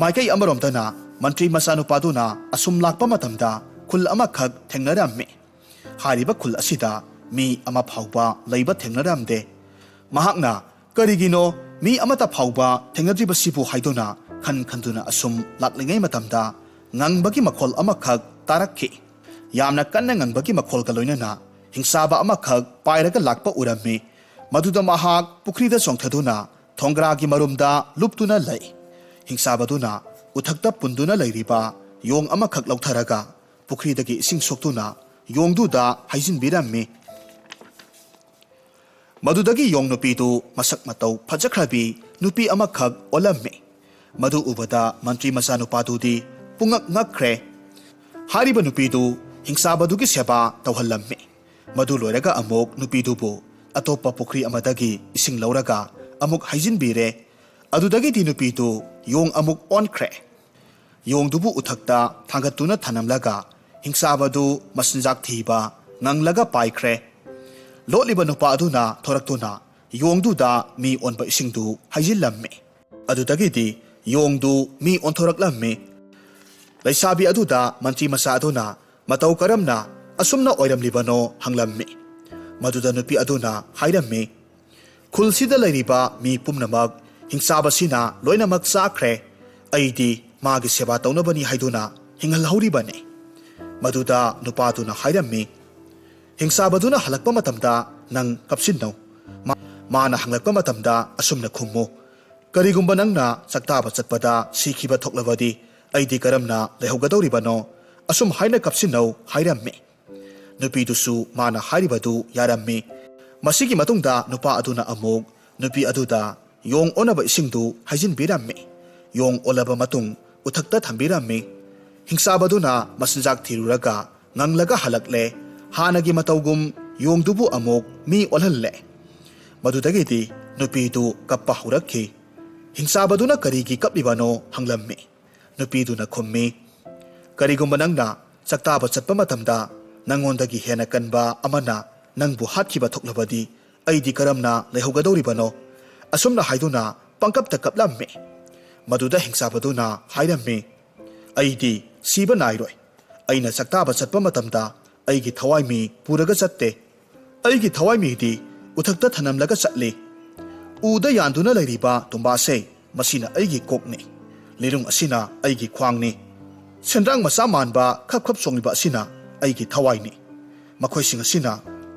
ꯃꯥꯏꯀꯩ ꯑꯃꯔꯣꯝꯗꯅ ꯃꯟꯇ꯭ꯔꯤ ꯃꯆꯥꯅꯨꯄꯥꯗꯨꯅ ꯑꯁꯨꯝ ꯂꯥꯛꯄ ꯃꯇꯝꯗ ꯈꯨꯜ ꯑꯃꯈꯛ ꯊꯦꯡꯅꯔꯝꯃꯤ꯫ ꯍꯥꯏꯔꯤꯕ ꯈꯨꯜ ꯑꯁꯤꯗ ꯃꯤ ꯑꯃ ꯐꯥꯎꯕ ꯂꯩꯕ ꯊꯦꯡꯅꯔꯝꯗꯦ꯫ ꯃꯍꯥꯛꯅ "ꯀꯔꯤꯒꯤꯅꯣ ꯃꯤ ꯑꯃꯠꯇ ꯐꯥꯎꯕ ꯊꯦꯡꯅꯗ꯭ꯔꯤꯕꯁꯤꯕꯨ?" ꯍꯥꯏꯗꯨꯅ ꯈꯟ ꯈꯟꯗꯨꯅ ꯑꯁꯨꯝ ꯂꯥꯛꯂꯤꯉꯩ ꯃꯇꯝꯗ ꯉꯪꯕꯒꯤ ꯃꯈꯣꯜ ꯑꯃꯈꯛ ꯇꯥꯔꯛꯈꯤ꯫ ꯌꯥꯝꯅ ꯀꯟꯅ ꯉꯪꯕꯒꯤ ꯃꯈꯣꯜꯒ ꯂꯣꯏꯅꯅ ꯍꯤꯡꯆꯥꯕ ꯑꯃꯈꯛ ꯄꯥꯏꯔꯒ ꯂꯥꯛꯄ ꯎꯔꯝꯃꯤ꯫ ꯃꯗꯨꯗ ꯃꯍꯥꯛ ꯄꯨꯈ꯭ꯔꯤꯗ ꯆꯣꯡꯊꯗꯨꯅ ꯊꯣꯡꯒ꯭ꯔꯥꯒꯤ ꯃꯔꯨꯝꯗ ꯂꯨꯞꯇꯨꯅ ꯂꯩ꯫ ꯍꯤꯡꯆꯥꯕꯗꯨꯅ ꯎꯊꯛꯇ ꯄꯨꯟꯗꯨꯅ ꯂꯩꯔꯤꯕ ꯌꯣꯡ ꯑꯃꯈꯛ ꯂꯧꯊꯔꯒ ꯄꯨꯈ꯭ꯔꯤꯗꯒꯤ ꯏꯁꯤꯡ ꯁꯣꯛꯇꯨꯅ ꯌꯣꯡꯗꯨꯗ ꯍꯩꯖꯤꯟꯕꯤꯔꯝꯃꯤ꯫ ꯃꯗꯨꯗꯒꯤ ꯌꯣꯡ ꯅꯨꯄꯤꯗꯨ ꯃꯁꯛ ꯃꯇꯧ ꯐꯖꯈ꯭ꯔꯕꯤ ꯅꯨꯄꯤ ꯑꯃꯈꯛ ꯑꯣꯜꯂꯝꯃꯤ꯫ ꯃꯗꯨ ꯎꯕꯗ ꯃꯟꯇ꯭ꯔꯤ ꯃꯆꯥꯅꯨꯄꯥꯗꯨꯗꯤ ꯄꯨꯡꯉꯛ ꯉꯛꯈ꯭ꯔꯦ꯫ ꯍꯥꯏꯔꯤꯕ ꯅꯨꯄꯤꯗꯨ ꯍꯤꯡꯆꯥꯕꯗꯨꯒꯤ ꯁꯦꯕꯥ ꯇꯧꯍꯜꯂꯝꯃꯤ꯫ ꯃꯗꯨ ꯂꯣꯏꯔꯒ ꯑꯃꯨꯛ ꯅꯨꯄꯤꯗꯨꯕꯨ ꯑꯇꯣꯞꯄ ꯄꯨꯈ꯭ꯔꯤ ꯑꯃꯗꯒꯤ ꯏꯁꯤꯡ ꯂꯧꯔꯒ ꯑꯃꯨꯛ ꯍꯩꯖꯤꯟꯕꯤꯔꯦ꯫ ꯑꯗꯨꯗꯒꯤꯗꯤ ꯅꯨꯄꯤꯗꯨ ꯌꯣꯡ ꯑꯃꯨꯛ ꯑꯣꯟꯈ꯭ꯔꯦ꯫ ꯌꯣꯡꯗꯨꯕꯨ ꯎꯊꯛꯇ ꯊꯥꯡꯒꯠꯇꯨꯅ ꯊꯅꯝꯂꯒ ꯍꯤꯡꯆꯥꯕꯗꯨ ꯃꯆꯤꯟꯖꯥꯛ ꯊꯤꯕ ꯉꯪꯂꯒ ꯄꯥꯏꯈ꯭ꯔꯦ꯫ ꯂꯣꯠꯂꯤꯕ ꯅꯨꯄꯥ ꯑꯗꯨꯅ ꯊꯣꯔꯛꯇꯨꯅ ꯌꯣꯡꯗꯨꯗ ꯃꯤ ꯑꯣꯟꯕ ꯏꯁꯤꯡꯗꯨ ꯍꯩꯖꯤꯜꯂꯝꯃꯤ꯫ ꯑꯗꯨꯗꯒꯤꯗꯤ ꯌꯣꯡꯗꯨ ꯃꯤ ꯑꯣꯟꯊꯣꯔꯛꯂꯝꯃꯤ꯫ ꯂꯩꯁꯥꯕꯤ ꯑꯗꯨꯗ ꯃꯟꯇ꯭ꯔꯤ ꯃꯆꯥ ꯑꯗꯨꯅ ꯃꯇꯧ ꯀꯔꯝꯅ ꯑꯁꯨꯝꯅ ꯑꯣꯏꯔꯝꯂꯤꯕꯅꯣ ꯍꯪꯂꯝꯃꯤ꯫ ꯃꯗꯨꯗ ꯅꯨꯄꯤ ꯑꯗꯨꯅ ꯍꯥꯏꯔꯝꯃꯤ, "ꯈꯨꯜꯁꯤꯗ ꯂꯩꯔꯤꯕ ꯃꯤ ꯄꯨꯝꯅꯃꯛ ꯍꯤꯡꯆꯥꯕꯁꯤꯅ ꯂꯣꯏꯅꯃꯛ ꯆꯥꯈ꯭ꯔꯦ꯫ ꯑꯩꯗꯤ ꯃꯥꯒꯤ ꯁꯦꯕꯥ ꯇꯧꯅꯕꯅꯤ ꯍꯥꯏꯗꯨꯅ ꯍꯤꯡꯍꯜꯍꯧꯔꯤꯕꯅꯤ꯫ ꯃꯗꯨꯗ ꯅꯨꯄꯥꯗꯨꯅ ꯍꯥꯏꯔꯝꯃꯤ, "ꯍꯤꯡꯆꯥꯕꯗꯨꯅ ꯍꯜꯂꯛꯄ ꯃꯇꯝꯗ ꯅꯪ ꯀꯞꯁꯤꯟꯅꯧ꯫ ꯃꯥ-, ꯃꯥꯅ ꯍꯪꯂꯛꯄ ꯃꯇꯝꯗ ꯑꯁꯨꯝꯅ ꯈꯨꯝꯃꯨ, 'ꯀꯔꯤꯒꯨꯝꯕ ꯅꯪꯅ ꯆꯥꯛꯇꯥꯕ ꯆꯠꯄꯗ ꯁꯤꯈꯤꯕ ꯊꯣꯛꯂꯕꯗꯤ ꯑꯩꯗꯤ ꯀꯔꯝꯅ ꯂꯩꯍꯧꯒꯗꯧꯔꯤꯕꯅꯣ?' ꯑꯁꯨꯝ ꯍꯥꯏꯅ ꯀꯞꯁꯤꯟꯅꯧ" ꯍꯥꯏꯔꯝꯃꯤ꯫ ꯅꯨꯄꯤꯗꯨꯁꯨ ꯃꯥꯅ ꯍꯥꯏꯔꯤꯕꯗꯨ ꯌꯥꯔꯝꯃꯤ꯫ ꯃꯁꯤꯒꯤ ꯃꯇꯨꯡꯗ ꯅꯨꯄꯥ ꯑꯗꯨꯅ ꯑꯃꯨꯛ ꯅꯨꯄꯤ ꯑꯗꯨꯗ ꯌꯣꯡ ꯑꯣꯟꯅꯕ ꯏꯁꯤꯡꯗꯨ ꯍꯩꯖꯤꯟꯕꯤꯔꯝꯃꯤ꯫ ꯌꯣꯡ ꯑꯣꯜꯂꯕ ꯃꯇꯨꯡ ꯎꯊꯛꯇ ꯊꯝꯕꯤꯔꯝꯃꯤ꯫ ꯍꯤꯡꯆꯥꯕꯗꯨꯅ ꯃꯆꯤꯟꯖꯥꯛ ꯊꯤꯔꯨꯔꯒ ꯉꯪꯂꯒ ꯍꯜꯂꯛꯂꯦ꯫ ꯍꯥꯟꯅꯒꯤ ꯃꯇꯧꯒꯨꯝ ꯌꯣꯡꯗꯨꯕꯨ ꯑꯃꯨꯛ ꯃꯤ ꯑꯣꯜꯍꯜꯂꯦ꯫ ꯃꯗꯨꯗꯒꯤꯗꯤ ꯅꯨꯄꯤꯗꯨ ꯀꯞꯄ ꯍꯧꯔꯛꯈꯤ꯫ ꯍꯤꯡꯆꯥꯕꯗꯨꯅ ꯀꯔꯤꯒꯤ ꯀꯞꯂꯤꯕꯅꯣ ꯍꯪꯂꯝꯃꯤ꯫ ꯅꯨꯄꯤꯗꯨꯅ ꯈꯨꯝꯃꯤ, "ꯀꯔꯤꯒꯨꯝꯕ ꯅꯪꯅ ꯆꯥꯛꯇꯥꯕ ꯆꯠꯄ ꯃꯇꯝꯗ ꯅꯪꯉꯣꯟꯗꯒꯤ ꯍꯦꯟꯅ ꯀꯟꯕ ꯑꯃꯅ ꯅꯪꯕꯨ ꯍꯥꯠꯈꯤꯕ ꯊꯣꯛꯂꯕꯗꯤ ꯑꯩꯗꯤ ꯀꯔꯝꯅ ꯂꯩꯍꯧꯒꯗꯧꯔꯤꯕꯅꯣ?" ꯑꯁꯨꯝꯅ ꯍꯥꯏꯗꯨꯅ ꯄꯪꯀꯞꯇ ꯀꯞꯂꯝꯃꯤ꯫ ꯃꯗꯨꯗ ꯍꯤꯡꯆꯥꯕꯗꯨꯅ ꯍꯥꯏꯔꯝꯃꯤ, "ꯑꯩꯗꯤ ꯁꯤꯕ ꯅꯥꯏꯔꯣꯏ꯫ ꯑꯩꯅ ꯆꯥꯛꯇꯥꯕ ꯆꯠꯄ ꯃꯇꯝꯗ ꯑꯩꯒꯤ ꯊꯋꯥꯏ ꯃꯤ ꯄꯨꯔꯒ ꯆꯠꯇꯦ꯫ ꯑꯩꯒꯤ ꯊꯋꯥꯏ ꯃꯤꯗꯤ ꯎꯊꯛꯇ ꯊꯅꯝꯂꯒ ꯆꯠꯂꯤ꯫ ꯎꯗ ꯌꯥꯟꯗꯨꯅ ꯂꯩꯔꯤꯕ ꯇꯨꯝꯕꯥꯁꯦ, ꯃꯁꯤꯅ ꯑꯩꯒꯤ ꯀꯣꯛꯅꯤ꯫ ꯂꯤꯔꯨꯡ ꯑꯁꯤꯅ ꯑꯩꯒꯤ ꯈ꯭ꯋꯥꯡꯅꯤ꯫ ꯁꯦꯟꯗ꯭ꯔꯥꯡ ꯃꯆꯥ ꯃꯥꯟꯕ ꯈꯞ ꯈꯞ ꯆꯣꯡꯂꯤꯕ ꯑꯁꯤꯅ ꯑꯩꯒꯤ ꯊꯋꯥꯏꯅꯤ꯫ ꯃꯈꯣꯏꯁꯤꯡ ꯑꯁꯤꯅ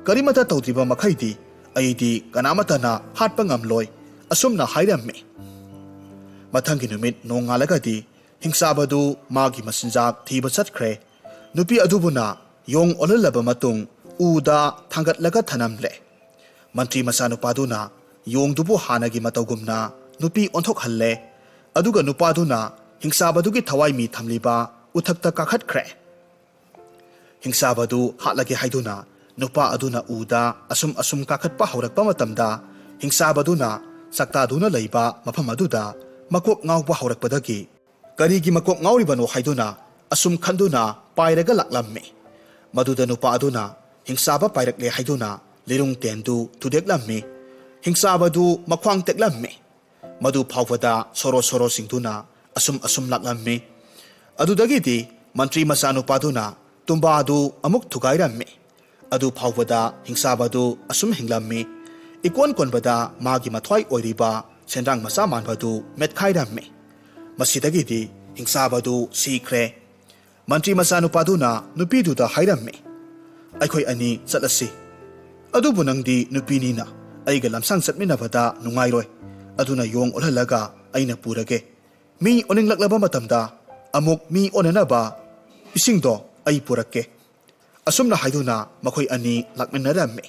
ꯀꯔꯤꯃꯠꯇ ꯇꯧꯗ꯭ꯔꯤꯕ ꯃꯈꯩꯗꯤ ꯑꯩꯗꯤ ꯀꯅꯥꯃꯠꯇꯅ ꯍꯥꯠꯄ ꯉꯝꯂꯣꯏ"꯫ ꯑꯁꯨꯝꯅ ꯍꯥꯏꯔꯝꯃꯤ꯫ ꯃꯊꯪꯒꯤ ꯅꯨꯃꯤꯠ ꯅꯣꯡꯉꯥꯜꯂꯒꯗꯤ ꯍꯤꯡꯆꯥꯕꯗꯨ ꯃꯥꯒꯤ ꯃꯆꯤꯟꯖꯥꯛ ꯊꯤꯕ ꯆꯠꯈ꯭ꯔꯦ꯫ ꯅꯨꯄꯤ ꯑꯗꯨꯕꯨꯅ ꯌꯣꯡ ꯑꯣꯜꯍꯜꯂꯕ ꯃꯇꯨꯡ ꯎꯗ ꯊꯥꯡꯒꯠꯂꯒ ꯊꯅꯝꯂꯦ꯫ ꯃꯟꯇ꯭ꯔꯤ ꯃꯆꯥꯅꯨꯄꯥꯗꯨꯅ ꯌꯣꯡꯗꯨꯕꯨ ꯍꯥꯟꯅꯒꯤ ꯃꯇꯧꯒꯨꯝꯅ ꯅꯨꯄꯤ ꯑꯣꯟꯊꯣꯛꯍꯜꯂꯦ꯫ ꯑꯗꯨꯒ ꯅꯨꯄꯥꯗꯨꯅ ꯍꯤꯡꯆꯥꯕꯗꯨꯒꯤ ꯊꯋꯥꯏ ꯃꯤ ꯊꯝꯂꯤꯕ ꯎꯊꯛꯇ ꯀꯥꯈꯠꯈ꯭ꯔꯦ꯫ ꯍꯤꯡꯆꯥꯕꯗꯨ ꯍꯥꯠꯂꯒꯦ ꯍꯥꯏꯗꯨꯅ ꯅꯨꯄꯥ ꯑꯗꯨꯅ ꯎꯗ ꯑꯁꯨꯝ ꯑꯁꯨꯝ ꯀꯥꯈꯠꯄ ꯍꯧꯔꯛꯄ ꯃꯇꯝꯗ, ꯍꯤꯡꯆꯥꯕꯗꯨꯅ ꯆꯥꯛꯇꯥꯗꯨꯅ ꯂꯩꯕ ꯃꯐꯝ ꯑꯗꯨꯗ ꯃꯀꯣꯛ ꯉꯥꯎꯕ ꯍꯧꯔꯛꯄꯗꯒꯤ, ꯀꯔꯤꯒꯤ ꯃꯀꯣꯛ ꯉꯥꯎꯔꯤꯕꯅꯣ ꯍꯥꯏꯗꯨꯅ ꯑꯁꯨꯝ ꯈꯟꯗꯨꯅ ꯄꯥꯏꯔꯒ ꯂꯥꯛꯂꯝꯃꯤ꯫ ꯃꯗꯨꯗ ꯅꯨꯄꯥ ꯑꯗꯨꯅ ꯍꯤꯡꯆꯥꯕ ꯄꯥꯏꯔꯛꯂꯦ ꯍꯥꯏꯗꯨꯅ ꯂꯤꯔꯨꯡ ꯇꯦꯟꯗꯨ ꯊꯨꯗꯦꯛꯂꯝꯃꯤ꯫ ꯍꯤꯡꯆꯥꯕꯗꯨ ꯃꯈ꯭ꯋꯥꯡ ꯇꯦꯛꯂꯝꯃꯤ꯫ ꯃꯗꯨ ꯐꯥꯎꯕꯗ ꯁꯣꯔꯣ ꯁꯣꯔꯣꯁꯤꯡꯗꯨꯅ ꯑꯁꯨꯝ ꯑꯁꯨꯝ ꯂꯥꯛꯂꯝꯃꯤ꯫ ꯑꯗꯨꯗꯒꯤꯗꯤ ꯃꯟꯇ꯭ꯔꯤ ꯃꯆꯥꯅꯨꯄꯥꯗꯨꯅ ꯇꯨꯝꯕꯥꯗꯨ ꯑꯃꯨꯛ ꯊꯨꯒꯥꯏꯔꯝꯃꯤ꯫ ꯑꯗꯨ ꯐꯥꯎꯕꯗ ꯍꯤꯡꯆꯥꯕꯗꯨ ꯑꯁꯨꯝ ꯍꯤꯡꯂꯝꯃꯤ꯫ ꯏꯀꯣꯟ ꯀꯣꯟꯕꯗ ꯃꯥꯒꯤ ꯃꯊ꯭ꯋꯥꯏ ꯑꯣꯏꯔꯤꯕ ꯁꯦꯟꯗ꯭ꯔꯥꯡ ꯃꯆꯥ ꯃꯥꯟꯕꯗꯨ ꯃꯦꯠꯈꯥꯏꯔꯝꯃꯤ꯫ ꯃꯁꯤꯗꯒꯤꯗꯤ ꯍꯤꯡꯆꯥꯕꯗꯨ ꯁꯤꯈ꯭ꯔꯦ꯫ ꯃꯟꯇ꯭ꯔꯤ ꯃꯆꯥꯅꯨꯄꯥꯗꯨꯅ ꯅꯨꯄꯤꯗꯨꯗ ꯍꯥꯏꯔꯝꯃꯤ, "ꯑꯩꯈꯣꯏ ꯑꯅꯤ ꯆꯠꯂꯁꯤ꯫ ꯑꯗꯨꯕꯨ ꯅꯪꯗꯤ ꯅꯨꯄꯤꯅꯤꯅ ꯑꯩꯒ ꯂꯝꯁꯥꯡ ꯆꯠꯃꯤꯟꯅꯕꯗ ꯅꯨꯡꯉꯥꯏꯔꯣꯏ꯫ ꯑꯗꯨꯅ ꯌꯣꯡ ꯑꯣꯜꯍꯜꯂꯒ ꯑꯩꯅ ꯄꯨꯔꯒꯦ꯫ ꯃꯤ ꯑꯣꯟꯅꯤꯡꯂꯛꯂꯕ ꯃꯇꯝꯗ ꯑꯃꯨꯛ ꯃꯤ ꯑꯣꯟꯅꯅꯕ ꯏꯁꯤꯡꯗꯣ ꯑꯩ ꯄꯨꯔꯛꯀꯦ"꯫ ꯑꯁꯨꯝꯅ ꯍꯥꯏꯗꯨꯅ ꯃꯈꯣꯏ ꯑꯅꯤ ꯂꯥꯛꯃꯤꯟꯅꯔꯝꯃꯤ꯫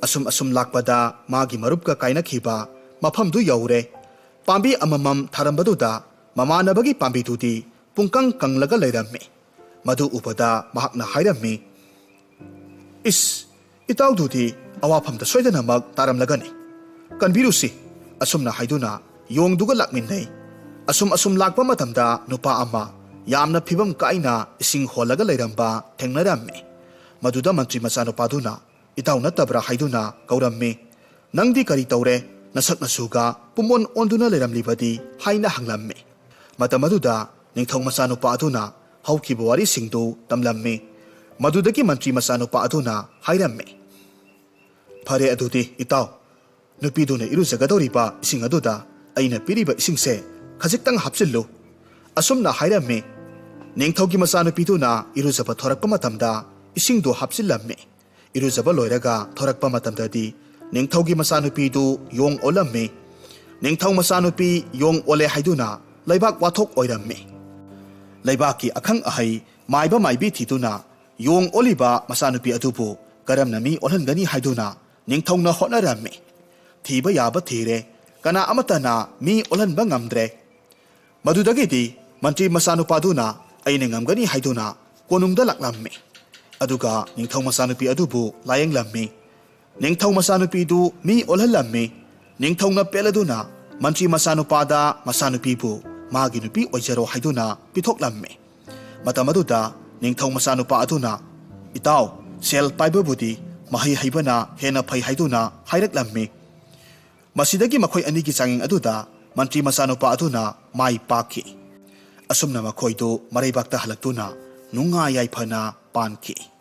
ꯑꯁꯨꯝ ꯑꯁꯨꯝ ꯂꯥꯛꯄꯗ ꯃꯥꯒꯤ ꯃꯔꯨꯞꯀ ꯀꯥꯏꯅꯈꯤꯕ ꯃꯐꯝꯗꯨ ꯌꯧꯔꯦ꯫ ꯄꯥꯝꯕꯤ ꯑꯃꯃꯝ ꯊꯥꯔꯝꯕꯗꯨꯗ ꯃꯃꯥꯟꯅꯕꯒꯤ ꯄꯥꯝꯕꯤꯗꯨꯗꯤ ꯄꯨꯡꯀꯪ ꯀꯪꯂꯒ ꯂꯩꯔꯝꯃꯤ꯫ ꯃꯗꯨ ꯎꯕꯗ ꯃꯍꯥꯛꯅ ꯍꯥꯏꯔꯝꯃꯤ, "ꯏꯁ, ꯏꯇꯥꯎꯗꯨꯗꯤ ꯑꯋꯥꯐꯝꯗ ꯁꯣꯏꯗꯅꯃꯛ ꯇꯥꯔꯝꯂꯒꯅꯤ꯫ ꯀꯟꯕꯤꯔꯨꯁꯤ"꯫ ꯑꯁꯨꯝꯅ ꯍꯥꯏꯗꯨꯅ ꯌꯣꯡꯗꯨꯒ ꯂꯥꯛꯃꯤꯟꯅꯩ꯫ ꯑꯁꯨꯝ ꯑꯁꯨꯝ ꯂꯥꯛꯄ ꯃꯇꯝꯗ ꯅꯨꯄꯥ ꯑꯃ ꯌꯥꯝꯅ ꯐꯤꯕꯝ ꯀꯥꯏꯅ ꯏꯁꯤꯡ ꯍꯣꯜꯂꯒ ꯂꯩꯔꯝꯕ ꯊꯦꯡꯅꯔꯝꯃꯤ꯫ ꯃꯗꯨꯗ ꯃꯟꯇ꯭ꯔꯤ ꯃꯆꯥꯅꯨꯄꯥꯗꯨꯅ, "ꯏꯇꯥꯎ ꯅꯠꯇꯕ꯭ꯔꯥ?" ꯍꯥꯏꯗꯨꯅ ꯀꯧꯔꯝꯃꯤ꯫ "ꯅꯪꯗꯤ ꯀꯔꯤ ꯇꯧꯔꯦ? ꯅꯁꯛ ꯅꯁꯨꯒ ꯄꯨꯝꯑꯣꯟ ꯑꯣꯟꯗꯨꯅ ꯂꯩꯔꯝꯂꯤꯕꯗꯤ?" ꯍꯥꯏꯅ ꯍꯪꯂꯝꯃꯤ꯫ ꯃꯇꯝ ꯑꯗꯨꯗ ꯅꯤꯡꯊꯧ ꯃꯆꯥꯅꯨꯄꯥ ꯑꯗꯨꯅ ꯍꯧꯈꯤꯕ ꯋꯥꯔꯤꯁꯤꯡꯗꯨ ꯇꯝꯂꯝꯃꯤ꯫ ꯃꯗꯨꯗꯒꯤ ꯃꯟꯇ꯭ꯔꯤ ꯃꯆꯥꯅꯨꯄꯥ ꯑꯗꯨꯅ ꯍꯥꯏꯔꯝꯃꯤ, "ꯐꯔꯦ, ꯑꯗꯨꯗꯤ ꯏꯇꯥꯎ, ꯅꯨꯄꯤꯗꯨꯅ ꯏꯔꯨꯖꯒꯗꯧꯔꯤꯕ ꯏꯁꯤꯡ ꯑꯗꯨꯗ ꯑꯩꯅ ꯄꯤꯔꯤꯕ ꯏꯁꯤꯡꯁꯦ ꯈꯖꯤꯛꯇꯪ ꯍꯥꯞꯆꯤꯜꯂꯨ"꯫ ꯑꯁꯨꯝꯅ ꯍꯥꯏꯔꯝꯃꯤ꯫ ꯅꯤꯡꯊꯧꯒꯤ ꯃꯆꯥꯅꯨꯄꯤꯗꯨꯅ ꯏꯔꯨꯖꯕ ꯊꯣꯔꯛꯄ ꯃꯇꯝꯗ ꯏꯁꯤꯡꯗꯨ ꯍꯥꯞꯆꯤꯜꯂꯝꯃꯤ꯫ ꯏꯔꯨꯖꯕ ꯂꯣꯏꯔꯒ ꯊꯣꯔꯛꯄ ꯃꯇꯝꯗꯗꯤ ꯅꯤꯡꯊꯧꯒꯤ ꯃꯆꯥꯅꯨꯄꯤꯗꯨ ꯌꯣꯡ ꯑꯣꯜꯂꯝꯃꯤ꯫ ꯅꯤꯡꯊꯧ ꯃꯆꯥꯅꯨꯄꯤ ꯌꯣꯡ ꯑꯣꯜꯂꯦ ꯍꯥꯏꯗꯨꯅ ꯂꯩꯕꯥꯛ ꯋꯥꯊꯣꯛ ꯑꯣꯏꯔꯝꯃꯤ꯫ ꯂꯩꯕꯥꯛꯀꯤ ꯑꯈꯪ ꯑꯍꯩ ꯃꯥꯏꯕ ꯃꯥꯏꯕꯤ ꯊꯤꯗꯨꯅ ꯌꯣꯡ ꯑꯣꯜꯂꯤꯕ ꯃꯆꯥꯅꯨꯄꯤ ꯑꯗꯨꯕꯨ ꯀꯔꯝꯅ ꯃꯤ ꯑꯣꯜꯍꯟꯒꯅꯤ ꯍꯥꯏꯗꯨꯅ ꯅꯤꯡꯊꯧꯅ ꯍꯣꯠꯅꯔꯝꯃꯤ꯫ ꯊꯤꯕ ꯌꯥꯕ ꯊꯤꯔꯦ, ꯀꯅꯥ ꯑꯃꯠꯇꯅ ꯃꯤ ꯑꯣꯜꯍꯟꯕ ꯉꯝꯗ꯭ꯔꯦ꯫ ꯃꯗꯨꯗꯒꯤꯗꯤ ꯃꯟꯇ꯭ꯔꯤ ꯃꯆꯥꯅꯨꯄꯥꯗꯨꯅ "ꯑꯩꯅ ꯉꯝꯒꯅꯤ" ꯍꯥꯏꯗꯨꯅ ꯀꯣꯅꯨꯡꯗ ꯂꯥꯛꯂꯝꯃꯤ꯫ ꯑꯗꯨꯒ ꯅꯤꯡꯊꯧ ꯃꯆꯥꯅꯨꯄꯤ ꯑꯗꯨꯕꯨ ꯂꯥꯌꯦꯡꯂꯝꯃꯤ꯫ ꯅꯤꯡꯊꯧ ꯃꯆꯥꯅꯨꯄꯤꯗꯨ ꯃꯤ ꯑꯣꯜꯍꯜꯂꯝꯃꯤ꯫ ꯅꯤꯡꯊꯧꯅ ꯄꯦꯜꯂꯗꯨꯅ ꯃꯟꯇ꯭ꯔꯤ ꯃꯆꯥꯅꯨꯄꯥꯗ ꯃꯆꯥꯅꯨꯄꯤꯕꯨ ꯃꯥꯒꯤ ꯅꯨꯄꯤ ꯑꯣꯏꯖꯔꯣ ꯍꯥꯏꯗꯨꯅ ꯄꯤꯊꯣꯛꯂꯝꯃꯤ꯫ ꯃꯇꯝ ꯑꯗꯨꯗ ꯅꯤꯡꯊꯧ ꯃꯆꯥꯅꯨꯄꯥ ꯑꯗꯨꯅ, "ꯏꯇꯥꯎ, ꯁꯦꯜ ꯄꯥꯏꯕꯕꯨꯗꯤ ꯃꯍꯩ ꯍꯩꯕꯅ ꯍꯦꯟꯅ ꯐꯩ" ꯍꯥꯏꯗꯨꯅ ꯍꯥꯏꯔꯛꯂꯝꯃꯤ꯫ ꯃꯁꯤꯗꯒꯤ ꯃꯈꯣꯏ ꯑꯅꯤꯒꯤ ꯆꯥꯡꯌꯦꯡ ꯑꯗꯨꯗ ꯃꯟꯇ꯭ꯔꯤ ꯃꯆꯥꯅꯨꯄꯥ ꯑꯗꯨꯅ ꯃꯥꯏ ꯄꯥꯛꯈꯤ꯫ ꯑꯁꯨꯝꯅ ꯃꯈꯣꯏꯗꯨ ꯃꯔꯩꯕꯥꯛꯇ ꯍꯜꯂꯛꯇꯨꯅ ꯅꯨꯡꯉꯥꯏ ꯌꯥꯏꯐꯅ ꯄꯥꯟꯈꯤ꯫